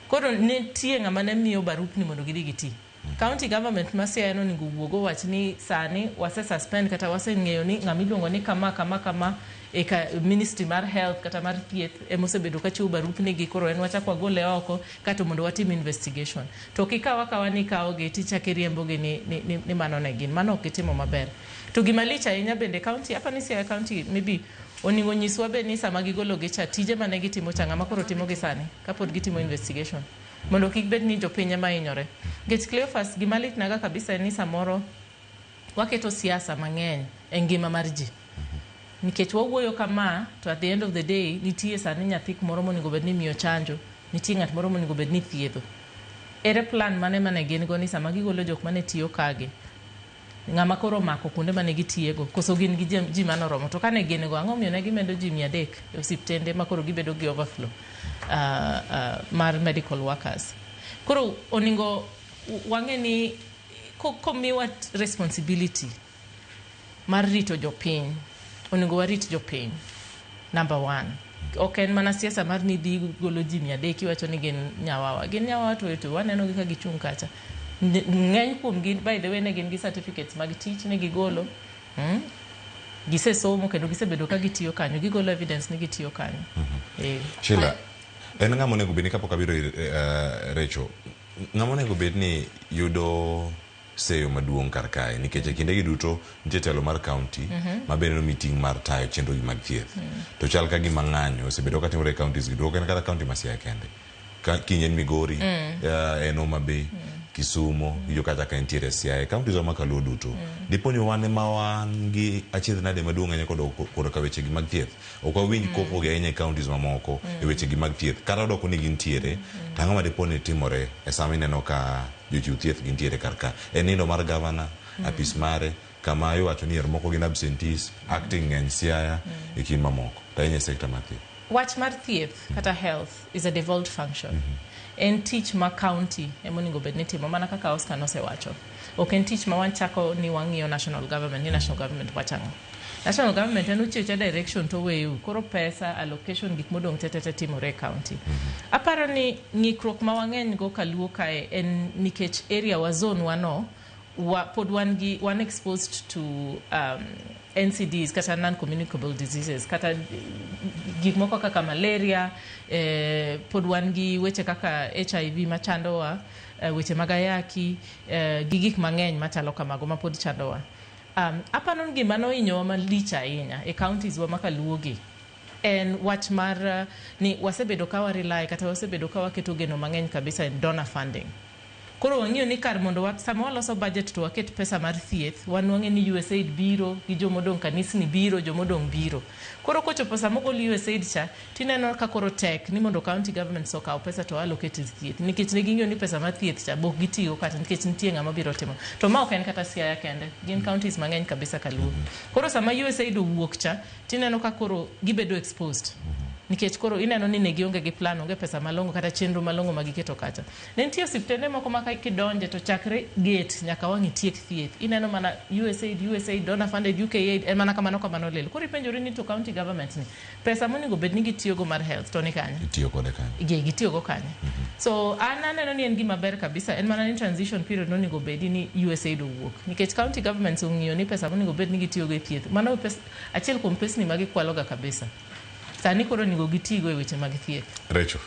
Koro nitie ng'ama ne miyo barupni mondo gidhi giti. County government ma Siaya nonego owuog owach ni sani wase suspend kata waseng'eyo ni ng'ama iluongo ni kama kama kama e ka ministry mar health kata mar thieth emosebedo ka chiwo barupni gi, koro en wachak wagole oko kato mondo watim investigation. To kikaw akawa ni ikawogi tichako iriembogi ni mano ne gin, mano ok gitimo maber. To gima lich ahinya bende county, apa ni Siaya County maybe onego nyiswa be ni sama gigologi cha, tije mane gitimo cha ng'ama koro timo gi sani kapod gitimo investigation, mondo kik bed ni jopiny ema hinyore. Nikech Cleophas, gima litnaga kabisa en ni samoro waketo siasa mang'eny e ngima mar ji. Nikech wawuoyo kama, to at the end of the day, nitie sani nyathi moro monego bed ni imiyo chanjo, nitie ng'at moro monego bed ni thiedho. Ere plan mane mane gin go ni sama gigolo jok mane tiyo kagi, ng'ama koro omako kuonde mane gitiyego, koso gin gi ji manoromo? To kane gin go, ang'o omiyo ne gimedo ji 300 e osiptende ma koro gibedo gi overflow mar medical workers? Koro onego wang'e ni komiwa responsibility mar rito jopiny, onego warit jopiny, number 1. Ok en mana siasa mar ni dhi golo ji 300 iwacho ni gin nyawawa. Gin nyawawa to waneno gi ka gichung' kacha. Ng'eny kuomgi, by the way, ne gin gi certificates mag tich, ne gigolo. Gisesomo kendo gisebedo ka gitiyo kanyo, gigolo evidence ni gitiyo kanyo. Sheila, en ng'ama onego bed ni kapok abiro ir Rachel, ng'ama onego bed ni yudo seyo maduong' kar kae nikech e kindegi duto nitie telo mar county ma bende nomi ting' mar tayo chenro gi mag thieth. To chal ka gima ng'anyo osebedo ka timore e counties gi duto, ok en kata county ma Siaya kende. Kiny en Migori, en Homa Bay, Kisumo, iwinjo kacha ka entiere Siaya, counties wa ma kaluo duto. Dipo ni wan ema wan gi achiedh nade maduong' ahinya korka weche gi mag thieth. Ok wawinj koko gi ahinya e counties mamoko e weche gi mag thieth. Kata odoko ni gintiere, to ang'o ma dipo ni timore e sama ineno ka jochiw thieth gintiere kar ka? En nindo mar gavana, apis mare, kama iwacho ni yer moko gin absentees, acting ng'eny Siaya, e kind mamoko. To ahinya e sector mar thieth. Wach mar thieth kata health is a devolved function. En tich ma county ema onego bed ni timo mana kaka Oscar nosewacho. Ok en tich ma wachako ni wang'iyo national government ni national government wacho ang'o. National government en ochiwo direction to oweyo. Koro pesa, allocation, gik modong' te te te timore e county. Aparo ni ng'ikruok ma wang'eny go kaluo kae en nikech area wa zone wa no pod wan gi wan exposed to NCDs kata non-communicable diseases kata gik moko kaka malaria, pod wan gi weche kaka HIV machandowa, weche mag ayaki, gi gik mang'eny machalo kamago ma pod chandowa. Aparo ni gima nohinyowa malich ahinya e counties wa makaluo gi en wach mar ni wasebedo ka wa rely kata wasebedo ka waketo geno mang'eny kabisa in donor funding. Koro wang'iyo ni kar mondo sama waloso budget to waket pesa mar thieth, wanwang'e ni USAID biro gi jomodong' kanisni biro, jomodong' biro. Koro kochopo sama ogol USAID cha, tineno ka koro tek ni mondo county governments okaw pesa to allocate e thieth. Nikech ne ging'eyo ni pesa mar thieth cha bok gitiyo kata nikech nitie ng'ama biro timo. To ma ok en kata Siaya kende, gin counties mang'eny kabisa kaluo. Koro sama USAID owuok cha, tineno ka koro gibedo exposed. Nikech koro ineno ni ne gionge gi plan, onge pesa malong'o kata chenro malong'o ma giketo kacha. Ne nitie osiptende moko ma ka kidonje to chakre gate nyaka wang' itiek thieth. Ineno mana USAID, USAID, donor funded, UKAID, en mana kamano kamano lelo. Koro ipenjori ni to county government ni pesa monego bed ni gitiyogo mar health to ni kanye? Itiyo kode kanye? Gi gitiyogo kanye? So an aneno ni en gima ber kabisa, en mana ni transition period nonego bedi ni USAID owuok. Nikech county governments ong'iyo ni pesa monego bed ni gitiyogo e thieth. Mano achiel kuom pesni ma gikwaloga kabisa. Sani koro onego gitigo e weche mag thieth. Rachel.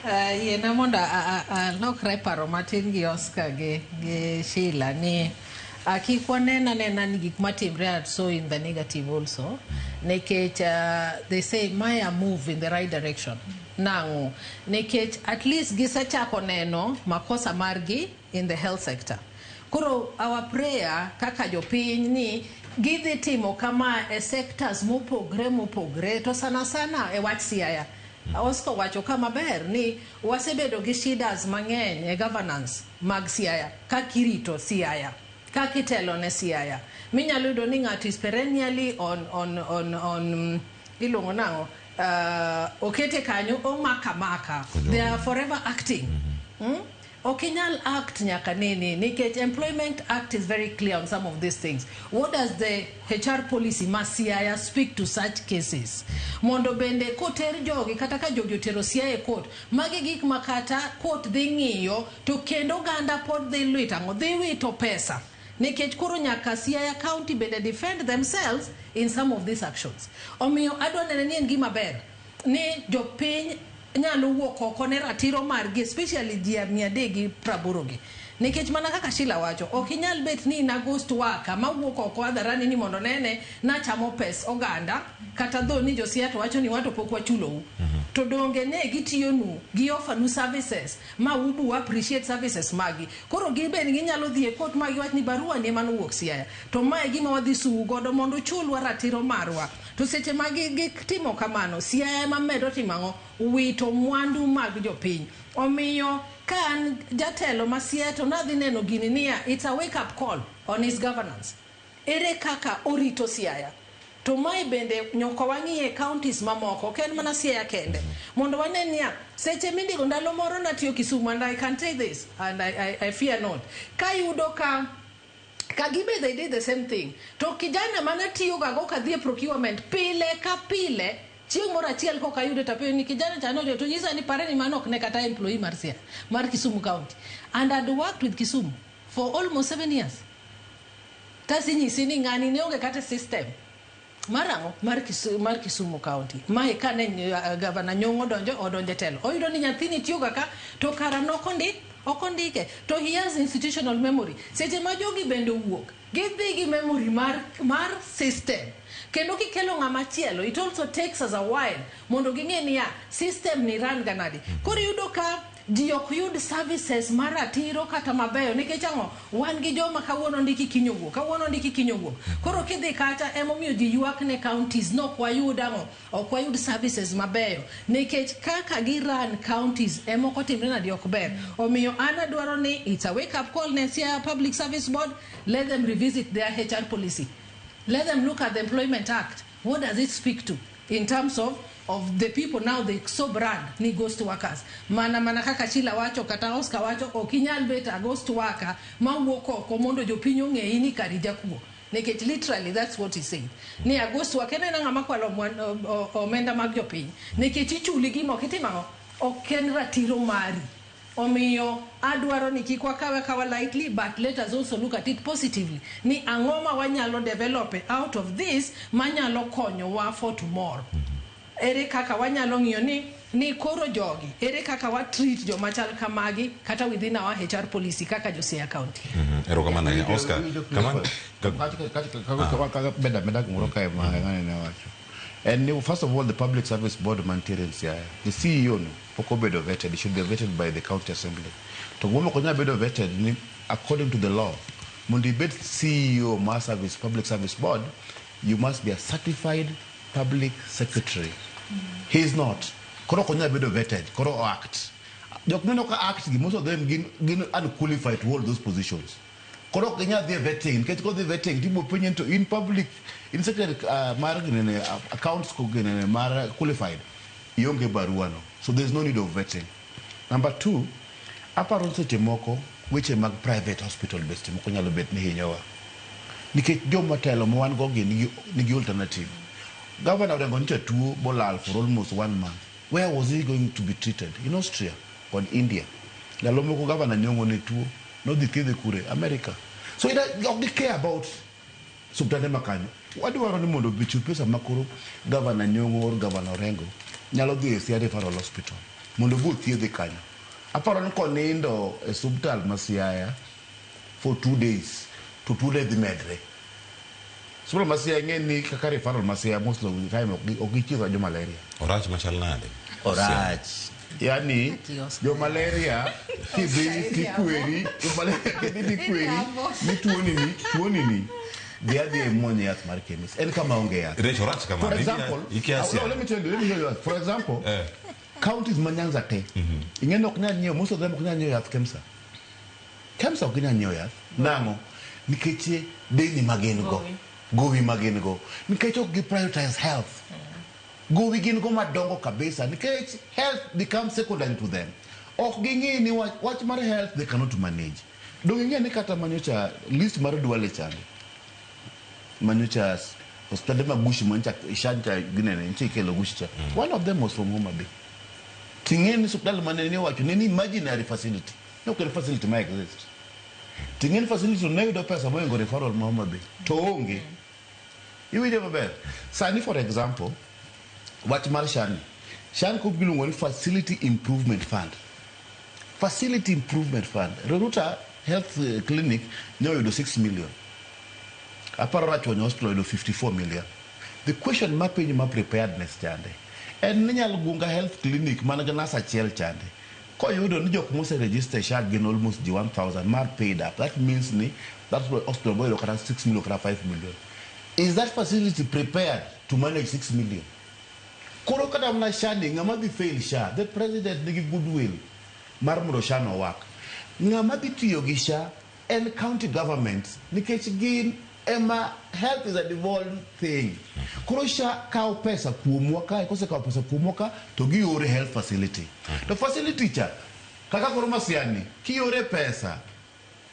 Yiena mondo alokre paro matin gi Oscar gi Sheila ni kik wanen anena ni gik matimre are so in the negative also nikech they say maya move in the right direction nang'o nikech at least gisechako neno makosa margi in the health sector. Koro our prayer kaka jopiny ni gidhi timo kama e sectors mopogre mopogre to sana sana e wach Siaya. Oscar wacho kama ber ni wasebedo gi shidas mang'eny e governance mag Siaya, kaka irito Siaya, kaka itelo ne Siaya. Minyalo yudo ni ng'ato is perennially on iluongo nang'o, okete kanyo omaka maka. They are forever acting. Ok inyal act nyaka nini nikech Employment Act is very clear on some of these things. What does the HR policy ma Siaya speak to such cases? Mondo bende koter jogi kata ka jogi otero Siaya e court, magi gik ma kata court dhi ng'iyo to kendo oganda pod dhi lwito ang'o? Dhi wito pesa. Nikech koro nyaka Siaya County bende defend themselves in some of these actions. Omiyo adwa neno ni en gima ber ni jopiny nyalo wuok oko ne ratiro margi, especially ji 380 gi. Nikech mana kaka Sheila wacho, ok inyal bet ni in a ghost worker mawuok oko hadharani ni mondo nene nachamo pes oganda kata dho ni jo Siaya to wacho ni wato pok wachulou. To donge ne gitiyonu, gi offer nu services ma ubu appreciate services magi. Koro gin bende ginyalo dhi e court ma giwach ni barua ni ema nowuok Siaya. To mae e gima wadhi sue godo mondo ochulwa ratiro marwa. To seche ma gitimo kamano, Siaya ema medo timo ang'o? Wito mwandu mag jopiny. Omiyo ka an jatelo ma Siaya to nadhi neno gini niya, it's a wake up call on his governance. Ere kaka orito Siaya? To mae bende nyaka wang'iye counties mamoko, ok en mana Siaya kende. Mondo wane niya, seche mindiko ndalo moro natiyo Kisumu and I can say this and I fear not. Kayudo ka gibe they did the same thing. To kijana mana tiyo ga go kadhi e procurement pile ka pile, chieng' moro achiel koka ayude to apenjo ni kijana cha notiyo to nyisa ni pare ni mano ok ne kata employee mar Siaya, mar Kisumu County. And I'd worked with Kisumu for almost 7 years. Tasinyisi ni ng'ani ne onge kata system. Mar ang'o? Mar Kisumu County. Mae kane Gavana Nyong'o odonjo e telo. Oyudo ni nyathini tiyo ga ka to kara nokondi Ok ondike. To he has institutional memory. Seche ma jogi bende owuok, gidhi gi memory mar system. Kendo kikelo ng'ama chielo, it also takes us a while mondo ging'e niya, system ni run ga nade. Koro iyudo ka ji ok yud services maratiro kata mabeyo nikech ang'o? Wan gi joma kawuono ndiki kiny owuok, kawuono ndiki kiny owuok. Koro kidhi kacha emomiyo ji ywak ne counties ni ok wayud ang'o? Ok wayud services mabeyo nikech kaka gi run counties ema ok otimre nade ok ber. Omiyo an adwaro ni it's a wake up call ne Siaya Public Service Board, let them revisit their HR policy. Let them look at the Employment Act. What does it speak to in terms of the people now they so brand ni ghost workers? Mana kaka Sheila wacho kata Oscar wacho, ok inyal bet a ghost worker mawuok oko mondo jopiny ong'eyi ni kari jakuo. Nikech literally that's what he said. Ni a ghost worker en ng'ama kwalo omenda mag jopiny. Nikech ichuli gima ok itimo ang'o? Ok en ratiro mari. Omiyo adwaro ni kik wakawe akawa lightly, but let us also look at it positively. Ni ang'o ma wanyalo develop out of this manyalo konyowa for tomorrow. Ere kaka wanyalo ng'iyo ni koro jogi, ere kaka wa treat joma chal kamagi kata within our HR policy kaka jo Siaya County. Erokamano ahinya. Oscar, Kaka meda gimoro kae ma ng'ane ne wacho. En ni first of all, the Public Service Board mantiere in Siaya, the CEO no pok obedo vetted. It should be vetted by the county assembly. To gimomiyo ok onyal bedo vetted ni according to the law, mondo ibed CEO mar Public Service Board, you must be a certified public secretary. He is not. Koro ok onyal bedo vetted, koro o act. Jok mineno ka act gi, most of them gin unqualified to hold those positions. Koro ok ginyal dhi e vetting, nikech kodhi vetting tibo penje to in public, in secretary mar ginene, accounts ko ginene mar qualified, ionge barua no. So there is no need of vetting. Number two, aparo ni seche moko weche mag private hospital be seche moko nyalo bet ni hinyowa. Nikech joma telo ma wan go gi nigi alternative. Governor Orengo nyocha tuo bolal for almost 1 month. Where was he going to be treated? In Austria or India. Ndalo moko Governor Nyong'o ne tuo, nodhi thiedhe kure? America. So it ok gi care about osiptande ma kanyo. Wadwaro ni mondo ochiw pesa ma koro Governor Nyong'o or Governor Orengo nyalo dhi e Siaya Referral Hospital mondo obo thiedhe kanyo. Aparo ni konindo e osiptal ma Siaya for 2 days to tuone dhi medre. Osiptal ma Siaya ng'e ni kaka referral ma Siaya most of the time ok gichiwo jo malaria. Orach machal nade? Orach. Yani jo malaria kidhi tikweri, jo malaria kidhi tikweri ni tuoni ni, tuoni ni. Dhi adhi e muony yath mar chemist. En kama onge yath. Rech orach kamano. For example, Ikia no, let me tell you, let me tell you. For example, counties ma Nyanza te. Ing'e ni ok nyal nyiewo, most of them ok nyal nyiewo yath KEMSA. KEMSA ok nyal nyiewo yath. Nang'o? Nikech deni ma gin go. Gowi ma gin go. Nikech ok gi prioritize health. Gowi gin go madongo kabisa. Nikech health becomes secondary to them. Ok ging'e ni wach mar health they cannot manage. Dong ing'e ni kata manyocha list mar Duale chande. Manyocha hospitande mag Gushi manyocha shancha ginene nitie ikelo Gushi cha. One of them was from Homa Bay. Ting'e ni osiptal mane ni owacho ne ni imaginary facility. Ne ok en facility ma exist. Ting'e ni facility ne yudo pesa mohingo referral ma Homa Bay. To onge. Iwinjo maber. Sani for example, wach mar SHA ni. SHA ni iluongo ni Facility Improvement Fund. Facility Improvement Fund. Riruta Health Clinic ne oyudo 6 million. Aparo Rachuonyo Hospital oyudo 54 million. The question ma penjo ma preparedness chande. En ni Nyalgunga Health Clinic man gi nurse achiel chande. Koyudo ni jok mose register SHA gin almost ji 1000 mar paid up. That means ni that hospital boyudo kata 6 million kata 5 million. Is that facility prepared to manage 6 million? Koro kata mana SHA ni ng'ama dhi fail SHA, the president nigi goodwill mar mondo SHA no work. Ng'ama dhi tiyo gi SHA en county government nikech gin ema health is a devolved thing. Koro SHA kawo pesa kuomwa kae, kosekawo pesa kuomwa ka to giore health facility. To facility cha kaka koro Masiani kiore pesa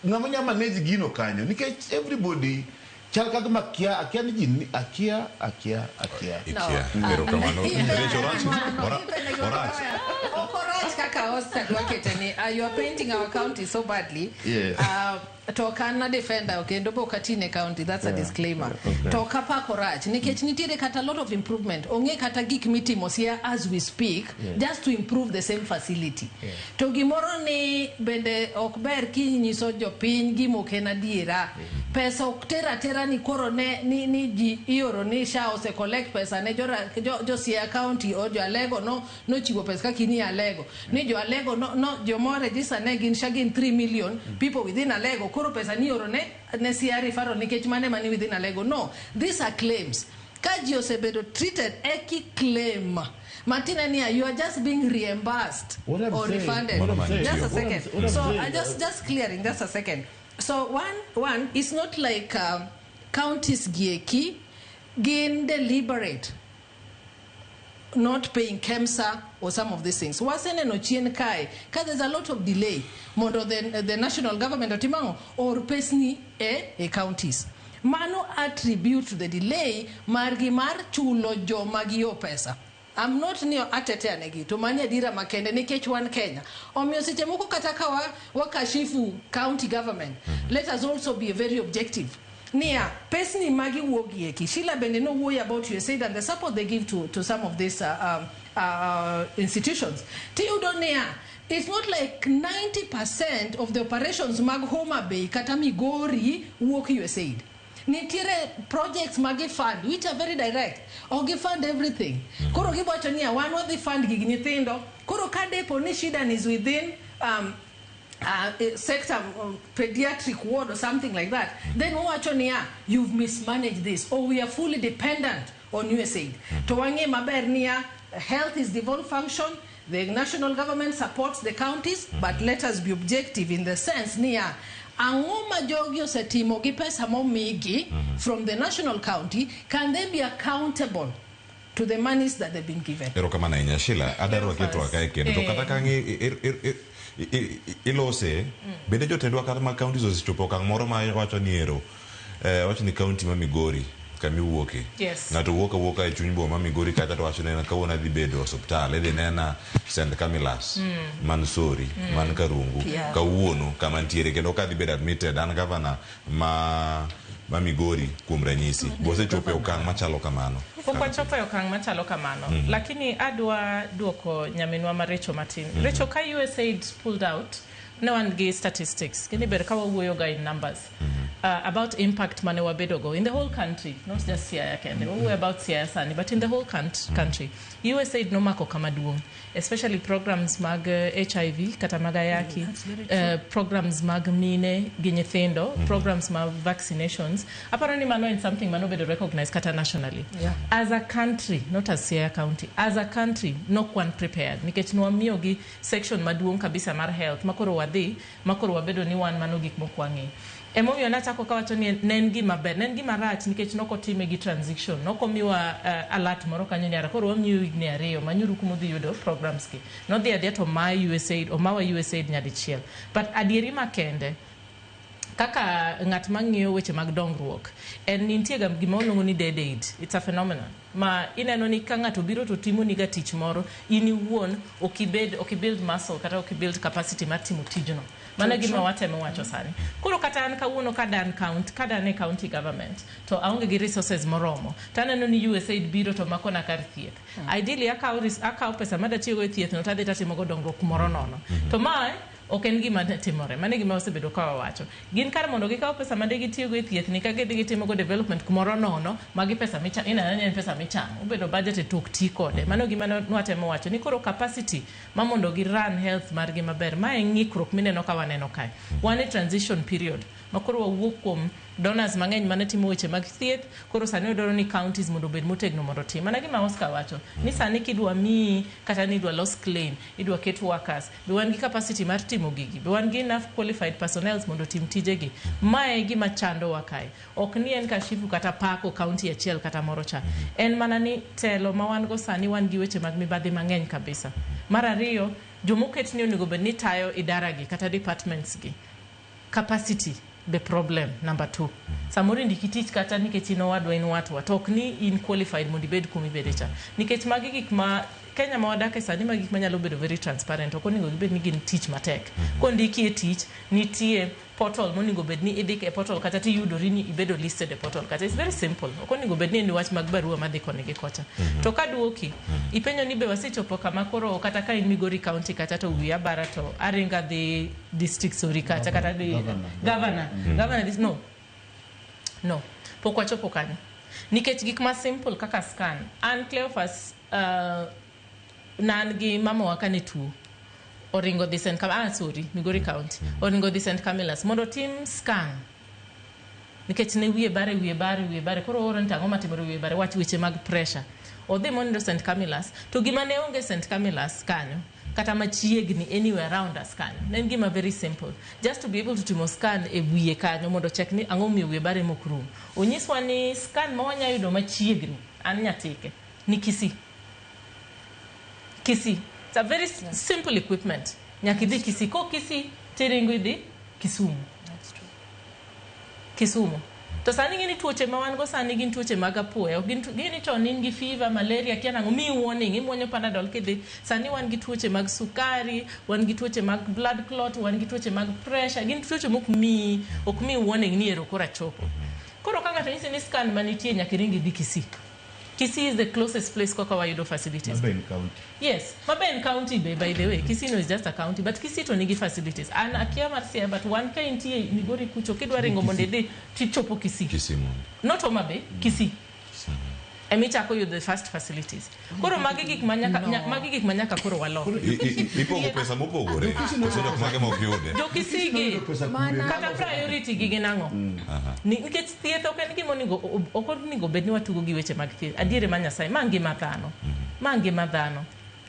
ng'ama nya manage gino kanyo nikech everybody chal kaka makia akia ni ji ni akia akia akia. Ikia. Erokamano. Rech orach. Orach. Ok orach kaka Oscar dwa kete ni you are painting our county so badly. To ok an a defender kendo be ok atine county, that's a disclaimer. To ok apako rach nikech nitiere kata a lot of improvement. Ong'e kata gik mitimo Siaya as we speak just to improve the same facility. To gimoro ni bende ok ber kinyiso jopiny gima ok en adiera. Pesa ok ter atera ni koro ne ni ji ioro ni SHA ose collect pesa ne jo Siaya County or jo Alego no nochiwo pesa kaka in Alego. Ni jo Alego no jomo register ne gin SHA gin 3 million people within Alego koro pesa ni oro ne Siaya referral nikech mane mani within Alego. No, these are claims. Ka ji osebedo treated eki claim. Martina Nia, you are just being reimbursed What I'm or saying- refunded. what I'm saying- Just a what I'm- second. what I'm So saying, I just clearing, just a second. So one, it's not like counties gieki gin deliberate not paying KEMSA or some of these things. Waseneno chien kae, ka there's a lot of delay mondo the national government otimango or pesni e counties. Mano attribute to the delay margi mar chulo joma giyo pesa. I'm not ni atetea negi to mani adira makende nikech wan Kenya. Omiyo seche moko kata ka wakashifu county government, let us also be very objective. Nia, pesni magi wuogi eki. Sheila bende no wuoyo about USAID and the support they give to some of these institutions. Tiyudo niya, it's not like 90% of the operations mag Homa Bay kata Migori wuok USAID. Nitiere projects magi fund which are very direct. Ok gi fund everything. Koro giwacho niya, wan wadhi fund gig nyithindo. Koro ka depo ni shida is within sector pediatric ward or something like that, then wawacho niya, you've mismanaged this, or we are fully dependent on USAID. To wang'e maber niya, health is devolved function, the national government supports the counties, but let us be objective in the sense niya, ang'o ma jogi osetimo gi pesa momigi from the national county, can they be accountable to the monies that they've been given? Erokamano ahinya Sheila, adaro waketo kae kendo to kata ka ng'i ilose bende jotendwa kata mag counties osechopo okang' moro ma wacho ni ero wacho ni county ma Migori kamiwuoke. Ng'ato wuok awuoka e chuny boma ma Migori kacha to wacho ni kawuono adhi bedo osuptal idhi nena St. Camillus man Sori man Karungu kawuono kama ntiere kendo ka adhi bedo admitted an gavana ma Migori kuom ranyisi bosechopo e okang' machalo kamano. Pok wachopo e okang' machalo kamano. Lakini adwa duoko nyaminwa ma Recho matin. Recho, ka USAID pulled out, ne wan gi statistics. Kendo ber ka wawuoyo ga in numbers. About impact mane wabedogo in the whole country, not just Siaya kende. Wawuoyo about Siaya sani, but in the whole country. USAID nomako kama duong', especially programs mag HIV kata mag ayaki, That's very true. Programs mag mine gi nyithindo, programs mag vaccinations. Aparo ni mano en something manobedo recognized kata nationally. As a country, not as Siaya County, as a country, nok wan prepared. Nikech nwamiyogi section maduong' kabisa mar health, makoro wadhi, makoro wabedo ni wan mano gik mok wang'eyo. Emomiyo nachako kawacho ni ne en gima ber, ne en gima rach nikech nokotime gi transition, nokomiwa alert moro kanyo ni ara koro wamiyo higni 2, manyuru kumudhi yudo programs gi. Nodhi adhiya to omaye USAID, omawa USAID nyadichiel. But adieri makende, kaka ng'at mang'iyo weche mag dongruok, en nitie ga gima waluongo ni dead aid. It's a phenomenon. Ma ineno ni ka ng'ato biro to timo ni ga tich moro, in iwuon ok ibuild muscle kata ok ibuild capacity mar timo tijno. Mano e gima watemo wacho sani. Koro kata an kawuono ka dan e county government, to aonge gi resources moromo. To aneno ni USAID biro to makona kar thieth. Ideally akaw pesa madatiyogo e thieth no to adhi tatimogo dongruok moro nono. To mae ok en gima timore. Mano e gima wasebedo ka wawacho. Gin kar mondo gikaw pesa mane gitiyogo e thieth ni ka gidhi gitimogo development kumoro nono, magi pesa michamo, ineno ni en pesa michamo. Obedo budget e tok ti kode. Mano gima nwatemo wacho ni koro capacity ma mondo gi run health margi maber. Ma en ng'ikruok mineno ka waneno kae. Wan e transition period ma koro wawuok kuom donors mang'eny mane timo weche mag thieth, koro sani wadwaro ni counties mondo obed motegno mondo otim. Mana gima Oscar wacho, ni sani kidwa miyi kata ni idwa los claim, idwa ket workers, be wan gi capacity mar timo gigi, be wan gi enough qualified personnel mondo otim tijegi. Mae e gima chandowa kae. Ok ni en kashifu kata pako county achiel kata moro cha. En mana ni telo ma wan go sani wan gi weche mag mibadhi mang'eny kabisa. Mar ariyo, jomoket ni onego bed ni tayo idara gi kata departments gi. Capacity the problem number 2. Samoro indiki tich kata nikech in owadwa in watwa, to ok ni in qualified mondo ibed kuma ibede cha. Nikech magi gik ma Kenya ma wadake sani ma gik manyalo bedo very transparent ok onego gibed ni gin tich matek. Kondiki e tich nitie portal monego bed ni idhi e portal kata tiyudori ni ibedo listed e portal kata it's very simple. Ok onego bed ni en wach mag barua madhi koni gi kocha. To kaduoki ipenjo ni be wasechopo kama koro kata ka in Migori County kata to wiya bara to aringa dhi district sori kacha kata dhi governor governor this no no pok wachopo kanyo nikech gik ma simple kaka scan an Cleophas nan gi mamawa kane tuo oringo dhi St. Sorry, Migori County oringo dhi St. Camillus mondo otim scan nikech ne wiye bare wiye bare wiye bare koro ooro ni tang'o matimore wiye bare wach weche mag pressure odhi monindo St. Camillus to gima ne onge St. Camillus kanyo kata machiegni anywhere around us kanyo ne en gima very simple just to be able to timo scan e wiye kanyo mondo check ni ang'o momiyo wiye bare mok rum onyiswa ni scan ma wanya yudo machiegni an Nyatike ni Kisii Kisii it's a very simple equipment nyaka idhi Kisii ko Kisii tiringo idhi Kisumu Kisumu to sani ing'e ni tuoche ma wan go sani gin tuoche mag apoya ok gin gini chon in gi fever malaria kia nang'o miyi warning imuonyo panadol kidhi sani wan gi tuoche mag sukari wan gi tuoche mag blood clot wan gi tuoche mag pressure gin tuoche mok miyi ok miyi warning ni ero koro achopo koro ka ng'ato nyisi ni scan manitie nyaka iring idhi Kisii Kisii is the closest place kaka wayudo facilities Mabe en county. Yes, mabe en county be by the way. Kisii no is just a county but Kisii to nigi facilities. An akia mar Siaya but wan ka intie Migori kucho kidwa ringo mondo idhi tichopo Kisii. Kisii mondo. Not Homa Bay, Kisii. Emichako yudo the first facilities. Koro magi gik ma nyaka No. magi gik ma nyaka koro walok. Ipogo pesa mopogore. Koso jok mage ma ok yude. Jo Kisii gi kata priority gi gin ang'o? Nikech thieth ok en gima onego ok onego bed ni watugo gi weche mag thieth. Adieri ma Nyasaye, ma ngima dhano. Ma ngima dhano.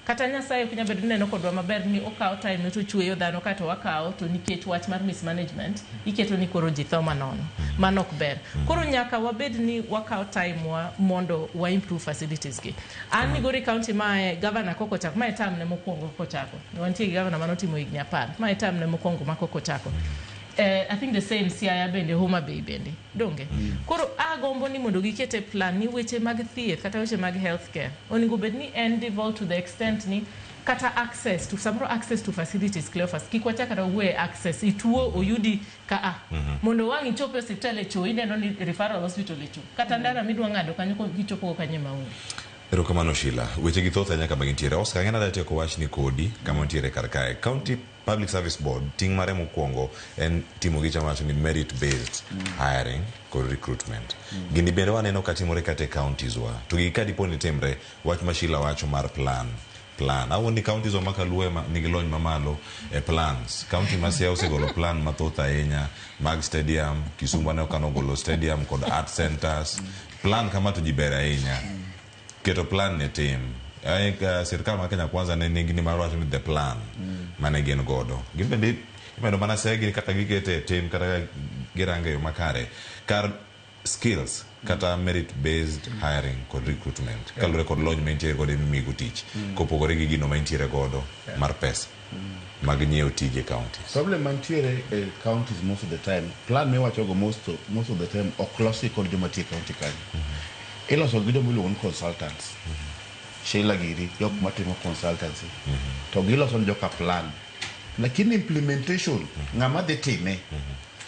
Kata Nyasaye ok nyal bedo ni neno kodwa maber ni okawo time to ochweyo dhano kato wakawo to nikech wach mar mismanagement iketo ni koro ji tho manono. Mano ok ber. Koro nyaka wabed ni wakawo time wa mondo wa improve facilities gi. An Migori County mae governor koko ochako, mae term ne mokwongo koko ochako. Wantie gi governor manotimo higni 10. Mae term ne mokwongo ma koko ochako. I think the same Siaya bende, Homa Bay bende. Donge? Koro agombo ni mondo giket e plan ni weche mag thieth kata weche mag healthcare onego bed ni en devolved to the extent ni kata access to samoro access to facilities Cleophas kik wachak kata wuoye access ituo oyudi ka a mondo wang' ichop e osiptal e cho ineno ni referral hospital e cho kata ndara midwa ng'ado kanyo kichopo go kanyo ema onge. Erokamano Sheila. Weche gi thoth ahinya kama gintiere. Oscar, ang'e nade tieko wachni kodi kama wantiere kar kae. County Public Service Board ting' mare mokwongo en timo gicha wacho ni merit based hiring kod recruitment. Gini bende waneno ka timore kata e counties wa. To gigi ka dipo ni timre, wach ma Sheila wacho mar plan. Plan. Awuon ni counties wa makaluo ema nigi lony mamalo e plans. County ma Siaya osegolo plan mathoth ahinya mag stadium, Kisumu aneno ka nogolo stadium kod art centers. Plan kama to ji ber ahinya. Keto plan ne tim. Sirkal mar Kenya Kwanza ne nigi ni mar wacho ni the plan mane gin godo. Gin bende imedo mana segi kata gikete e tim kata girange yo makare. Kar skills kata merit based hiring kod recruitment kaluwore kod lony ma intiere godo emimiyigo tich kopogore gi gino ma intiere godo mar pesa mag nyiewo tije e counties. Problem mantiere e counties most of the time, plan miwachogo most of the time ok losi kod joma tiyo e county kanyo. Iloso gi joma iluongo ni consultants. Sheila giri, jok matimo consultancy. To giloso ne joka plan. Lakini implementation, ng'ama dhi time,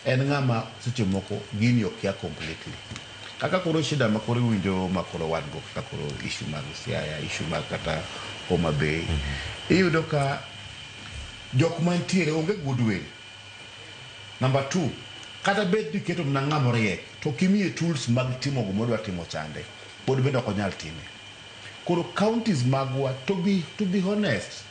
en ng'ama seche moko gini okia completely. Kaka koro shida ma koro iwinjo ma koro wan go kaka koro issue mag Siaya, issue mag kata Homa Bay. Iyudo ka jok mantiere onge goodwill. Number 2, kata bed ni iketo mana ng'ama oriek, to ok imiye tools mag timo gima odwa timo chande, pod bende ok onyal time. Koro counties magwa, to be honest,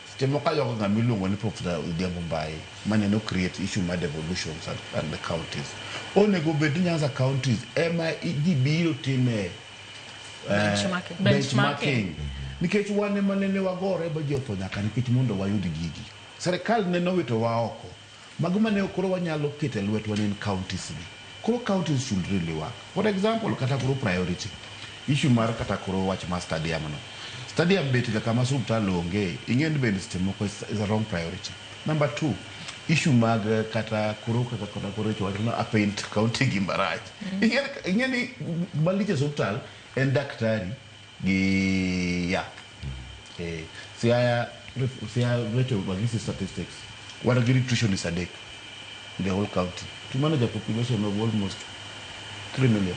seche moko ayogo ng'ama iluongo ni Professor Odhiambo Mbai, mane no create issue mar devolutions and the counties. Onego bed ni Nyanza counties ema ji biro time Benchmarking. benchmarking. Nikech wan ema nene wagore ba ji otho nyaka nikech mondo wayud gigi. Serikal ne nowito wa oko. Mago mane koro wanyalo keto e lwetwa ne en counties gi. Koro counties should really work. For example, kata koro priority. Issue mar kata koro wach mar stadium no. Stadium bet ga kama osiptal onge, ing'e ni bende seche moko is a wrong priority. Number 2, issue mag kata koro kaka kata koro iwacho ni apaint county gi marach. Ing'e ni malich e osiptal en daktari gi yath. Siaya Siaya weche magisi statistics wan gi nutritionist adek in the whole county to manage a population of almost 3 million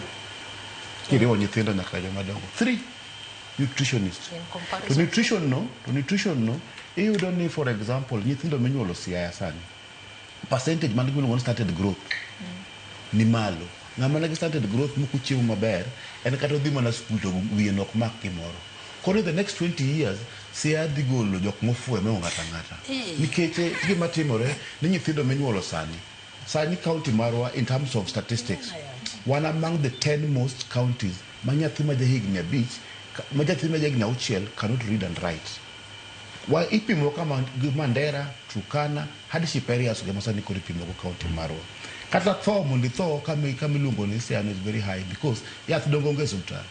kiriwo nyithindo nyaka joma dongo 3 nutritionist. In To comparison. nutrition no, to nutrition no, iyudo ni for example nyithindo minyuolo Siaya sani percentage man giluongo ni stunted growth ni malo. Ng'ama nigi stunted growth moko chiemo maber en kata odhi mana skul to wiye nok mak gimoro. Koro in the next 20 years Siaya dhi golo jok mofuwe moingo ng'ato ang'ata. Nikech gima timore ni nyithindo minyuolo sani sani county marwa in terms of statistics wan among the 10 most counties ma nyathi ma jahigni 5 ma nyathi ma jahigni 6 cannot read and write. Wa ipimo kama gi Mandera, Turkana, hardship areas go masani koro ipimo go county marwa. Kata tho mondo itho kama iluongo ni Siaya is very high because yath dongo onge e osiptal.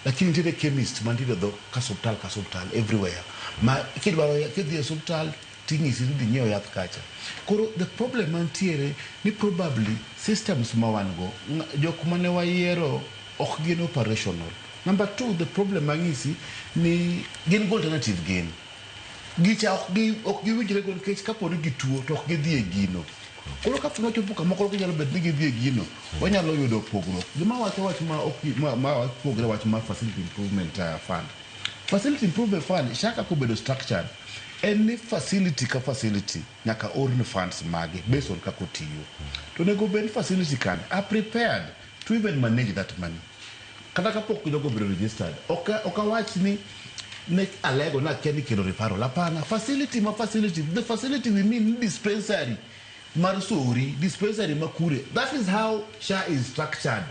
Lakini nitiere chemist mantiere dho ka osiptal ka osiptal everywhere. Ma kidwaro kidhi e osiptal ting'isi ni dhi nyiew yath kacha. Koro the problem mantiere ni probably systems ma wan go jok mane wayiero ok gin operational. Number two, the problem mang'isi ni gin go alternative gin. Gicha ok giwinjre go nikech kapo ni gituo to ok gidhi e gino. Koro kapo ni wachopo kama koro ginyalo bet ni gidhi e gino, wanyalo yudo pogruok. Gima wacho wach ma ok ma pogre wach mar facility improvement fund. Facility improvement fund SHA kaka obedo structured en ni facility ka facility nyaka orne funds mage based on kaka otiyo. To onego bed ni facility kan are prepared to even manage that money. Kata kapok jogo obedo registered, ok awach ni ne alego na akia ni kelo referral. Hapana, facility ma facility, the facility we mean dispensary mar Sori, dispensary ma Kure. That is how SHA is structured.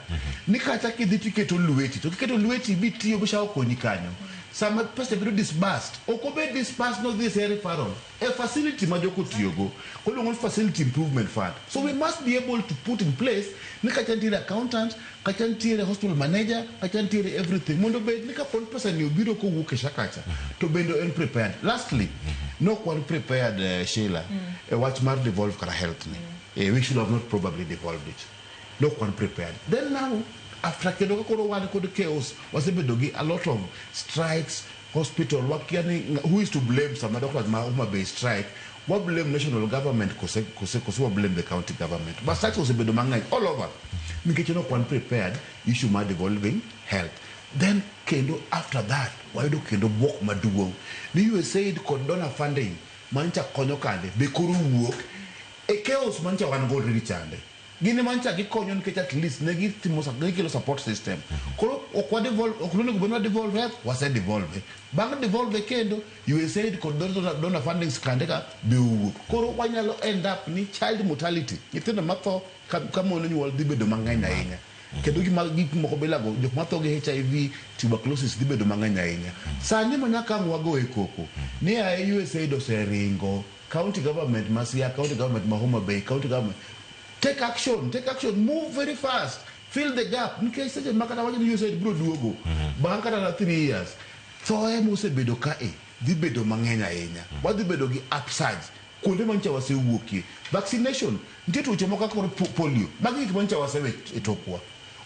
Ni kata kidhi tiketo lweti, to kiketo lweti bitiyo bi SHA okonyi kanyo. Sama pesa bedo disbursed, ok obed disbursed no dhi e referral. E facility ma joko tiyogo, koluongo ni facility improvement fund. So we must be able to put in place ni kacha nitiere accountant, kacha nitiere hospital manager, kacha nitiere everything. Mondo bed ni kaponi pesa ni obiro kowuok e SHA kacha, to bende en prepared. Lastly, nok wan prepared, Sheila, e wach mar devolve kata health ni. We should have not probably devolved it. Nok wan prepared. Then now, after kendo ka koro wan kod chaos, wasebedo gi a lot of strikes, hospital, wakia ni who is to blame sama doctors ma Homa Bay strike, wa blame national government kose kose kose wa blame the county government. But strikes osebedo mang'eny all over. Nikech nok wan prepared issue mar devolving health. Then kendo after that, wayudo kendo bwok maduong' ni USAID kod donor funding mancha konyo kande be koro wuok e chaos mancha wan go already chande. Gin mancha gikonyo nikech at least ne gitimo ne gikelo support system. Koro ok wa devolve, ok onego bed ni wa devolve health, wase devolve. Bang' devolve kendo USAID kod donor fundings kande ka be owuok. Koro wanyalo end up ni child mortality, nyithindo matho ka mon onyuol dhi bedo mang'eny ahinya. Kendo gima gik moko bilago, jok matho gi HIV, tuberculosis dhi bedo mang'eny ahinya. Sani ma nyaka ang' wago e koko, ni ae USAID oseringo, county government ma Siaya, county government ma Homa Bay, county government, take action, take action, move very fast, fill the gap. Nikech seche ma kata wacho ni USAID biro duogo, bang' kata na 3 years, thoe mosebedo kae dhi bedo mang'eny ahinya. Wadhi bedo gi upsurge kuonde mancha wasewuokie. Vaccination, nitie tuoche moko kaka polio, magi gik mancha wasewe e tokwa.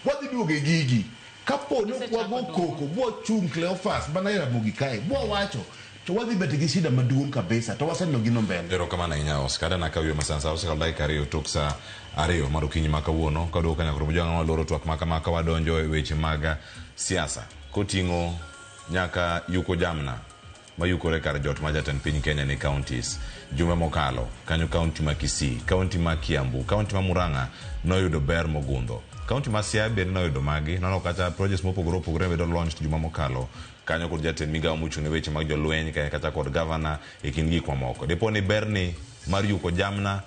Wadhi duogo e gigi. Kapo ni ok wago koko, bwachung' Cleophas, mana e Ramogi kae, bwawacho, to wadhi bet gi shida maduong' kabisa, to waseneno gino mbele. Erokamano ahinya Oscar. Adana ka wiyo masan sa osekalo dakika 2 tok sa 2 mar okinyi ma kawuono. Kaduogo ka nyakoro mojwang' waloro twak ma kama ka wadonjo e weche mag siasa. Koting'o nyaka yuko jamna mayukore kar jot ma jatend piny Kenya ni counties. Jumbe mokalo, kanyo county ma Kisii, county ma Kiambu, county ma Murang'a noyudo ber mogundho. County ma Siaya bende noyudo magi, nono kata projects mopogore opogore bedo launched juma mokalo. Kanyo kod jatend migawo mochung' ne weche mag jolweny kata kod governor e kind gik mamoko. Dipo ni berni mar yuko jamna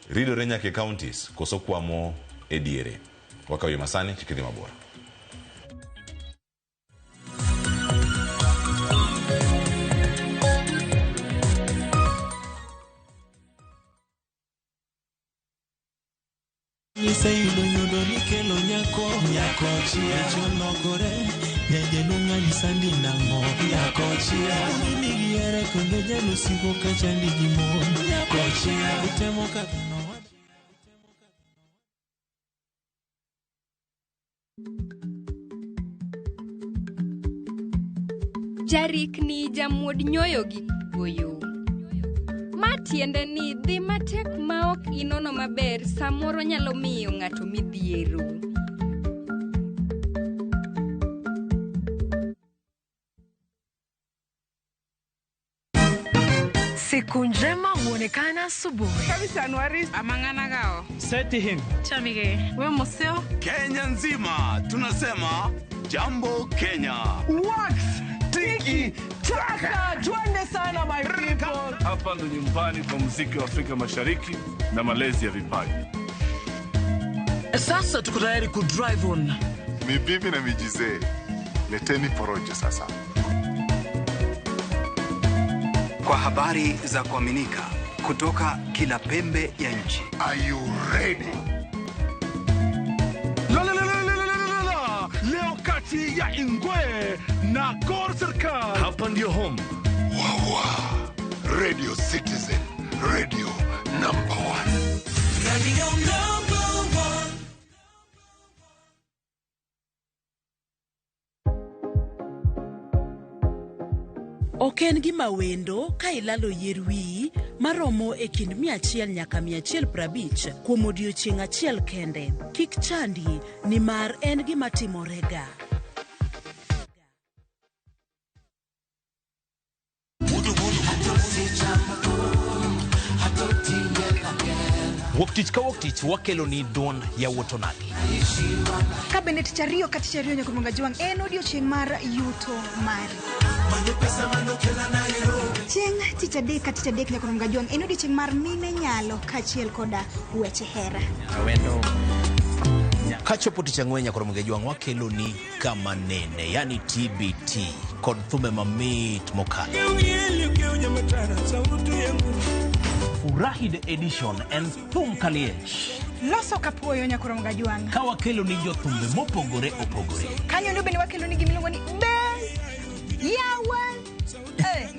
ridore nyaka e counties koso kwamo e diere. Wakaw yo masani kik idhi mabor. Iseyudo nyodo nikelo nyako, nyako chia. Cholokore, nyajaluo ng'ani sandi nang'o, nyako chia. Mimi gihere kendo jaluo siko ka chandi gi mon, nyako chia. Utemo ka dhano Jarikni jamuod nyoyo gi goyo. Ma tiende ni dhi matek ma ok inono maber samoro nyalo miyo ng'ato midhiero. Siku njema huonekana asubuhi. Amang'anagao. Setihim. Chamige. We moseo. Kenya nzima tunasema jambo Kenya. Wax tiki taka, twende sana my people. Hapa ndo nyumbani kwa muziki wa Afrika Mashariki na malezi ya vipaji. Sasa tuko tayari ku drive on. Ni bibi na mijizee, leteni porojo sasa. Kwa habari za kuaminika kutoka kila pembe ya nchi. Are you ready? La, la, la, la, la, la, la, la. Leo kati ya Ingwe na Gor Serikal. Hapa ndio home. Wawa. Radio Citizen, radio number one. Radio number one. Ok en gima wendo ka ilalo yier wiyi maromo e kind 100 nyaka 150 kuom odiechieng' achiel kende. Kik chandi nimar en gima timorega. Wuok tich ka wuok tich wakelo ni duond yawuot onagi. Ka bende tich ariyo ka tich ariyo nyaka Jwang' en odiechieng' mar yuto mari. Chieng' tich adek ka tich adek nyaka Jwang' en odiechieng' mar mine nyalo kaachiel koda weche hera. Kachopo tich ang'wen nyaka Jwang' wakelo ni kama nene, yani TBT kod thumbe mamit mokalo. Furahi the edition en thum kaliech. Loso kapuoyo nyaka Jwang'. Ka wakelo ni jothumbe mopogore opogore. Kanyo ndo bende wakelo ni gimiluongo ni be yawa. Eh.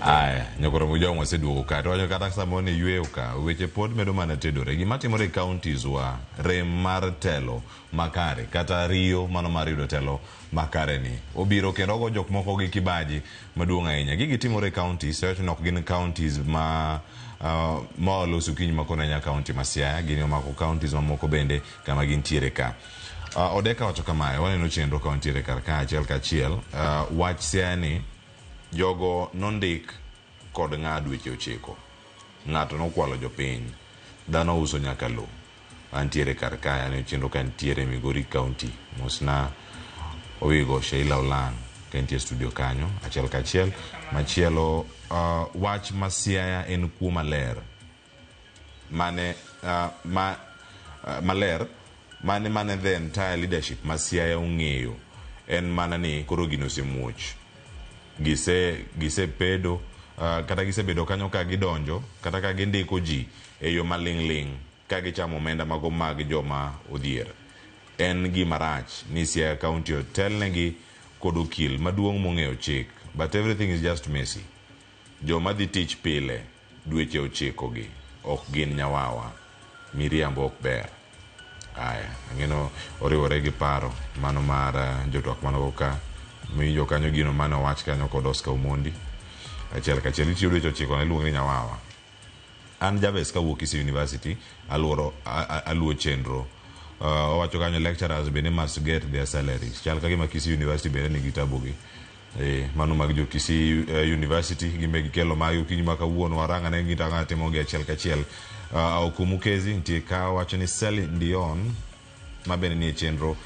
Aya, nyakoro mujong waseduogo ka to wacho kata samoro ni yweyo ka weche pod medo mana tedore. Gima timore e counties wa rem mar telo makare kata riyo mano mar yudo telo makare ni obiro kendo ogo jok moko gi kibaji maduong' ahinya. Gigi timore e counties, wacho ni ok gin counties ma ma oloso okinyi ma kono ahinya county ma Siaya, gini omako counties mamoko bende kama gintiere ka. Odeka wacho kamae, waneno chenro ka wantiere kar ka achiel kachiel. Wach Siaya ni jogo nondik kod ng'a dweche 9. Ng'ato nokwalo jopiny. Dhano uso nyaka lo. Antiere kar kae, aneno chenro ka nitiere Migori County. Mosna Owigo Sheila Olang' ka entie studio kanyo achiel kachiel. Machielo wach ma Siaya en kuo maler. Mane maler mane the entire leadership ma Siaya ong'eyo en mana ni koro gino osemuoch. Gise pedo kata gisebedo kanyo ka gidonjo kata ka gindiko ji e yo maling' ling' ka gichamo omenda mago mag joma odhier. En gima rach ni Siaya County otelnegi kod okil maduong' mong'eyo chik, but everything is just messy. Joma dhi tich pile dweche 9 gi ok gin nyawawa, miriambo ok ber. Aya, ang'eno oriwore gi paro mano mar jotwak manogo ka miwinjo kanyo gino mane owach kanyo kod Oscar Omondi. Achiel kachiel itiyo dweche 9 ne iluongo ni nyawawa. An Jarvis kawuok Kisii University aluwo chenro. Owacho kanyo lecturers bende must get their salaries. Chal ka gima Kisii University bende nigi tabu gi. Mano mag jo Kisii University gimbe gikelo magi okinyi ma kawuono waranga ne gitanga timo gi achiel kachiel. Okumu Kezi nitie ka wacho ni Celine Dion ma bende nie chenro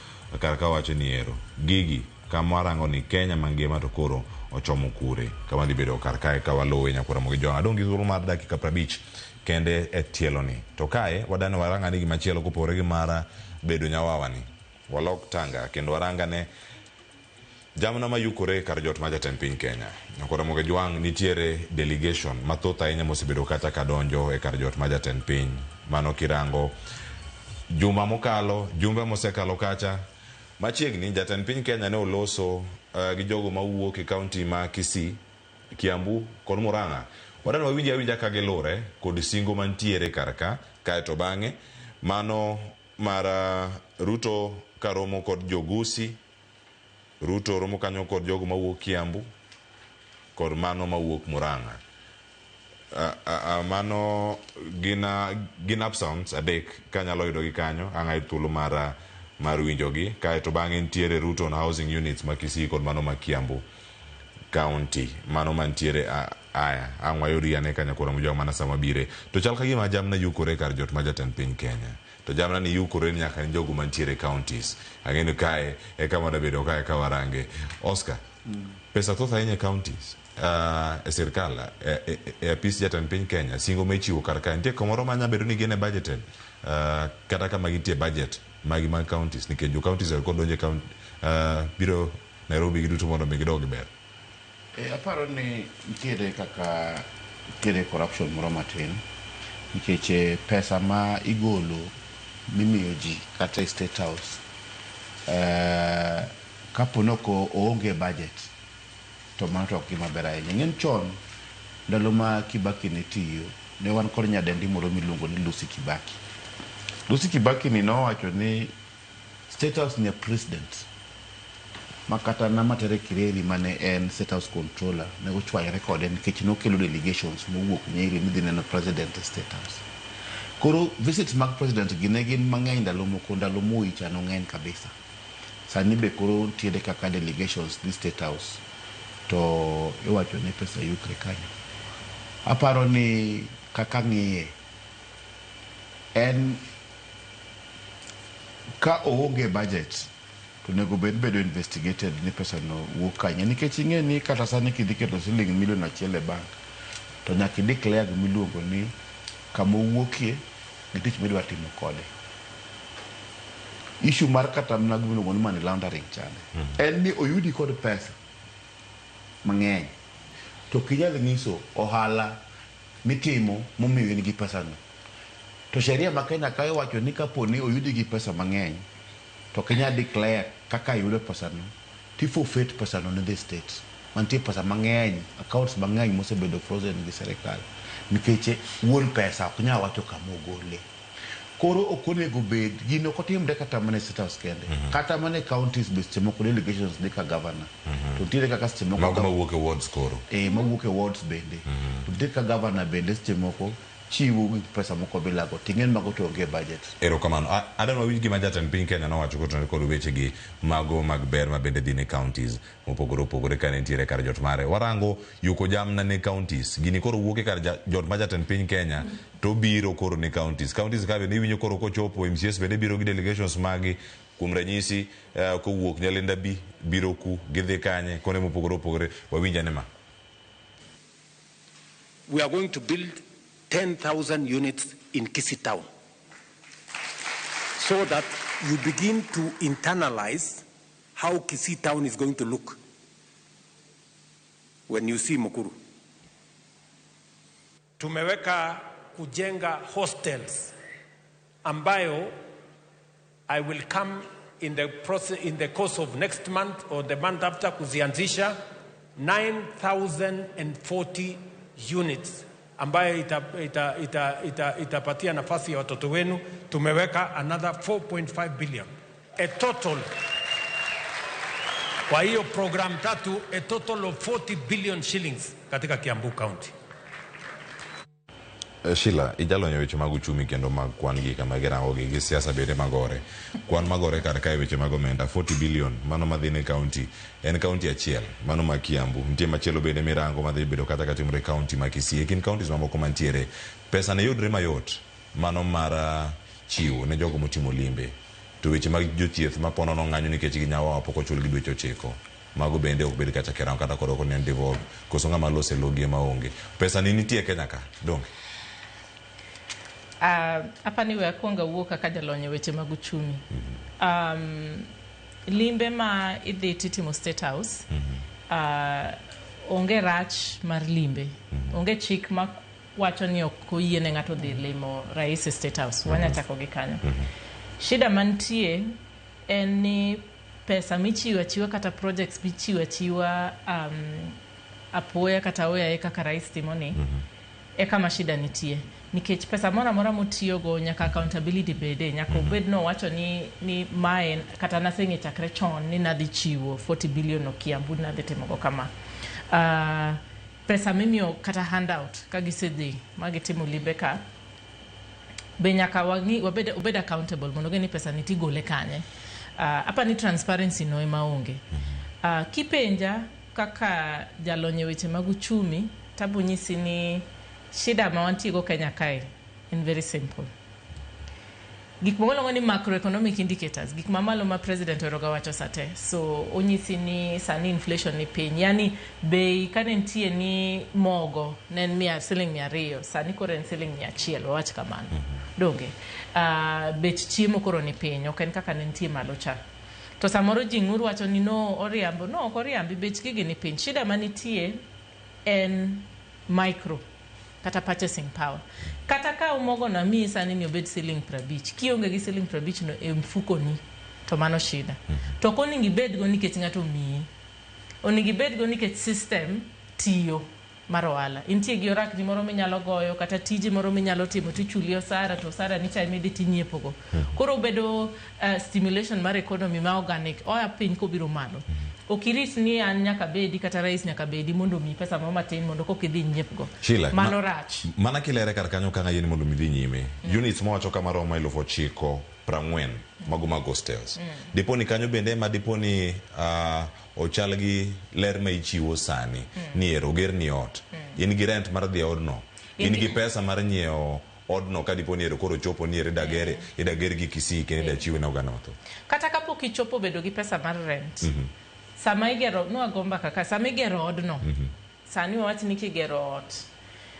kar ka wacho ni ero gigi kama warango ni Kenya mangima to koro ochomo kure kama dhi bedo kar kae ka waluwe nyakwara Ramogi Jwang'. Adong' gi thuolo mar dakika 50 kende e tielo ni. To kae wadani waranga ni gimachielo kopogore gi mar bedo nyawawa ni. Walok tanga kendo waranga ne jamna mayukore kar jot ma jatend piny Kenya. Nyakwara Ramogi Jwang' nitiere delegation mathoth ahinya mosebedo kata kadonjo e kar jot ma jatend piny. Mano kirango juma mokalo, jumbe mosekalo kacha machiegni jatend piny Kenya ne oloso gi jogo mawuok e kaunti ma Kisii, Kiambu kod Murang'a. Wadwani wawinj awinja ka gilure kod singo mantiere kar ka, kaeto bang'e mano mar Ruto karomo kod Jogusi, Ruto romo kanyo kod jogo mawuok Kiambu kod mano mawuok Murang'a. Mano gin gin upsounds adek kanyalo yudogi kanyo ang' ayud thuolo mar mar winjogi kaeto bang'e nitiere Ruto on housing units ma Kisii kod mano ma Kiambu county mano mantiere aya ang' wayudgi ane ka nyakwar Mujwang' mana sama bire to chal ka gima jamna yukore kar jot ma jatend piny Kenya to jamna ni yukore nyaka ne jogo mantiere counties ang'e ni kae e kama dabedo kae ka warange Oscar pesa thoth ahinya e counties e sirkal e apis jatend piny Kenya singo ma ichiwo kar kae nitie kamoro ma nyalo bedo ni gin e budgeted kata kama gintie budget magi mag counties nikech jo counties kod donjo e biro Nairobi giduto mondo mi gidog ber. Aparo ni nitiere kaka nitiere corruption moro matin nikech pesa ma igolo mimiyo ji kata e State House kapo ni ok oonge budget to mano to ok gima ber ahinya. Ing'e ni chon ndalo ma Kibaki ne tiyo ne wan kod nyadendi moro miluongo ni Lucy Kibaki. Lucy Kibaki ni nowacho ni State House ni a president ma kata Namatere Kireri mane en State House controller ne ochwanyore kode nikech nokelo delegations mowuok Nyeri midhi neno president e State House. Koro visits mag president gi ne gin mang'eny ndalo moko ndalo Moi cha nong'eny kabisa. Sani be koro nitiere kaka delegations dhi State House to iwacho ni pesa yukre kanyo. Aparo ni kaka ng'iye en ka oonge budget to onego bed bedo investigated ni pesa no wuok kanye nikech ing'e ni kata sani kidhi keto siling milion achiel e bank to nyaka i declare gimiluongo ni kama owuokie gi tich midwa timo kode. Issue mar kata mana gimiluongo ni money laundering chande en ni oyudi kod pesa mang'eny to ok inyal nyiso ohala mitimo momiyo in gi pesa no. To sheria ma Kenya ka iwacho ni kapo ni oyudi gi pesa mang'eny to ok inyal declare kaka iyudo pesa no ti forfeit pesa no ne the state. Mantie pesa mang'eny, accounts mang'eny mosebedo frozen gi sirikal nikech wuon pesa ok nyal wacho kama ogole. Koro ok onego bed gino ok otimre kata mana e State House kende. Kata mana e counties be seche moko delegations dhi ka governor. To nitiere kaka seche moko Mago mawuok e wards koro. Mawuok e wards bende. To nitie kaka governor bende seche moko chiwo gik pesa moko bilago ting'e ni mago to onge e budget. Erokamano. Adwa winj gima jatend piny Kenya nowacho kotenore kod wechegi mago mag ber ma bende dhi ne counties mopogore opogore ka nitiere kar jot mare. Warango yuko jamna ne counties. Gini koro wuok e kar jot ma jatend piny Kenya to biro koro ne counties. Counties ka bende iwinjo koro kochopo MCAs bende biro gi delegations magi kuom ranyisi kowuok Nyalenda B biro ku gidhi kanye kuonde mopogore opogore wawinj ane ma. We are going to build 10,000 units in Kisii town so that you begin to internalize how Kisii town is going to look when you see Mukuru. Tumeweka kujenga hostels ambayo I will come in the process, in the course of next month or the month after kuzianzisha 9,040 units ambayo itapatia nafasi ya watoto wenu. Tumeweka another 4.5 billion. A total, kwa hiyo program tatu, a total of 40 billion shillings katika Kiambu County. Sheila, ijalony e weche mag uchumi kendo mag kwan gi kama girango gi gi siasa bende magore. Kwan magore kar kae weche mag omenda 40 billion mano madhi ne county en county achiel mano ma Kiambu. Nitie machielo bende mirango madhi bedo kata katimore county ma Kisii. E kind counties mamoko mantiere pesa ne yudre mayot mano mar chiwo ne jogo motimo limbe. To weche mag jothieth ma ponono ng'anyo nikech ginyawawa pok ochul gi dweche 9. Mago bende ok bed kata kirango kata koro ok en devolve. Koso ng'ama lose logi ema onge. Pesa ni nitie Kenya ka donge? Apani we akwongo awuo kaka jalony e weche mag uchumi. Limbe ma idhi titimo State House, onge rach mar limbe. Onge chik ma wacho ni ok oyiene ng'ato dhi limo rais e State House. Wanya chako gi kanyo. Shida mantie en ni pesa michiwo achiwa kata projects michiwo achiwa apoya kata oyaye kaka rais timo ni e kama shida nitie, nikech pesa moro amora motiyogo nyaka accountability bede, nyaka obed nowacho ni mae kata naseng'e chakre chon ni nadhi chiwo 40 billion no Kiambu, nadhi timogo kama. Pesa mimiyo kata handout ka gisedhi ma gitimo limbe ka be nyaka wang'i wabed obed accountable mondo gine ni pesa ni tigole kanye. Apa ni transparency no ema onge. Kipenja kaka jalony e weche mag uchumi, tabo nyisi ni shida ma wantie go Kenya kae en very simple. Gik moko iluongo ni macroeconomic indicators, gik mamalo ma president oheroga wacho sate. So onyisi ni sani inflation ni piny, yani bei kane nitie ni mogo ne en mia, siling 200, sani koro en siling 100, wawach kamano. Donge bech chiemo koro ni piny, ok en kaka ne nitie malo cha. To samoro ji ng'ur wacho ni no oriambo, no ok oriambi, bech gigi ni piny. Shida manitie en micro kata purchasing power. Kata ka mogo no amiyi sani ni obed siling 50, kionge gi siling 50 no e mfukoni to mano shida. To ok onego ibedgo nikech ng'ato omiyi. Onego ibedgo nikech system tiyo mar ohala. Intie gi orakni moro minyalo goyo kata tiji moro minyalo timo tichuli osara, to osara ni cha ema idhi tinyiepogo. Koro obedo stimulation mar economy ma organic, oa piny kobiro malo. Ok irit ni an nyaka bedi kata rais nyaka bedi mondo omiyi pesa moro matin mondo koka idhi inyiepgo. Sheila, Mano rach. Mana kilere kar kanyo kanga yien mondo midhi nyime. Units mowacho kama romo 9,040 mago mag hostels. Dipo ni kanyo bende ema dipo ni ochal gi ler ma ichiwo sani ni ero oger ni ot. In gi rent mar dhi e odno. In gi pesa mar nyiewo odno ka dipo ni ero koro chopo ni ero idagere idager gi Kisii kendo idachiwe ne oganda mathoth. Kata kapok ichopo bedo gi pesa mar rent, sama igero, nwago mbaka ka, sama igero odno, sani wawach ni kigero ot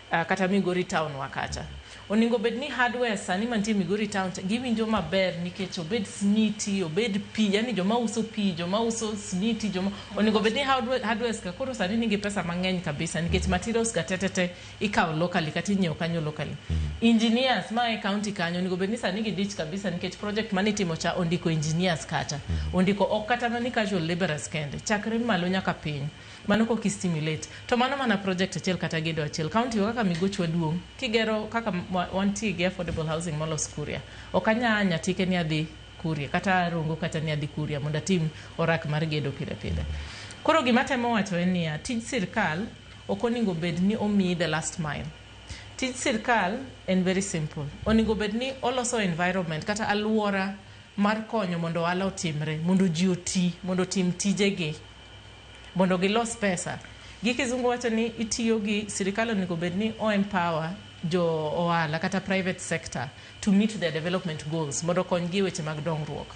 kata Migori town wa kacha, onego bed ni hardware sani mantie Migori town cha, giwinjo maber nikech obed smiti, obed pi, yani joma uso pi, joma uso smiti, joma onego bed ni hardwares ka koro sani nigi pesa mang'eny kabisa nikech materials ga tetete ikawo locally kata inyiewo kanyo locally. Engineers ma e county kanyo onego bed ni sani gidich kabisa nikech project manitimo cha ondiko engineers kacha, ondiko ok kata mana ni casual laborers kende, chakre malo nyaka piny. Mano koki stimulate to mano mana project achiel kata gedo achiel. County wa kaka Migochwa duong', kigero kaka wantie gi affordable housing molos Kuria, ok anya nyatike ni adhi Kuria kata Rongo kata ni adhi Kuria mondo atim orak mar gedo pile pile. Koro gima temo wacho en niya, tij sirkal ok onego bed ni omiyi the last mile. Tij sirkal en very simple. Onego bed ni oloso environment kata aluora mar konyo mondo ohala otimre, mondo ji oti, mondo otim tijegi, mondo gilos pesa. Gi kizungu wacho ni itiyo gi sirikal onego bed ni o empower jo ohala kata private sector to meet their development goals, mondo okonygi e weche mag dongruok.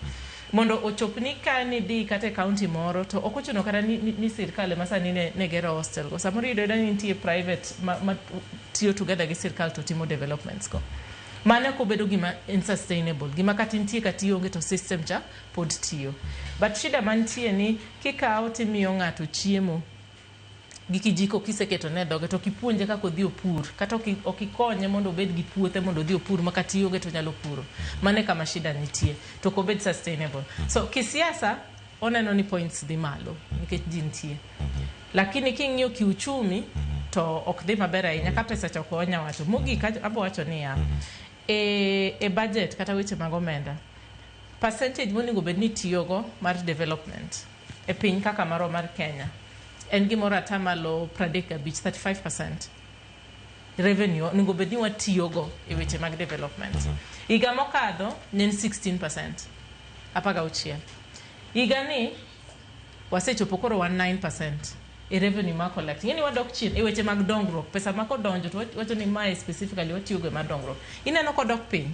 Mondo ochop ni ka nidhi kata e county moro to ok ochuno kata ni sirkal ema sani ne gero hostel go. Samoro iyudo ayuda ni nitie private ma tiyo together gi sirkal to timo developments go. Mano ok obedo gima en sustainable, gima kata intie kata ionge to system cha pod tiyo. But shida mantie ni kikawo timiyo ng'ato chiemo gi kijiko kiseketo ne dhoge to kipuonje kaka odhi opur, kata ok ikonye mondo obed gi puothe mondo odhi opur ma kata ionge to onyalo puro. Mano e kama shida nitie, to ok obed sustainable. So kisiasa oneno ni points dhi malo nikech ji nitie. Lakini king'iyo kiuchumi to ok dhi maber ahinya ka pesa cha ok onya wacho. Mogik abo wacho niya, e budget kata weche mag omenda, percentage monego bed ni itiyogo mar development e piny kaka marwa mar Kenya en gimoro atamalo 35, 35% revenue onego bed ni watiyogo e weche mag development. Higa mokadho ne en 16%, 16. Higa ni wasechopo koro wan 9% e revenue ma collect. Ing'e ni wadok chien e weche mag dongruok. Pesa ma kodonjo to wacho ni mae specifically watiyogo e mar dongruok. Ineno kodok piny.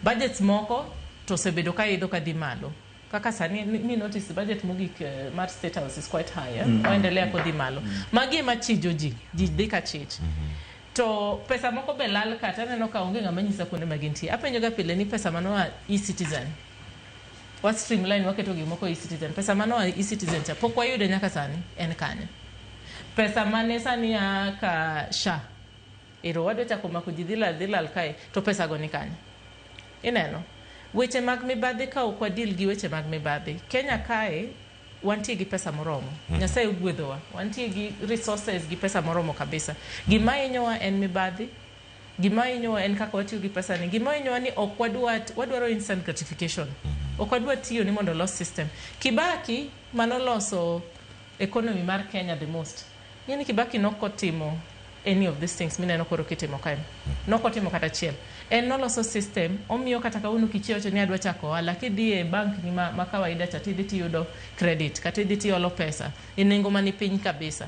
Budgets moko to osebedo ka idho kadhi malo. Kaka sani ni notice budget mogik mar State House is quite high. Eh? Oendelea kodhi malo. Magi ema chijo ji. Ji dhi ka chich. To pesa moko be lal kata aneno ka onge ng'ama nyisa kuonde ma gintie. Apenjo ga pile ni pesa manoa e-Citizen. Wa streamline waketo gik moko e-Citizen. Pesa manoa e-Citizen cha pok wayude nyaka sani en kanye. Pesa mane sani ya ka SHA. Ero wadwa chako mako ji dhi lal kae to pesa go ni kanye. Ineno. Weche mag mibadhi ka ok wadeal gi weche mag mibadhi. Kenya kae wantie gi pesa moromo. Nyasaye ogwedhowa. Wantie gi resources gi pesa moromo kabisa. Gima hinyowa en mibadhi. Gima hinyowa en kaka watiyo gi pesa ni. Gima hinyowa ni ok wadwa wadwaro instant gratification. Ok wadwa tiyo ni mondo olos system. Kibaki manoloso economy mar Kenya the most. Ng'eni Kibaki nokotimo any of these things mineno koro kitimo kae. Nokotimo kata achiel. En noloso system, omiyo kata kawuono kichiewo to ni adwa chako ohala, kidhi e bank ni ma kawaida cha tidhi tiyudo credit, kata idhi tiolo pesa e nengo mani piny kabisa.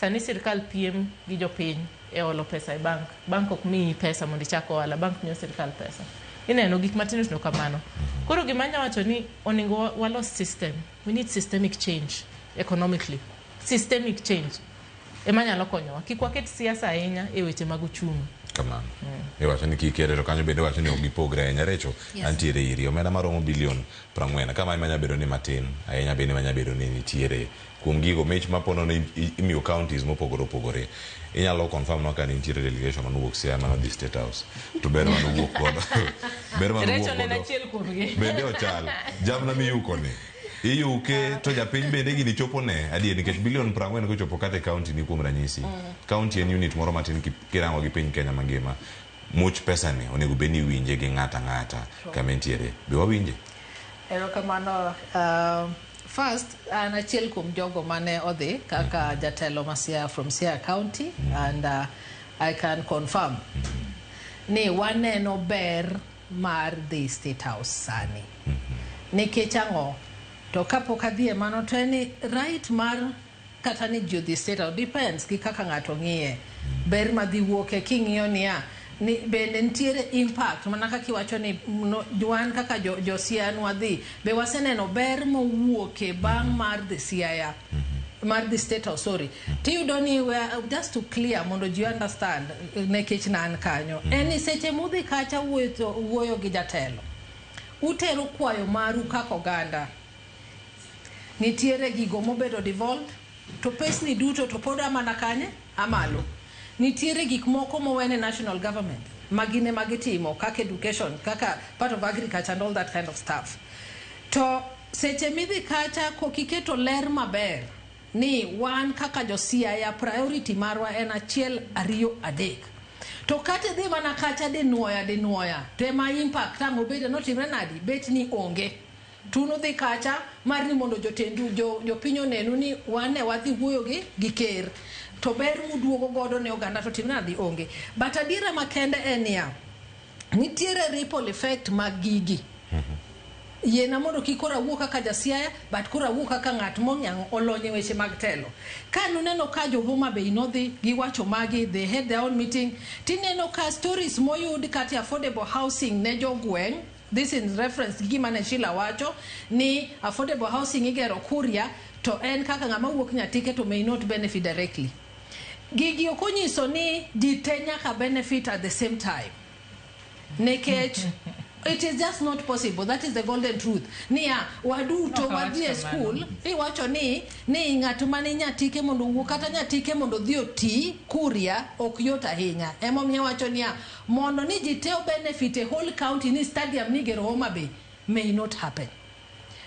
Sani sirkal piem gi jopiny e olo pesa e bank. Bank ok miyi pesa mondo ichak ohala, bank miyo sirkal pesa. Ineno gik matindo tindo kamano. Koro gima anya wacho ni onego walos system. We need systemic change economically. Systemic change ema nyalo konyowa. Kik waket siasa ahinya e weche mag uchumi. Kamano. Iwacho ni kikere to kanyo bende iwacho ni ok gipogre ahinya. Recho, antiere iri. Omenda maromo bilion 40. Kama ema nyalo bedo ni matin ahinya bende ema nyalo bedo ni nitiere kuom gigo mich mapono ni imiyo counties mopogore opogore. Inyalo confirm no ka nitiere delegation manowuok Siaya manodhi State House. To ber manowuok godo. Ber manowuok Recho ne en godo. achiel kuomgi. Bende ochal. Jamna miyuko ni. Iyuke to japiny bende gini chopo ne adier nikech bilion 40 kochopo kata e county ni kuom ranyisi. County en unit moro matin kirango gi piny Kenya mangima. Much pesa ni onego bed ni iwinje gi ng'ata ng'ata kama entiere. Be wawinje? Erokamano. First, an achiel kuom jogo mane odhi kaka jatelo ma Siaya from Siaya County and I can confirm ni waneno ber mar dhi State House sani. Nikech ang'o? To kapok adhi e mano to en ni right mar kata ni ji odhi State House depends gi kaka ng'ato ng'iye. Ber madhi wuoke king'iyo niya ni bende nitiere impact mana kaka iwacho ni no, wan kaka jo Siaya nwadhi be waseneno ber mowuoke bang' mar dhi Siaya mar dhi State House, sorry. Tiyudo ni just to clear mondo ji understand nikech ne an kanyo en ni seche mudhi kacha wuoyo gi jatelo utero kwayo maru kaka oganda nitiere gigo mobedo devolved to pesni duto to pod amana kanye amalo nitiere gik moko mowene national government ma gin ema gitimo kaka education kaka part of agriculture and all that kind of stuff to seche midhi kacha kokiketo ler maber ni wan kaka jo Siaya priority marwa en 1 2 3 to kata idhi mana kacha dinuoya to ema impact ang' obede notimre nadi bet ni onge tuno dhi kacha mar ni mondo jotendu jopiny onenu ni wan ne wadhi wuoyo gi ker to ber muduogo godo ne oganda to timre nadi onge but adiera makende en niya nitiere ripple effect mag gigi yiena mondo kik koro awuo kaka ja Siaya but koro awuo kaka ng'at mong'ang' olony e weche mag telo ka nuneno ka jo Homa Bay nodhi giwacho magi they had their own meeting tineno ka stories moyud kata affordable housing ne jogweng' this in reference gi gima ne Sheila wacho ni affordable housing igero Kuria to en kaka ng'ama wuok Nyatike to may not benefit directly gigi ok onyiso ni ji te nyaka benefit at the same time nikech it is just not possible. That is the golden truth. Niya, waduto wadhi e school, iwacho ni ng'at mane Nyatike mondo owuok kata Nyatike mondo odhi oti Kuria ok yot ahinya. Emomiyo wacho niya, mondo ni ji te benefit e whole county ni stadium ni gero Homa Bay may not happen.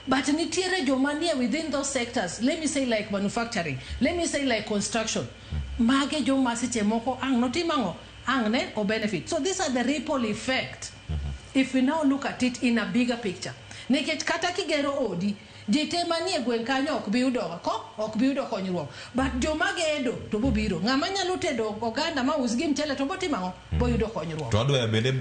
But nitiere joma nie within those sectors, let me say like manufacturing, let me say like construction. Mage joma seche moko ang' notim ang'o? Ang' ne o benefit. So these are the ripple effect. If we now look at it in a bigger picture. Nikech kata kigero odi, ji te manie gweng' kanyo ok bi yudo ok bi yudo konyruok. But joma gedo to bobiro. Ng'ama nyalo tedo oganda ma us gi mchele to botimo ang'o? Boyudo konyruok. To adwa bende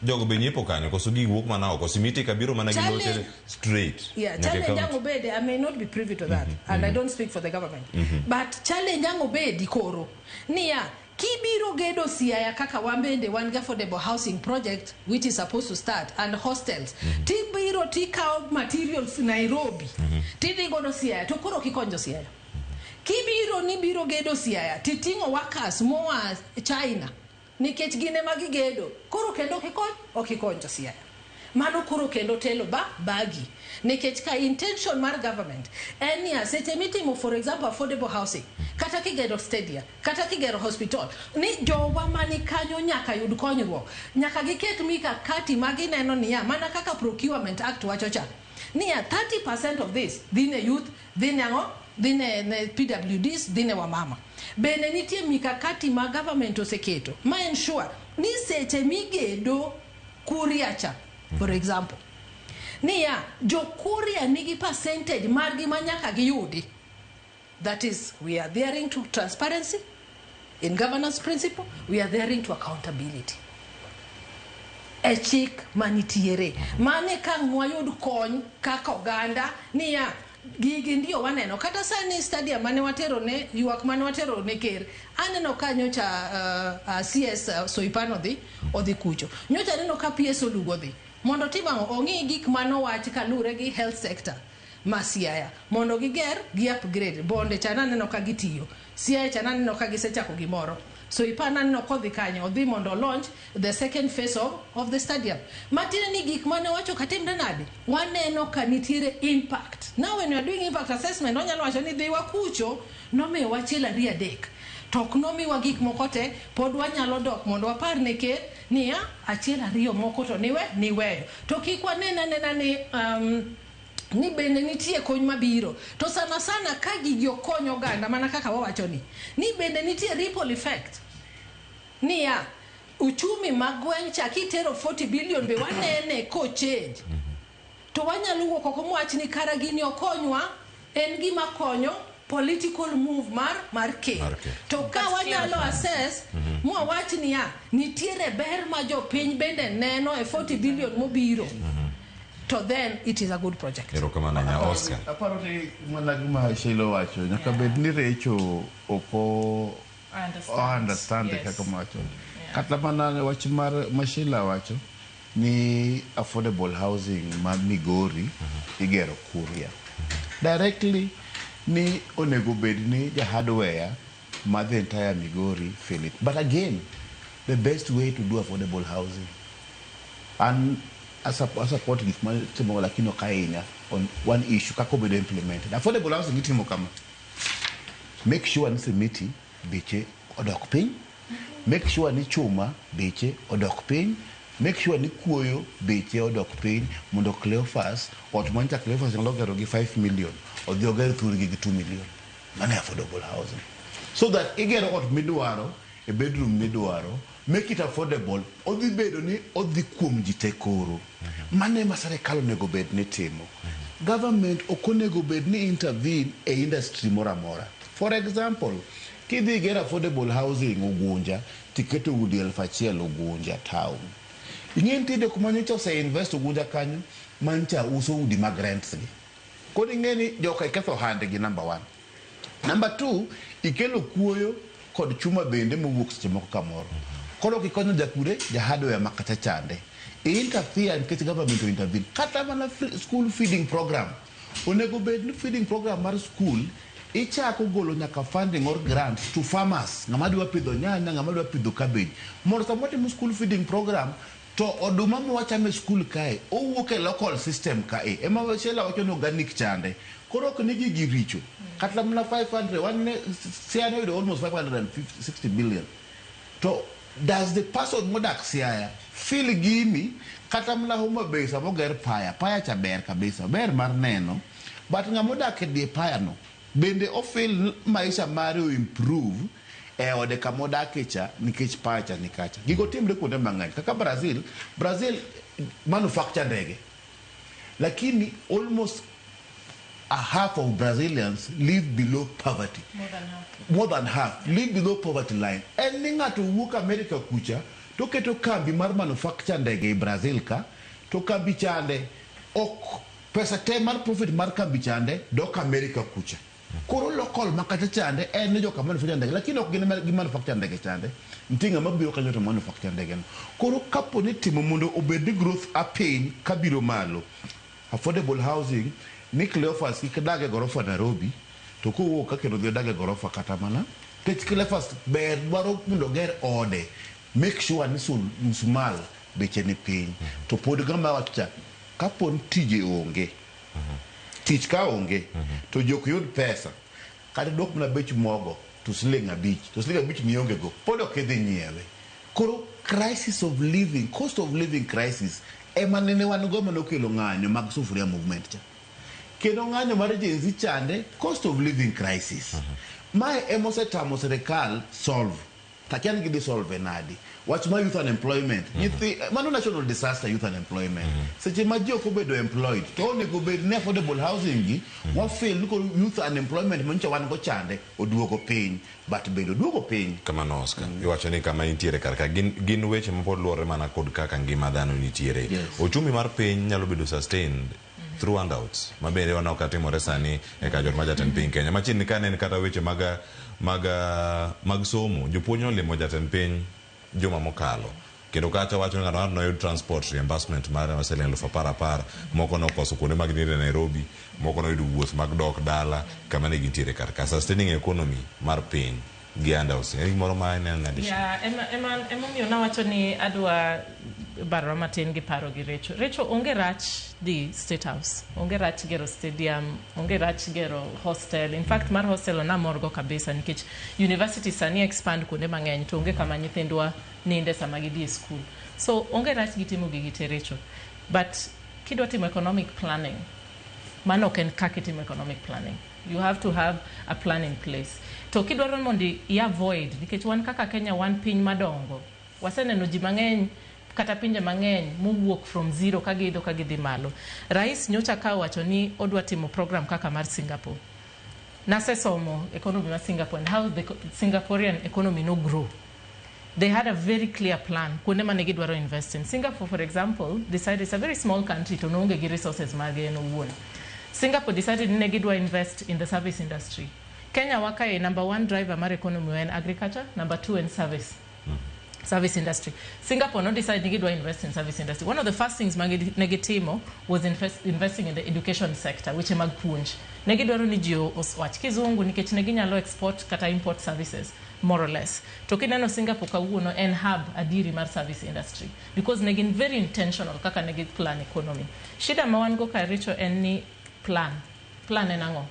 jogo be nyiepo kanyo koso giwuok mana oko simiti kabiro mana gi loche straight. Yeah, challenge ang' obede, I may not be privy to that and I don't speak for the government. But challenge ang' obedi koro niya kibiro gedo Siaya kaka wan bende wan gi affordable housing project which is supposed to start and hostels. Tibiro tikawo materials Nairobi. Tidhi godo Siaya to koro kikonjo Siaya. Kibiro ni biro gedo Siaya titing'o workers moa China nikech gin ema gigedo koro kendo okikonjo Siaya. Mano koro kendo telo bagi nikech ka intention mar government en niya seche mitimo for example affordable housing kata Kata kigero stadium, kata kigero hospital, ni jowa mani kanyo nyaka yud konyruok. Nyaka giket mikakati ma gineno niya, mana kaka Procurement Act wacho cha. Niya 30% of this dhi ne youth, dhi ne ang'o? Dhi ne PWDs, dhi ne wamama. Bende nitie mikakati ma government oseketo ma ensure ni seche migedo Kuria cha, for example, niya jo Kuria nigi percentage margi ma nyaka giyudi. That is, we are adhering to transparency in governance principle, we are adhering to accountability. E chik manitiere. Mane ka wayud kony kaka oganda niya gigi ndio waneno. Kata sani stadium mane watero ne, ywak mane watero ne ker, aneno ka nyocha CS Soipan odhi kucho. Nyocha aneno ka PS Olugo odhi. Mondo tim ang'o? Ong'i gik manowach kalure gi health sector ma Siaya. Mondo giger, gi upgrade. Bonde cha naneno ka gitiyo. Siaya cha naneno ka gisechako gimoro. Soipan naneno kodhi kanyo, odhi mondo launch the second phase of the stadium. Matiende ni gik mane wacho katimre nade? Waneno ka nitiere impact. Now when you are doing impact assessment, onyalo wacho ni dhi wakucho, nomiyo achiel ariyo adek. To ok nomiwa gik moko te, pod wanyalo dok mondo wapar ne ker niya achiel ariyo moko to niweyo. To kik wanen anena ni ni bende nitie kony mabiro. To sana sana ka gigi okonyo oganda mana kaka wawacho ni bende nitie ripple effect. Niya uchumi ma gweng' cha kitero 40 billion be wanene ko change. To wanyalo wuok oko mwach ni kara gini okonywa en gima konyo political move mar ker. To ka wanyalo assess mwawach niya nitiere ber ma jopiny bende neno e 40 billion mobiro. To then it is a good project. Erokamano nya Oscar. Aparo ni mana gima Sheila wacho nyaka bed ni Recho oko understand kaka mawacho. Kata mana wach mar Sheila wacho ni affordable housing ma Migori igero Kuria. Directly ni onego bed ni ja hardware ma the entire Migori feel it. But again, the best way to do affordable housing and as a support gik ma timo lakini ok ahinya on one issue kaka obedo implemented. Affordable housing itimo kama. Make sure ni simiti beche odok piny. Make sure ni chuma beche odok piny. Make sure ni kuoyo beche odok piny mondo Cleophas ot mancha Cleophas nyalo gero gi 5 million odhi oger thurgi gi 2 million. Mano e affordable housing. So that igero ot midwaro e bedroom midwaro, make it affordable, odhi bedo ni odhi kuom ji te koro. Mano ema sirikal onego bed ni timo. Government ok onego bed ni intervene e industry moro amora. For example, kidhi iger affordable housing Ugunja, tiketo udi 1000 Ugunja town. Ing'e nitie jok ma nyocha ose invest Ugunja kanyo, mancha uso udi mag rents gi. Koro ing'e ni joka iketho ohandgi number 1. Number 2, ikelo kuoyo kod chuma bende mowuok seche moko kamoro. Koro kikonyo jakure, ja hardware ma kata chande. Interfere nikech government o intervene. Kata mana school feeding program. Onego bed ni feeding program mar school ichako golo nyaka funding or grant to farmers. Ng'ama dwa pidho nyanya, ng'ama dwa pidho cabbage. Mondo sama watimo school feeding program to oduma mwachamo e school kae owuok e local system kae. Ema Sheila wacho ni organic chande. Koro ok ni gigi richo. Kata mana 500, wan ne Siaya oyudo almost 560 billion. To does the person modak Siaya feel gini kata mana Homa Bay sama oger paya, paya cha ber kabisa, ber mar neno, but ng'ama odak e die paya no bende o feel maisha mare o improve e ode kama odake cha nikech paya cha ni kacha. Gigo timre kuonde mang'eny kaka Brazil. Brazil manufacture ndege, lakini almost a half of Brazilians live below poverty. More than half. More than half live below poverty line. En ni ng'ato wuok America kucha to keto kambi mar manufacture ndege e Brazil ka, to kambi chande ok pesa te mar profit mar kambi chande dok America kucha. Koro local ma kata chande en ni joka manufacture ndege, lakini ok gin gi manufacture ndege chande. Nitie ng'ama biro kanyo to manufacture ndege no. Koro kapo ni timo mondo obed ni growth a piny kabiro malo, affordable housing ni Cleophas kik dag e gorofa Nairobi, to kowuok ka kendo dhi odag e gorofa kata mana nikech Cleophas ber dwaro mondo oger ode, make sure ni msumal beche ni piny. To pod gama wacho cha, kapo ni tije onge, tich ka onge, to jok yud pesa, kata dwok mana bech mogo to siling 5, to siling 5 mionge go pod ok idhi nyiewe. Koro crisis of living, cost of living crisis ema nene wan go manokelo ng'anyo mag sufuria movement cha. Kendo ng'anyo mar Gen Z chande cost of living crisis. Mae ema osetamo sirikal solve. Takia ni gidhi solve nadi. Wach mar youth unemployment. Nyithi, mano national disaster, youth unemployment. Seche ma ji ok obedo employed, to onego bed ni affordable housing gi, wa fail ni koro youth unemployment manyocha wan go chande oduogo piny. But bende oduogo piny. Kamano Oscar. Iwacho ni kama intiere kar ka gin weche ma pod luwore mana kod kaka ngima dhano nitiere. Ochumi mar piny nyalo bedo sustained through handouts ma bende waneno ka timore sani e kar jot ma jatend piny Kenya. Machiegni ka ne en kata weche mag somo, jopuonj nolimo jatend piny juma mokalo. Kendo kacha wacho ni ng'ato ng'ato noyud transport reimbursement mare ma siling 10,000 10,000, moko nokoso kuonde mag nindo e Nairobi, moko noyudo wuoth mag dok dala kama ne gintiere kar ka. Sustaining economy mar piny gi handouts. En gimoro ma ineno nade? Yeah, ema emomiyo nawacho ni adwa barora matin gi paro gi Recho. Recho, onge rach dhi State House, onge rach gero stadium, onge rach gero hostel. In fact, mar hostel namor go kabisa nikech university sani expand kuonde mang'eny to onge kama nyithindwa ninde sama gidhi e school. So onge rach gi timo gigi te, Recho. But kidwa timo economic planning, mano ok en kaka itimo economic planning. You have to have a plan in place. To kidwaro mondo i avoid, nikech wan kaka Kenya wan piny madongo. Waseneno ji mang'eny kata pinje mang'eny mowuok from zero ka giidho ka gidhi malo. Rais nyocha ka owacho ni odwa timo program kaka mar Singapore. Nasesomo economy mar Singapore and how the Singaporean economy no grow. They had a very clear plan kuonde mane gidwaro invest in. Singapore, for example, decided, it's a very small country to noonge gi resources mage en owuon. Singapore decided ni ne gidwa invest in the service industry. Kenya wakae, number one driver mar economy en agriculture, number two en service industry. Singapore no decide ni gidwa invest in service industry. One of the first things ma ne gitimo was investing in the education sector, weche mag puonj. Ne gidwaro ni ji owach kizungu nikech ne ginyalo export kata import services, more or less. To kineno Singapore kawuono en hub adieri mar service industry because ne gin very intentional kaka ne gi plan economy. Shida ma wan go ka, Richo, en ni plan. Plan en ang'o?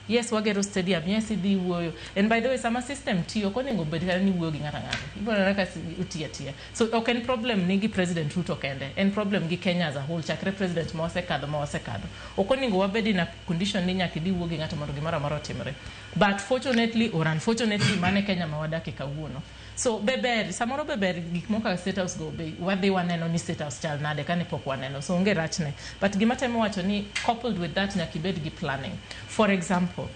Yes, wagero stadium, yes, idhi wuoyo. And by the way, sama system tiyo, ok onego bed kata ni wuoyo gi ng'ato ang'ata. Ibiro neno ka utiyo atiya. So ok en problem ni gi President Ruto kende, en problem gi Kenya as a whole, chakre president ma wasekadho ma wasekadho. Ok onego wabed in a condition ni nyaka idhi wuo gi ng'ato mondo gimoro amora otimre. But fortunately or unfortunately, mano e Kenya ma wadakie kawuono. So be ber, samoro be ber gik moko kaka State House go be wadhi waneno ni State House chal nade kane pok waneno. So onge rachne. But gima temo wacho ni coupled with that nyaka ibed gi planning. For example,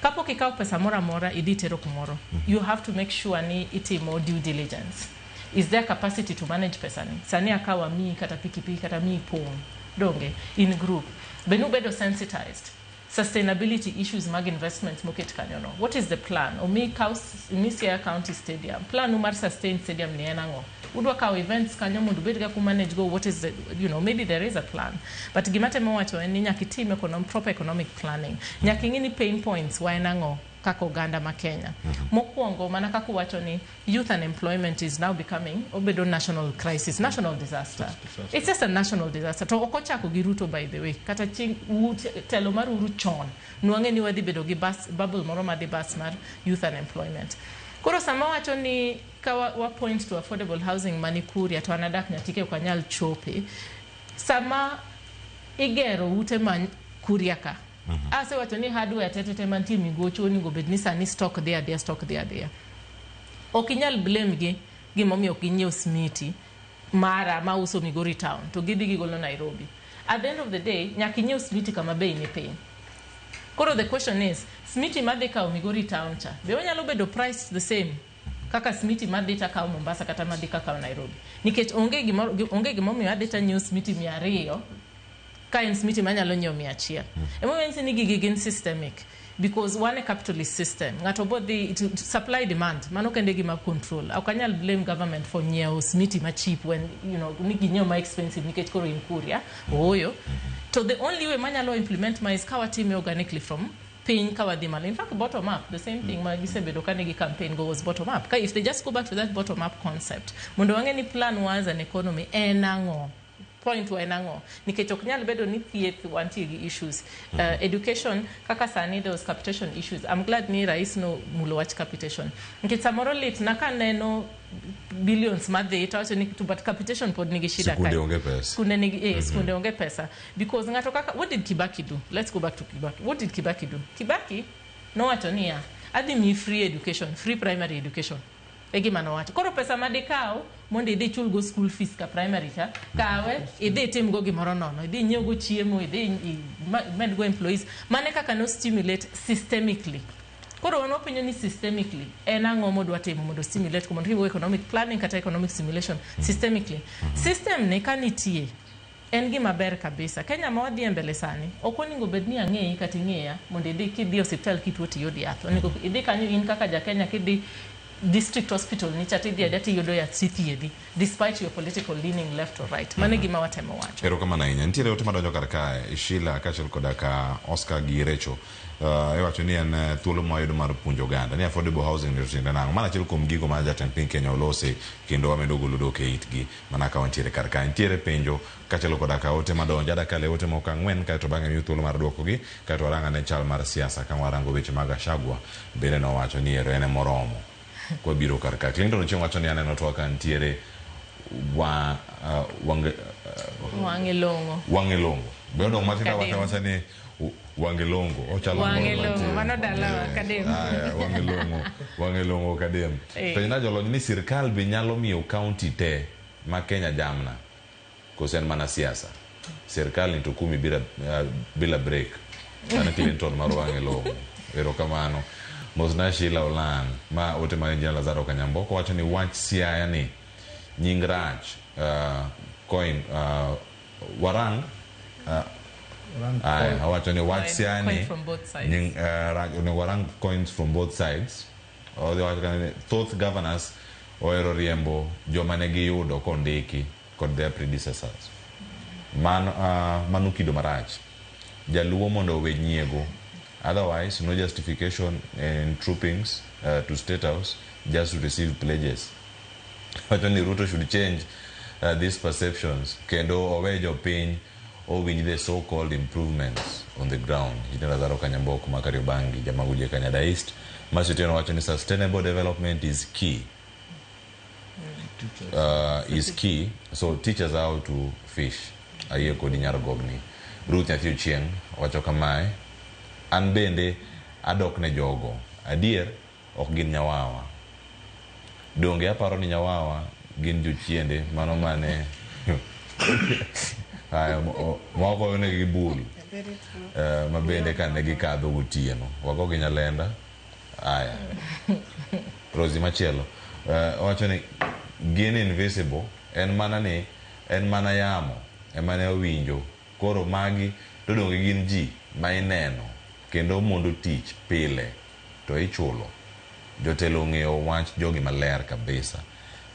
kapok ikawo pesa moro amora idhi tero kumoro, you have to make sure ni itimo due diligence. Is there capacity to manage pesani? Sani akawo amiyi kata pikipiki kata miyi pong', donge, in group. Be nubedo sensitized? Sustainability issues mag investments moket kanyo no. What is the plan? Omi kaw omi Siaya County Stadium. Plan u mar sustain stadium ni en ang'o? Udwa kawo events kanyo mondo ubed kaka manage go, what is the, maybe there is a plan. But gima temo wacho en ni nyaka itim proper economic planning. Nyaka ing'i ni pain points wa en ang'o kaka oganda ma Kenya. Mokwongo, mana kaka uwacho ni youth unemployment is now becoming obedo national crisis, national disaster. It's just a national disaster. To ok ochako gi Ruto, by the way. Kata chieng' telo mar Uhuru chon, nwang'e ni wadhi bedo gi bus, bubble moro madhi bus mar youth unemployment. Koro sama wacho ni ka wa point to affordable housing mani Kuria to an adak Nyatike ok anyal chope. Sama igero ute ma Kuria ka, asewacho ni hardware tetete mantie Migocho onego bed ni sani stock dhi adhiya, stock dhi adhiya. Ok inyal blame gi gimomiyo ok ginyiew smiti mara mauso Migori town to gidhi gigolo Nairobi. At the end of the day, nyaka inyiew smiti kama bei ni piny. Koro the question is, smiti madhi kawo Migori town cha, be onyalo bedo priced the same kaka smiti madhi takawo Mombasa kata madhi kakawo Nairobi? Nikech onge gimomiyo adhi tanyiewo smiti 200 ka en smiti manyalo nyiewo 100. Emomiyo anyisi ni gigi gin systemic because wan e capitalist system. Ng'ato bo dhi supply demand, mano kende gima control. Ok anyal blame government for nyiewo smiti ma cheap when ni ginyiewo ma expensive nikech koro in Kuria. Ooyo. To the only way manyalo implement ma is ka watime organically from piny ka wadhi malo. In fact, bottom up, the same thing ma gisebedo ka nigi campaign go was bottom up. Ka if they just go back to that bottom up concept, mondo wang'e ni plan was an economy en ang'o. Point wa en ang'o? Nikech ok nyal bedo ni thieth wantie gi issues. Education kaka sani there was capitation issues. I'm glad ni rais no mulo wach capitation. Nikech samoro lit na kaneno billions madhi to awacho ni to but capitation pod nigi shida Sikunde kae. onge pesa. Skunde nigi skunde onge pesa. Because ng'ato kaka, what did Kibaki do? Let's go back to Kibaki. What did Kibaki do? Kibaki nowacho niya, adhi miyi free education, free primary education. E gima nowacho. Koro pesa madikaw mondo idhi chulgo school fees ka primary cha, kawe idhi itimgo gimoro nono, idhi inyiew chiemo, idhi imedgo employees. Mane kaka no stimulate systemically. Koro wan wapenjo ni systemically en ang'o modwa timo mondo stimulate mondo timo economic planning kata economic stimulation systemically. System ni ka nitie en gima ber kabisa. Kenya ma wadhi e mbele sani, ok onego bed ni ang'eyi kata ing'eya mondo idhi kidhi osiptal kituo tiyud yath. Onego idhi kanyo in kaka ja Kenya kidhi district hospital ni cha tidhi adhiya tiyudo yath tithiedhi despite your political leaning left or right. Mano e gima watemo wacho. Erokamano ahinya. Nitiere ote madonjo kar kae, Sheila kaachiel koda ka Oscar gi Recho. Iwacho ni en thuolo ma wayudo mar puonjo oganda ni affordable housing ni to tiende nang'o. Mano achiel kuom gigo ma jatend piny Kenya olose kendo wamedo golo dok e itgi mana ka wantiere kar kae. Nitiere penjo kaachiel koda ka ote madonjo. Adakale ote moko ang'wen kaeto bang'e miyo thuolo mar duokogi kaeto warang ane chal mar siasa ka warango weche mag Gachagua bende nowacho ni ero en emoromo kwabiro kar ka. Clinton Ochieng wacho ni aneno twak ka nitiere wa wange Wang'e long'o. wang'e long'o. Be odong' matin Kadem. awacha wacha ni wang'e long'o. Ochalo Wang'e moro long'o, mantie. mano dalawa, Kadem. Aya, wang'e long'o, wang'e long'o Kadem. Penjna jolony ni sirkal be nyalo miyo county te ma Kenya jamna koso en mana siasa. Sirkal ni to kumi bila break. Mano Clinton mar wang'e long'o. Erokamano. Mosna Sheila Olang ma ote mar Engineer Lazaro Kanyamboko wacho ni wach Siaya ni nying rach coin warang aya, awacho ni wach Coin- Siaya coin ni from both sides. nying rach onego warang coins from both sides. Odhi wacho kanyo ni thoth governors ohero riembo joma ne giyudo kondiki kod their predecessors. Mano kido marach. Jaluo mondo owe nyiego. Otherwise, no justification in troopings to State House just to receive pledges. Wacho ni Ruto should change these perceptions kendo owe jopiny owinj the so-called improvements on the ground. Engineer Lazaro Kanyamboko ma Kariobangi, Jamaguje Kanyada East. Mercy Otieno wacho ni sustainable development is key. Is key. So teach us how to fish. Ayie kodi nyar gogni. Ruth Nyathi Ochieng wacho kamae, an bende adok ne jogo. Adier ok gin nyawawa. Donge aparo ni nyawawa gin jochiende mano mane aya moko negi bul ma bende kane gikadho gotieno wago gi nyalenda. Aya Rosi machielo owacho ni gin invisible, en mana ni en mana yamo emane owinjo. Koro magi to donge gin ji ma ineno kendo mondo tich pile to ichulo. Jotelo ong'eyo wach jogi maler kabisa,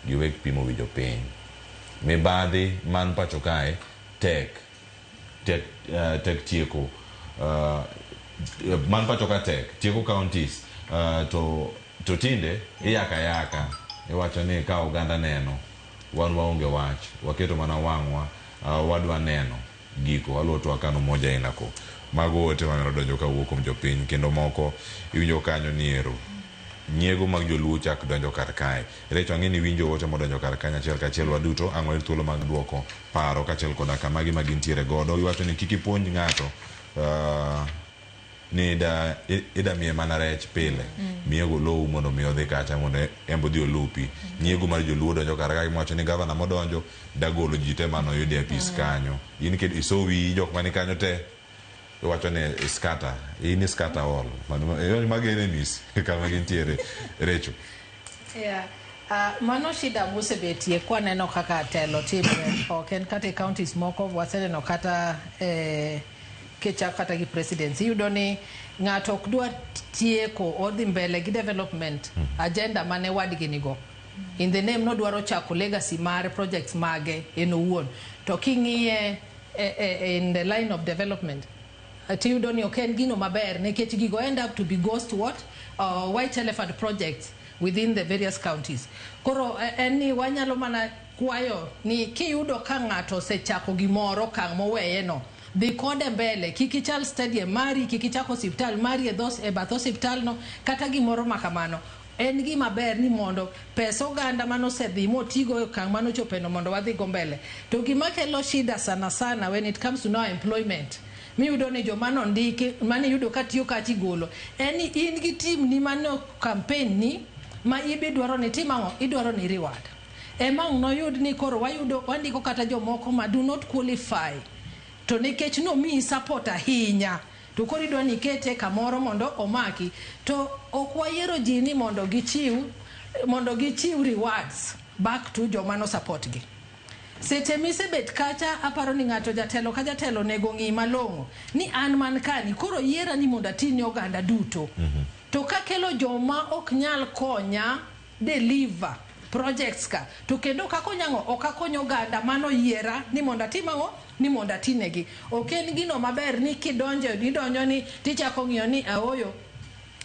giwek pimo wi jopiny. Mibadhi man pacho kae tek tek tieko man pacho ka tek tieko counties to tinde iyaka yaka iwacho ni ka oganda neno wan waonge wach waketo mana wang'wa wadwa neno giko waluwo twak kano moja inako. Mago ote manyalo donjo kawuok kuom jopiny kendo moko iwinjo kanyo ni ero nyiego mag joluo chak donjo kar kae. Recho ang'e ni winjo ote modonjo kar kanyo achiel kachiel waduto ang' wayud thuolo mag duoko paro kaachiel koda kama gima gintiere godo. Iwacho ni kik ipuonj ng'ato ni ida miye mana rech pile. Miye go lowu mondo mi odhi kacha mondo en bo odhi olupi. Nyiego mar joluo donjo kar kae miwacho ni gavana modonjo dagolo ji te manoyudi e apis kanyo. In kendo iso wiyi jok mani kanyo te iwacho ni scatter, in scatter all. Mano mago enemies kama gintiere. Recho. Yeah. Mano shida mosebetie kwaneno kaka telo timre ok en kata e counties moko waseneno kata kichak kata gi presidency iyudo ni ng'ato ok dwa tieko odhi mbele gi development agenda mane wadgi nigo in the name nodwaro chako legacy mar projects mage en owuon to king'iye in the line of development tiyudo ni ok en gino maber nikech gigo end up to be ghost what white elephant projects. within the various counties. Koro en ni wanyalo mana kwayo ni kiyudo ka ng'ato osechako gimoro okang' moweye no, dhi kode mbele, kik ichal stadium mari, kik ichak osiptal mari e bath osiptal no, kata gimoro ma kamano. En gima ber ni mondo pesa oganda manosedhi motigo e okang' manochopeno mondo wadhi go mbele. To gima kelo shida sana sana when it comes to now employment, miyudo ni joma nondiki maniyudo ka tiyo kacha igolo, en ni in gi team ni mano campaign ni ma ibi dwaro ni tim ang'o, idwaro ni reward. Ema ang' noyud ni koro wayudo wandiko kata jomoko ma do not qualify, to nikech nomiyi support ahinya to koro idwa ni ikete kamoro mondo omaki, to ok wayiero ji ni mondo gichiw rewards back to joma no support gi. Seche misebet kacha, aparo ni ng'ato, jatelo ka jatelo, onego ng'i malong'o ni an man kani koro yiera ni mondo ati ne oganda duto, to kakelo joma ok nyal konya deliver projects ka, to kendo ok akonya ang'o, ok akonyo oganda mano yiera ni mondo atim ang'o, ni mondo atinegi. Ok en gino maber ni kidonjo idonjo ni tichako ng'iyo ni aoyo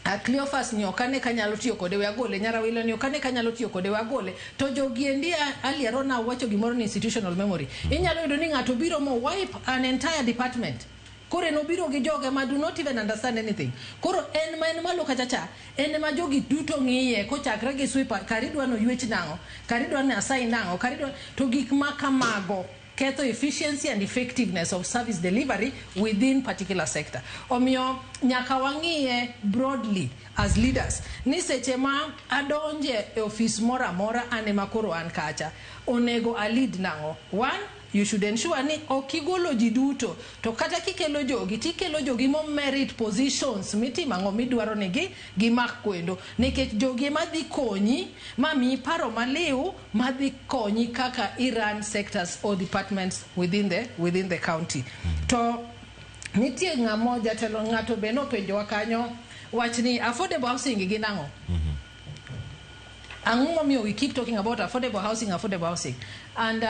a Cleophas ni ok ane kanyalo tiyo kode, we agole. Nyarawilo ni ok ane kanyalo tiyo kode, we agole. To jogi endi aliero na wacho gimoro ni institutional memory. Inyalo yudo ni ng'ato biro mo wipe an entire department. Koro en obiro gi joge ma do not even understand anything. Koro en ma en malo kacha cha, en ma jogi duto ng'iye kochakre gi sweeper, kar idwa no ywech nang'o, kar idwa ni assign nang'o, kar idwa to gik ma kamago ketho efficiency and effectiveness of service delivery within particular sector. Omiyo nyaka wang'iye broadly as leaders ni seche ma adonje e ofis moro amora, an ema koro an kacha, onego a lead nang'o? One, you should ensure ni ok igolo ji duto, to kata kikelo jogi, tikelo jogi mo merit positions mitimo ang'o, midwaro ni gi gimak kwendo, nikech jogi ema dhi konyi ma miyi paro maliw madhi konyi kaka i run sectors or departments within the county. To nitie ng'amo jatelo, ng'ato be nopenjowa kanyo wach ni affordable housing gin ang'o, ang'o momiyo we keep talking about affordable housing, affordable housing. And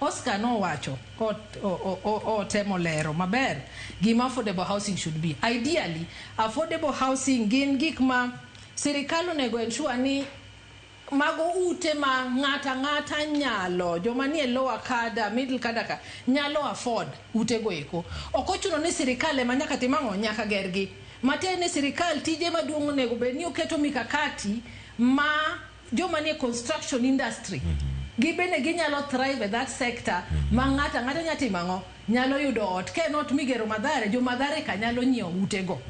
Oscar nowacho otemo lero maber gima affordable housing should be. Ideally, affordable housing gin gik ma sirikal onego ensure ni mago ute ma ng'ata ng'ata nyalo, joma nie lower kada, middle kada ka nyalo afford utego eko. Ok ochuno ni sirikal ema nyaka tim ang'o, nyaka gergi. Matiende ni sirikal tije maduong' onego bed ni oketo mikakati ma joma nie construction industry gibende ginyalo thrive e that sector, ma ng'ato ang'ata nyalo timo ang'o, nyalo yudo ot. Ka en ot migero Mathare, jo Mathare ka nyalo nyiewo utego.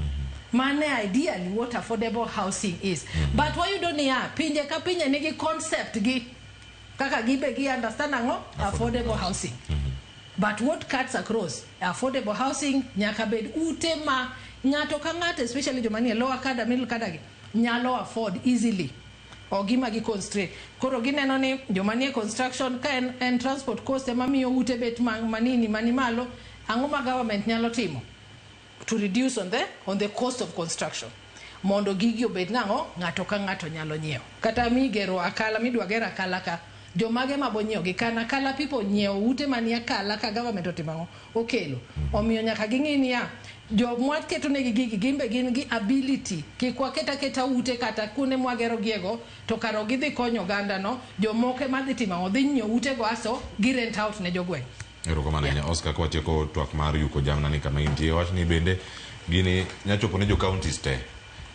Mane ideally what affordable housing is. But wayudo niya, pinje ka pinje nigi concept gi kaka gibe gi understand ang'o affordable housing. But what cuts across affordable housing nyaka bed ute ma ng'ato ka ng'ato, especially joma nie lower kada, middle kada gi, nyalo afford easily. Ok gima gi constraint. Koro gineno ni joma nie construction ka en transport cost ema miyo ute bet manini mani malo, ang'o ma government nyalo timo to reduce on the cost of construction mondo gigi obed nang'o, ng'ato ka ng'ato nyalo nyiewo. Kata migero Akala, midwa ger Akala ka, jomage mabo nyiewo gi kan Akala people nyiewo ute manie Akala ka government otimo ang'o, okelo. Omiyo nyaka ging'i niya, jomwa keto negi gigi gin be gin gi ability. Kik waket aketa ute kata kuonde mwagero giego to kar gidhi konyo oganda no, jomoko ema dhi timo ang'o, dhi nyiewo utego aso gi rent out ne jogweng'. Erokamano ahinya, Oscar. Kwatieko twak mar yuko jamna ni kama intie, wach ni bende gini nyachopo ne jo counties te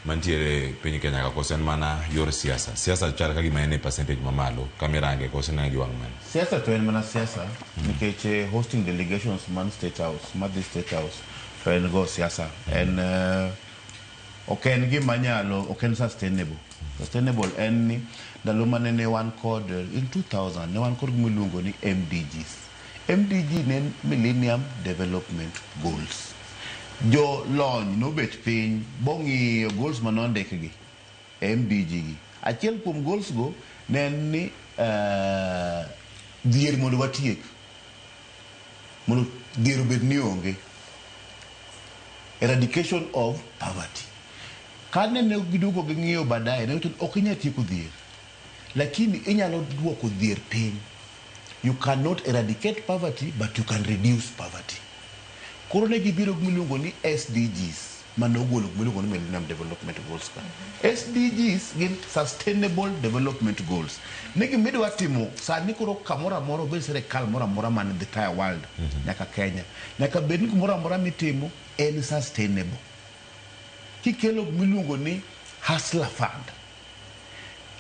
mantiere piny Kenya ka, koso en mana yor siasa? Siasa chal ka gima en e percentage mamalo kamirange, koso inene gi wang' mane? Siasa to en mana siasa, nikech hosting delegations man State House, madhi State House, to en go siasa. En ok en gima nyalo, ok en sustainable. Sustainable en ni ndalo mane ne wan kod in 2000 ne wan kod gima iluongo ni MDGs. MDG ne en Millennium Development Goals. Jolony nobet piny bong'iyo goals manondikgi MDG gi. Achiel kuom goals go ne en ni dhier mondo watiek, mondo dhier obed ni onge, eradication of poverty. Kane ne giduogo ging'iyo baadaye, ne wacho ni ok inyal tieko dhier, lakini inyalo duoko dhier piny. You cannot eradicate poverty, but you can reduce poverty. Koro ne gibiro gi miluongo ni SDGs. mane ogolo gima iluongo ni Millennium Development Goals ka. SDGs gin Sustainable Development Goals. Ni gima idwa timo sani koro kamoro amora obed sirikal moro amora man in the entire world nyaka Kenya. Nyaka bed ni kumoro amora mitimo en sustainable. Kikelo gima iluongo ni Hustler Fund.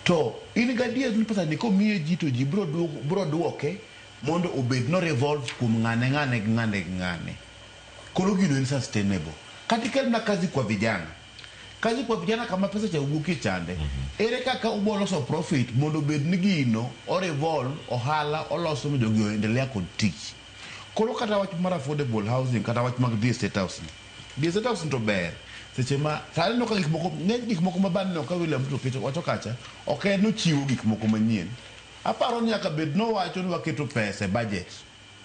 To in gadier ni pesa ni komiye ji to ji biro duoke mondo obed no revolve kuom ng'ane ng'ane gi ng'ane gi ng'ane. Koro gino en sustainable. Kata ikelna kazi kwa vijana. Kazi kwa vijana kama pesa cha wuokie chande. Ere kaka ubo loso profit mondo obed ni gino o revolve ohala oloso mondo jogi oendelea kod tich. Koro kata wach mar affordable housing kata wach mag dhi e state house ni. Dhi e state house ni to ber. Seche ma sani ineno ka gik moko ng'eny gik moko ma bang' neno ka William Ruto keto wacho kacha ok en ochiwo gik moko manyien. Aparo ni nyaka bed nowacho ni waketo pesa e budget.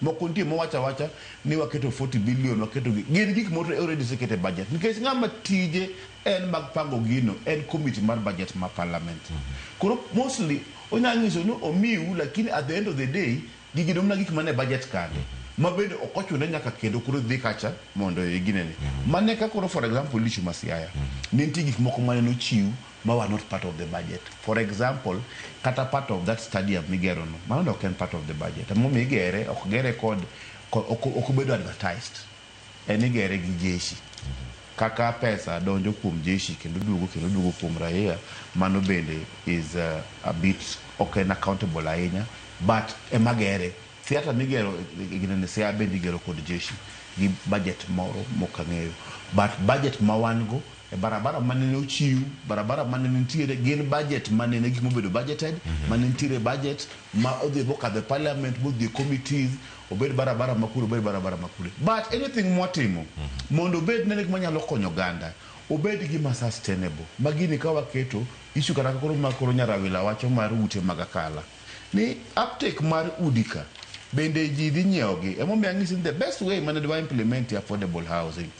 Moko nitie mowacho awacha ni waketo 40 billion waketo gi gin gik moko already osekete e budget. Nikech ng'ama tije en mag pango gino en committee mar budget ma parliament. Koro mostly onya nyiso ni omiu lakini at the end of the day gigi dong' mana gik mane budget kande. Ma bende ok ochune nyaka kendo koro dhi kacha mondo iginene. Mane ka koro for example issue ma Siaya. Ne nitie gik moko mane nochiw ma were not part of the budget. For example, kata part of that stadium migero no, mano ok en part of the budget. Emomiyo igere, ok gere kod ok obedo advertised. En igere gi jeshi. Kaka pesa donjo kuom jeshi kendo duogo kuom raia, mano bende is a bit ok en accountable ahinya, but ema gere. Theatre migero ginene Siaya bende igero kod jeshi gi budget moro mok ang'eyo. But budget ma wan go e barabara mane ochiw, barabara mane nitiere gin budget mane ne gik mobedo budgeted, mane nitiere budget ma odhi mokadho e parliament modhi e committees, obed barabara makure, obed barabara makure. But anything mwatimo mondo obed ne gima nyalo konyo oganda, obed gima sustainable. Ma gini ka waketo issue kata koro ma koro Nyarawila wacho mar ute mag akala. Ni uptake mar udi ka bende ji dhi nyiewogi. Emomiyo anyisi ni the best way mane dwa implement affordable housing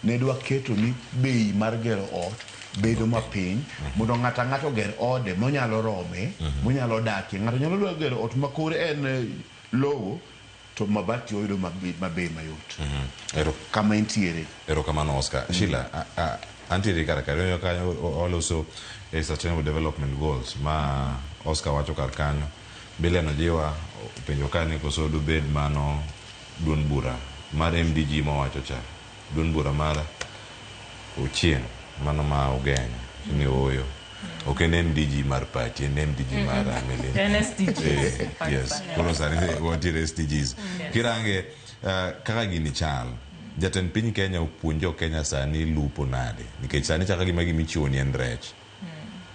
ne dwa keto ni bei mar gero ot bedo mapiny mondo ng'ato ang'ato oger ode monyalo rome, monyalo dakie. Ng'ato nyalo dwa gero ot ma kore en lowo to mabati oyudo ma bei mayot. Kama entiere. Erokamano Oscar. Sheila, antiere kar kanyo kanyo oloso e Sustainable Development Goals ma Oscar wacho kar kanyo. Billian Ojiwa openjo ka ni koso dobed mano duond bura mar MDG mowacho cha. Duond bura mar Ochieng' mano ma Ugenya ni ooyo. Ok en MDG mar party, en MDG mar Millennium. En SDGs. Yes. Koro sani wantiere SDGs. Kirange kaka gini chal, jatend piny Kenya opuonjo Kenya sani lupo nade? Nikech sani chaka gima gimichiwo ni en rech.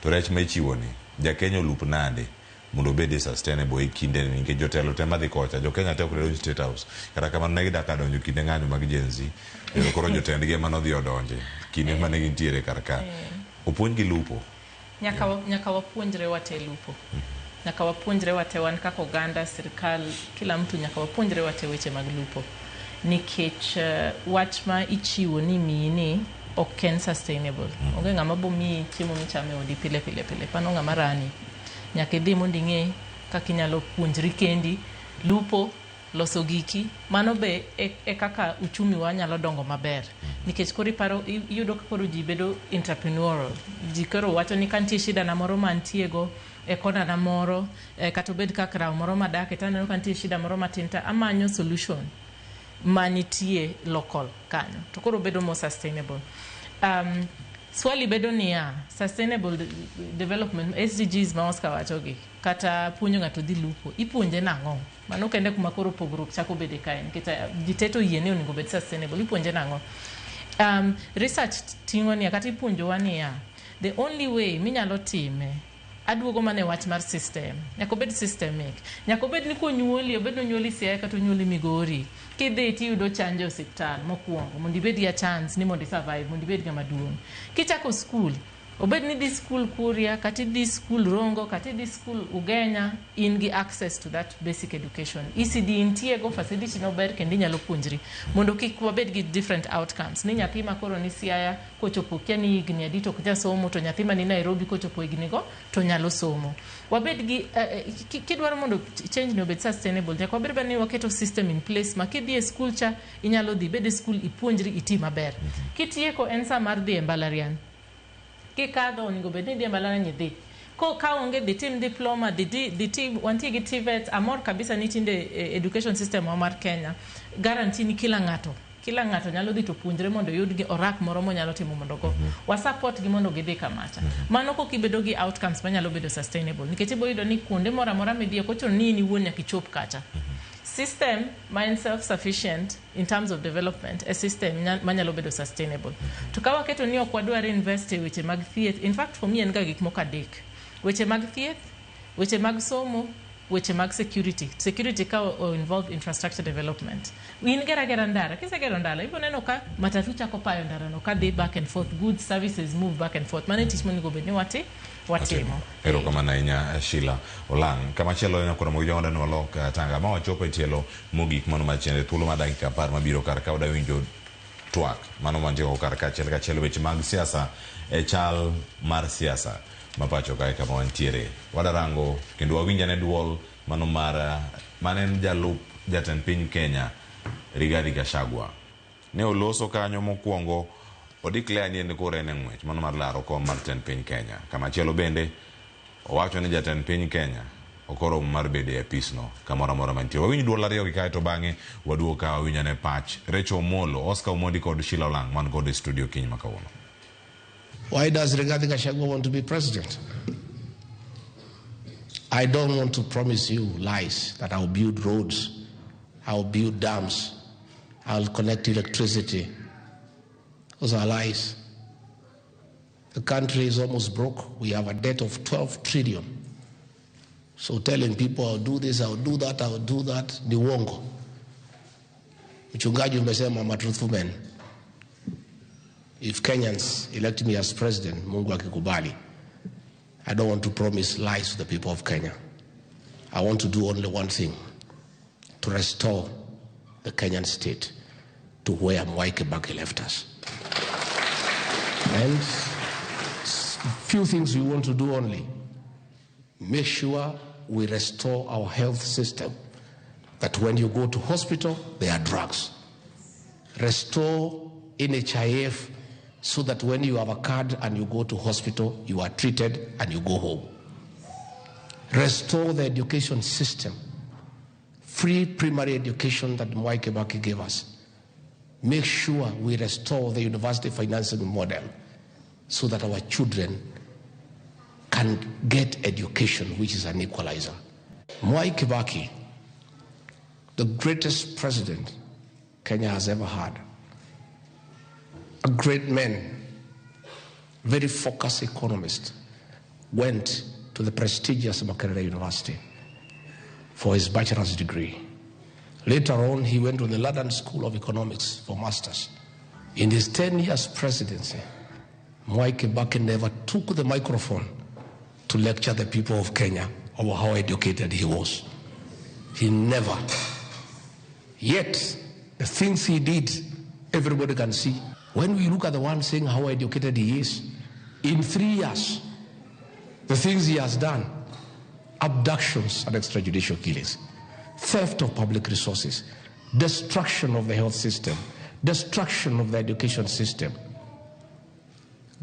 To rech ma ichiwo ni, ja Kenya olup nade mondo obed sustainable e kinde ni nikech jotelo te madhi kocha, jo Kenya te ok ne donj State House. Kata kamano ne gidak ka donjo kinde ng'anyo mag Gen Z. Kendo koro jotendgi ema nodhi odonje kinde mane gintiere kar ka. Opuonjgi lupo. Nyaka wapuonjre wate lupo. Nyaka wapuonjre wate wan kaka oganda, sirikal, kila mtu nyaka wapuonjre wate weche mag lupo. Nikech wach ma ichiwo ni miyi ni ok en sustainable. Onge ng'ama bo miyi chiemo michamo e odi pile pile pile. Pano ng'ama rani. Nyaka idhi mondo ing'e kaka inyalo puonjri kendi, lupo, loso giki. Mano be e kaka uchumi wa nyalo dongo maber. Nikech koro iparo, iyudo ka koro ji bedo entrepreneurial. Ji koro wacho ni ka nitie shida na moro mantie go e kona na moro, kata obed kaka rawo moro madake, to aneno ka nitie shida moro matin to amanyo solution manitie local kanyo. To koro bedo more sustainable. Swali bedo niya, sustainable development, SDGs ma Oscar wachogi, kata puonjo ng'ato dhi lupo, ipuonje nang'o? Mano kende kuma koro pogruok chako bede kae, nikech ji te to oyie ni onego bed sustainable, ipuonje nang'o? Research ting'o niya, kata ipuonjowa niya, the only way minyalo time, aduogo mana e wach mar system, nyaka obed systemic, nyaka obed ni konyuoli, obed ni onyuoli Siaya kata onyuoli Migori, kidhi tiyudo chanjo e osiptal mokwongo, mondo ibed gi a chance ni mondo i survive, mondo ibed ng'ama duong'. Kichako school, Obed ni idhi skul Kuria, kata idhi skul Rongo, kata idhi skul Ugenya, in gi access to that basic education. ECD intie go, facility no ber kendo inyalo puonjri. Mondo kik wabed gi different outcomes. Ni nyathi ma koro ni Siaya kochopo kia ni higni adi to ok nyal somo, to nyathi mani Nairobi kochopo higni go to nyalo somo. Wabed gi, kidwaro mondo change ni obed sustainable, nyaka wabed ni waketo system in place ma kidhi e skul cha, inyalo dhi ibed e skul ipuonjri iti maber. Kitieko en sa mar dhi e mbalariany. Kikadho onego bed ni idhi e mbalariany idhi. Ko ka onge dhi tim diploma, dhi tim, wantie gi TVET, amor kabisa ni tinde education system wa mar Kenya guarantee ni kila ng'ato nyalo dhi to puonjre mondo oyud gi orak moro monyalo timo mondo go. Wa support gi mondo gidhi kamacha. Mano kok ibedo gi outcomes manyalo bedo sustainable. Nikech ibo yudo ni kuonde moro amora midhiye ok ochuno ni in iwuon nyaka ichop kacha. System ma en self-sufficient in terms of development, a system manyalo bedo sustainable. To ka waketo ni ok wadwar invest e weche mag thieth, in fact for me en ga gik moko adek. Weche mag thieth, weche mag somo, weche mag security. Security ka o involve infrastructure development. In gera gera ndara, kisegero ndara, ibo neno ka matatu chako payo ndara no, ka dhi back and forth, goods, services move back and forth. Mano e tich monego bed ni watimo. Erokamano ahinya Sheila Olang'. Kamachielo en koro mogi jowadwa ni walok tanga ma wachopo e tielo mogik mano machielo thuolo mar dakika 10 mabiro kar ka wadawinjo twak mano mantie kar kaachiel kachiel weche mag siasa e chal mar siasa ma pacho kae kama wantiere. Wadarango kendo wawinj ane duol mano mar mane en jalup jatend piny Kenya Rigathi Gachagua. Ne oloso kanyo mokwongo o declare ni en koro en e ng'wech mano mar laro kom mar tend piny Kenya. Kamachielo bende owacho ni jatend piny Kenya ok oromo mar bedo e apisno kamoro amora mantie. Wawinj duol ariyo gi kae to bang'e waduog ka wawinj ane pach Rachel Omolo, Oscar Omondi kod Sheila Olang' man godo e studio kiny ma kawuono. Why does Rigathi Gachagua want to be president? I don't want to promise you lies that I'll build roads, I'll build dams, I'll connect electricity. Those are lies. The country is almost broke. We have a debt of 12 trillion. So telling people I'll do this, I'll do that, I'll do that, ni uongo. Mchungaji umesema I'm a truthful man. If Kenyans elect me as president, Mungu akikubali, I don't want to promise lies to the people of Kenya. I want to do only one thing, to restore the Kenyan state to where Mwai Kibaki left us. And few things we want to do only. Make sure we restore our health system, that when you go to hospital, there are drugs. Restore NHIF so that when you have a card and you go to hospital, you are treated and you go home. Restore the education system. Free primary education that Mwai Kibaki gave us. Make sure we restore the university financing model so that our children can get education, which is an equalizer. Mwai Kibaki, the greatest president Kenya has ever had, a great man, very focused economist, went to the prestigious Makerere University for his bachelor's degree. Later on, he went to the London School of Economics for masters. In his 10 years presidency, Mwai Kibaki never took the microphone to lecture the people of Kenya over how educated he was. He never. Yet, the things he did, everybody can see. When we look at the one saying how educated he is, in 3 years, the things he has done, abductions and extrajudicial killings, theft of public resources, destruction of the health system, destruction of the education system,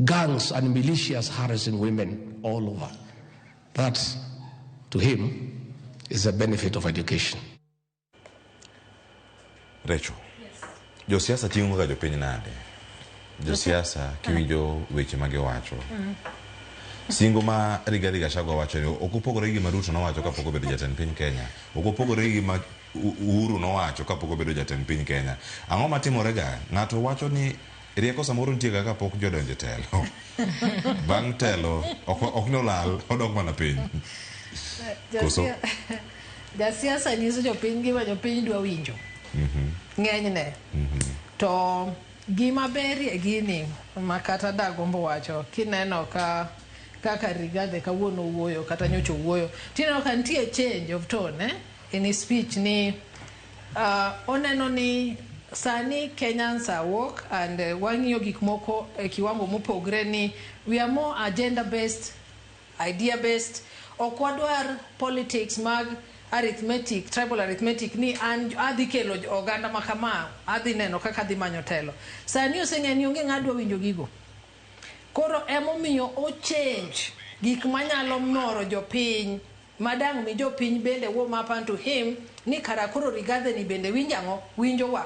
gangs and militias harassing women all over. That, to him, is the benefit of education. Rachel, yes. Josiasa ting'o ga jopiny nade? Josiasa kiwinjo weche magiwacho. Singo ma Rigathi Gachagua wacho ni ok opogore gi gima Ruto nowacho kapok obedo jatend piny Kenya. Ok opogore gi gima Uhuru nowacho kapok obedo jatend piny Kenya. Ang'o matimore ga? Ng'ato wacho ni rieko samoro nitie ga kapok jodonjo e telo. Bang' telo ok nolal, odok mana piny. Koso? Jasiasa nyiso jopiny gima jopiny dwa winjo. Ng'enyne. To Gima berie gini ma kata dagombo wacho kineno ka kaka Rigathi kawuono wuoyo kata nyocha wuoyo tineno ka nitie change of tone in his speech ni oneno ni sani Kenyans are woke and wang'iyo gik moko e kiwango mopogre ni we are more agenda based, idea based. Ok wadwar politics mag arithmetic, tribal arithmetic ni an adhi kelo oganda ma kama, adhi neno kaka adhi manyo telo. Sani oseng'e ni onge ng'adwa winjo gigo. Koro emomiyo o change gik manyalo moro jopiny madang' mi jopiny bende warm up unto him ni kara koro Rigathi ni bende winjo ang'o? Winjo wa.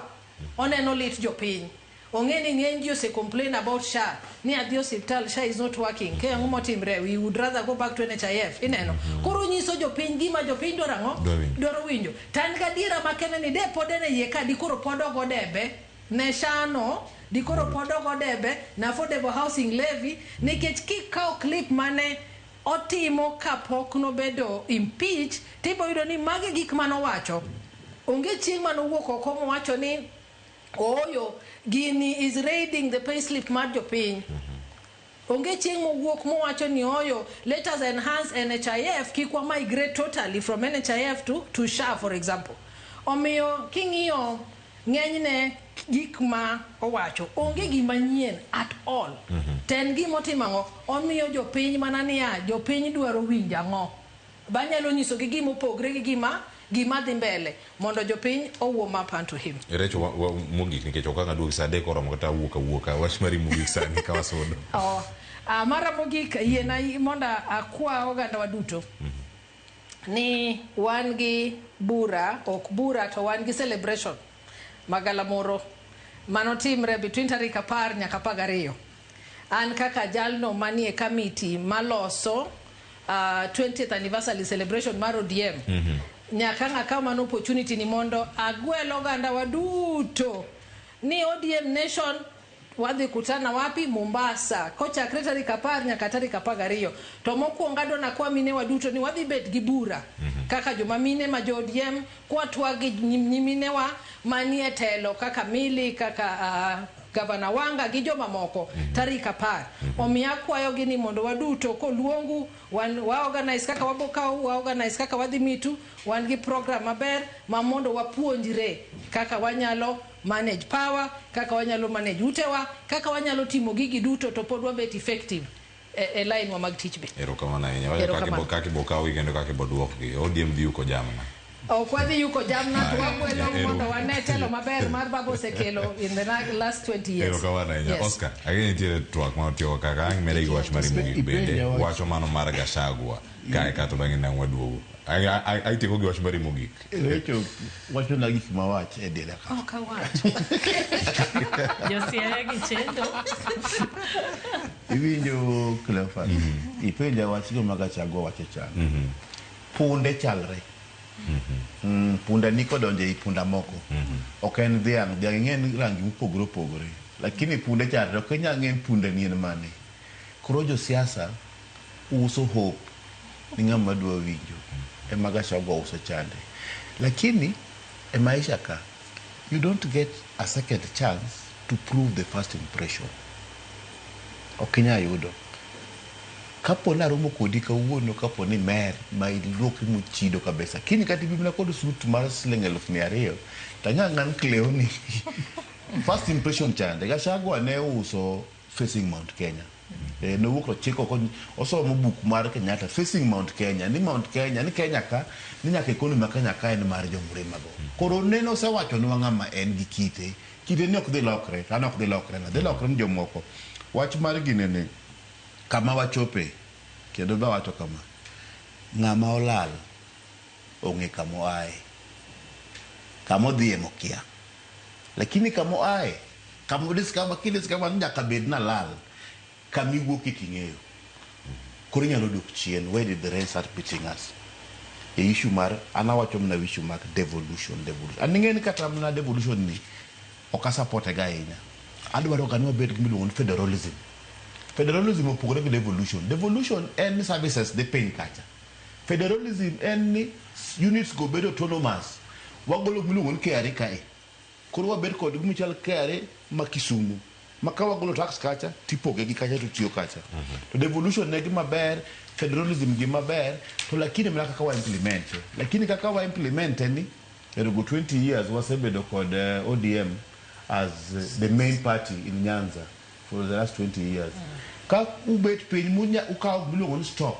Oneno lit jopiny. Ong'e ni ng'eny ji ose complain about SHA ni adhi osiptal SHA is not working. Ke ang'o motimre? We would rather go back to NHIF. Ineno. Koro nyiso jopiny gima jopiny dwaro ang'o? Dwaro winjo. To an gadiera makende ni de pod en e yie ka dikoro pod ogo debe ne SHA no, dikoro pod ogo debe na affordable housing levy nikech kikawo clip mane otimo kapok nobedo impeach tibo yudo ni magi gik manowacho. Onge chieng' manowuok oko mowacho ni ooyo gini is raiding the payslip mar jopiny. Onge chieng' mowuok mowacho ni oyo let us enhance NHIF kik wa migrate totally from NHIF to SHA for example. Omiyo king'iyo ng'enyne gik ma owacho onge gima nyien at all. To en gima otimo ang'o? Omiyo jopiny mana niya jopiny dwaro winjo ang'o. Banyalo nyisogi gima opogre gi gima dhi mbele mondo jopiny owuo up unto him. Recho mogik nikech ok ang' aduogi sa 3 oromo kata awuok awuoka wach mari mogik sani ka wasudo. Mara mogik yiena mondo akwa oganda wa duto ni wan gi bura, ok bura to wan gi celebration magalamoro manotimre between tarik 10 nyaka 12. An kaka jalno manie kamiti maloso 20th anniversary celebration mar ODM. Nyaka ng'akaw mano opportunity ni mondo agwel oganda wa duto ni ODM Nation wadhi kutana wapi? Mombasa. Kochakre tarik 10 nyaka tarik 12. To mokwongo adwa nakwa mine wa duto ni wadhi bet gi bura. Kaka joma mine ma jo ODM kwatwa gi nyiminewa manie telo kaka Mili, kaka Gavana Wanga gi joma moko tarik 10. Omiyo akwayogi ni mondo waduto koluongu wa organize kaka wabokaw, wa organize kaka wadhi mitu, wan gi program maber ma mondo wapuonjre kaka wanyalo manage power, kaka wanyalo manage utewa, kaka wanyalo timo gigi duto to pod wabet effective e line wa mag tich be. Erokamano ahinya. Wacho kaka ibokawgi kendo kaka iboduokgi. ODM dhi yuko jamna. Ok wadhi yuko jamna to wagwelo mondo wane telo maber mar Baba osekelo in the last 20 years. Erokamano ahinya. Oscar, ageni nitiere twak ma otiyo kaka ang' mere gi wach mari mogik bende wacho mano mar Gachagua kae kato bang'e nang' waduogo. Aitieko gi wach mari mogik. Recho wacho na gik mawach e dela ka. Ok awach. Josiaya gi chendo. Iwinjo Cleophas. Ipenja wach go ma Gachagua wacho chal. Punde chalre. Punda ni kodonje i punda moko. Ok en dhiang', dhiang' ing'e ni rangi mopogore opogore. Lakini punde chalre, ok inyal ng'e punda ni en mane. Koro josiasa uso hope ni ng'ama dwa winjo. Ema Gachagua uso chande. Lakini e maisha ka, you don't get a second chance to prove the first impression. Ok inyal yudo. Kapo ni aromo kodi kawuono, kapo ni mer ma iluokri mochido kabisa. Kiny kata ibimna kod suit mar siling 200,000, to anyal ng'an Cleo ni first impression chande. Gachagua ne uso Facing Mount Kenya. Nowuok to chiko osomo buk mar Kenyatta Facing Mount Kenya, ni Mount Kenya, ni Kenya ka, ni nyaka economy ma Kenya ka en mar jomrema go. Koro neno osewachonwa ng'ama en gi kite. Kite ni ok dhi lokre, to an ok dhi lokre na, dhi lokre ni jomoko. Wach mar ginene, kama wachope, kendo be awacho kama, ng'ama olal ong'e kama oaye, kama odhiye mokia. Lakini kama oaye, kama odiscover, kidiscover ni nyaka bed na lal, kama iwuokie ting'eyo. Koro inyalo dok chien, where did the rain start beating us? E issue mar, an awacho mana issue mar devolution. An ing'e ni kata mana devolution ni, ok asupporte ga ahinya. Adwaro ga ni wabed gi miluongo ni federalism. Federalism opogore gi devolution. Devolution en ni services dhi piny kacha. Federalism en ni units go bedo autonomous. Wagolo gimiluongo ni KRA kae. Koro wabed kod gima chal KRA ma Kisumu. Ma ka wagolo tax kacha, tipoge gi kacha to tiyo kacha. To devolution ne gima ber, federalism gima ber, to lakini mana kaka wa implement. Lakini kaka wa implement ni, erogo 20 years wasebedo kod ODM as the main party in Nyanza for the last 20 years. Ka ubet piny munya ukawo miluongo ni stock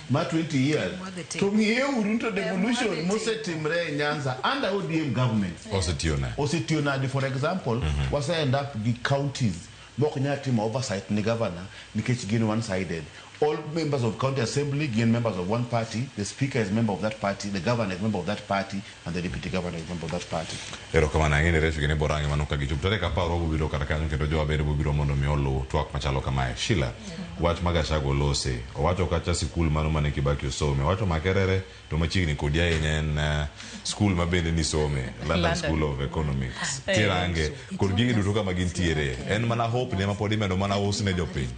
ma 20 years to ng'iyeuru to devolution mosetimre e Nyanza under ODM government Osetiyo nade? Osetiyo nade? For example, wase end up gi counties mok nyal timo oversight ni governor nikech gin one sided. All members of county assembly gin members of one party. The speaker is member of that party, the governor is member of that party, and the deputy governor is member of that party. Erokamano ang'e ni Recho gini borange mano ka gichopo tarik 10 wabiro kar kanyo kendo jowa bende bobiro mondo mi oluw twak machalo kamae. Sheila, wach ma Gachagua olose, owacho kacha sikul mano mane Kibaki osome, owacho Makerere to machiegni kodi ahinya en skul ma bende nisome, London London. School of Economics. Eh. Kirange kod gigi duto kama gintiere, en mana hope ne ma pod imedo mana us ne jopiny.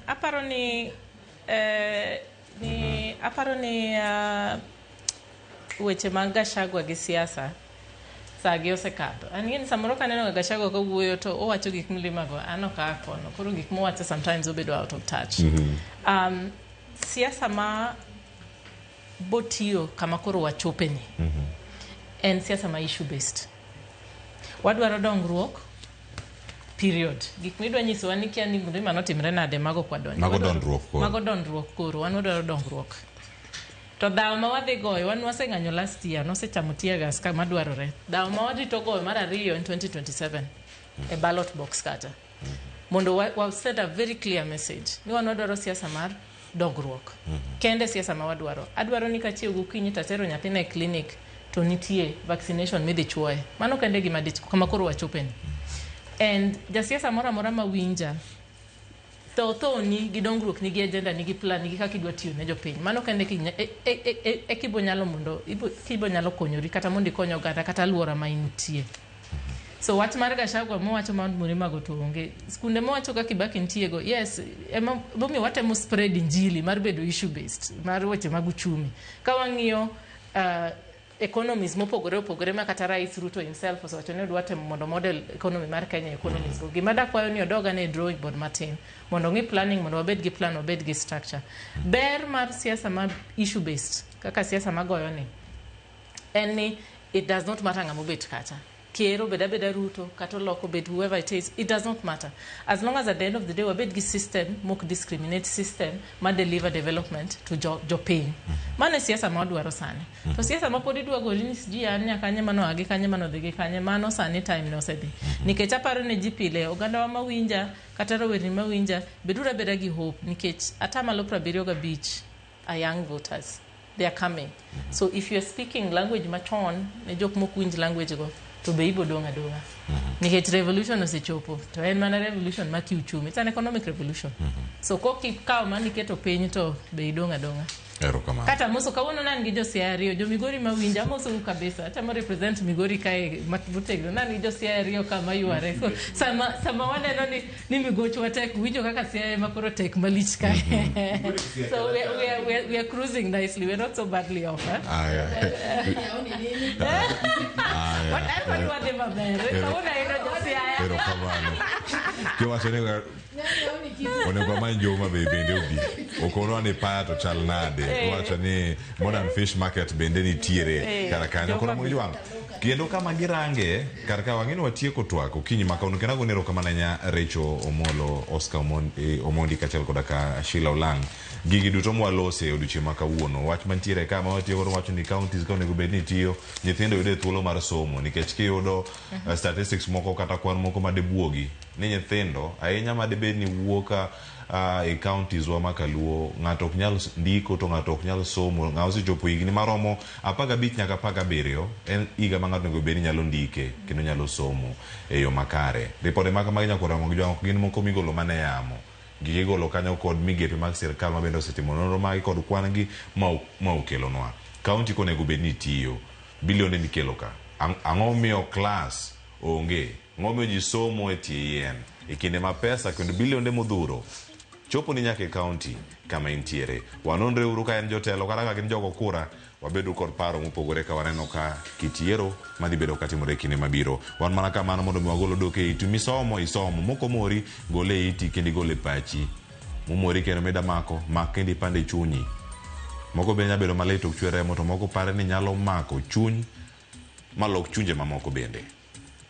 Aparo ni aparo ni weche mag Gachagua gi siasa saa gi osekadho. An ng'eni samoro kaneno ga Gachagua kowuoyo to owacho gik milimago, an ok aa kono. Koro gik mowacho sometimes obedo out of touch. Siasa ma botiyo kama koro wachope ni en siasa ma issue based. Wadwaro dongruok period. Gik midwa nyisowa ni kia ni mlima notimre nade mago ok wadonjo. Mago dondruok koro. Mago dondruok koro, wan wadwaro dongruok. To dhawo ma wadhi goyo, wan waseng'anyo last year, nosechamo tear gas kama dwarore. Dhawo ma warito goyo mar ariyo en 2027 e ballot box kata. Mondo wa send a very clear message ni wan wadwaro siasa mar dongruok. Kende siasa ma wadwaro. Adwaro ni kachiew gokinyi tatero nyathina e clinic to nitie vaccination midhi chuoye. Mano kende gima dich kama koro wachopeni. And jasiasa moro amora mawinja tho thoni gi dongruok nigi agenda nigi plan nigi kaka idwa tiyo ne jopiny. Mano kende e kibo nyalo mondo kibo nyalo konyori kata mondo ikony oganda kata alwora ma intie. So wach mar Gachagua mowacho Mount Murima go to onge. Skunde mowacho ka Kibaki nitie go, yes, ema momiyo watemo spread injili mar bedo issue based, mar weche mag uchumi. Ka wang'iyo economies mopogore opogore ma kata Rais Ruto himself osewacho ni odwa temo mondo model economy mar Kenya economies go. Gima dakwayo ni odoga ne drawing board matin mondo ong'i planning mondo wabed gi plan wabed gi structure. Ber mar siasa ma issue based kaka siasa magoyo ni en ni it does not matter ng'ama obet kacha. Ker obed abeda Ruto kata oloko obed whoever it is, it does not matter. As long as at the end of the day wabed gi system mok discriminate, system ma deliver development to jopiny. Mano e siasa ma wadwaro sani. To siasa ma pod idwa goli ni sijui an nyaka kanye mano agi kanye mano dhi gi kanye, mano sani time ne osedhi. Nikech aparo ne ji pile, ogandawa mawinja kata rowerni mawinja, beduru abeda gi hope nikech 75% are young voters. They are coming. So if you are speaking language machon, ne jok mok winj language go, to be ibo dong' adong'a. Nikech revolution osechopo, to en mana revolution ma kiuchumi. It's an economic revolution. So kokikawo mano iketo piny to be idong' adong'a. Erokamano. Kata amoso kawuono ne an gi jo Siaya ariyo, jo Migori mawinja, amosou kabisa. Atemo represent Migori kae motegno. Ne an gi jo Siaya ariyo ka mayware. So sama waneno ni Migochwa tek, winjo kaka Siaya ema koro tek malich kae. So we are cruising nicely. We are not so badly off. Eh? Aya. Wadwa wadhi maber. Kawuono ayudo jo Siaya. Erokamano. Kiwacho ni onego wamany jo Homa Bay bende obi. Okonwa ni paya to chal nade. Owacho ni Modern Fish Market bende nitiere kar kanyo. Koro Mojwang', kendo kama girange kar ka wang'e ni watieko twak okinyi ma kawuono kendo agone erokamano ahinya Rachel Omolo, Oscar Omondi kaachiel koda ka Sheila Olang'. Gigi duto mwalose e odiochieng' ma kawuono. Wach mantiere ka ma watiyo godo wacho ni counties ka onego bed ni tiyo, nyithindo yude thuolo mar somo nikech kiyudo statistics moko kata kwan moko madebuogi ni nyithindo ahinya madebed ni wuok e counties wa makaluo ng'ato ok nyal ndiko to ng'ato ok nyal somo ng'a osechopo higni maromo 15 nyaka 17 en higa ma ng'ato onego bed ni nyalo ndike kendo nyalo somo e yo makare. Ripode ma kamagi nyaka romo gi jowang' gin moko migolo mana e yamo. Gigi igolo kanyo kod migepe mag sirikal ma bende osetimo nonro magi kod kwan gi ma okelonwa. County konego bed ni tiyo, bilionde mikelo ka. Ang'o miyo klas onge? Ang'o miyo ji somo e tie yien? E kinde ma pesa kendo bilionde modhuro Choponi nyaka e kaunti kama intiere. Wanonre uru ka en jotelo kata ka gin jogo kura, wabedu kod paro mopogore ka waneno ka kit yiero madhi bedo katimore e kinde mabiro. Wan mana kamano mondo mi wagol odok e itu misomo isomo, mok omori gole e iti kendo igole e pachi. Momori kendo mida mako, mak kendo ipand e chunyi. Moko be nyalo bedo malit ok chwer remo to moko pare ni nyalo mako chuny malok chunje mamoko bende.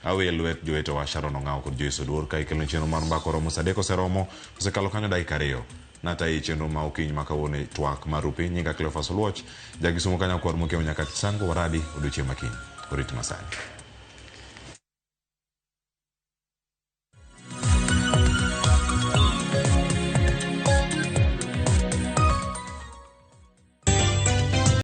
Awe lwet jowetewa Sharon Ong'awo kod Joyce Oduor ka ikelo chenro mar mbaka oromo saa adek oseromo osekalo kanyo dakika ariyo. Natayi chenro ma okinyi ma kawuono e twak mar rupiny nyinga Cleophas Oluoch jakisumo kanyo kwar mokiewo nyaka Sango Waradi odiochieng' makiny. Orit masani.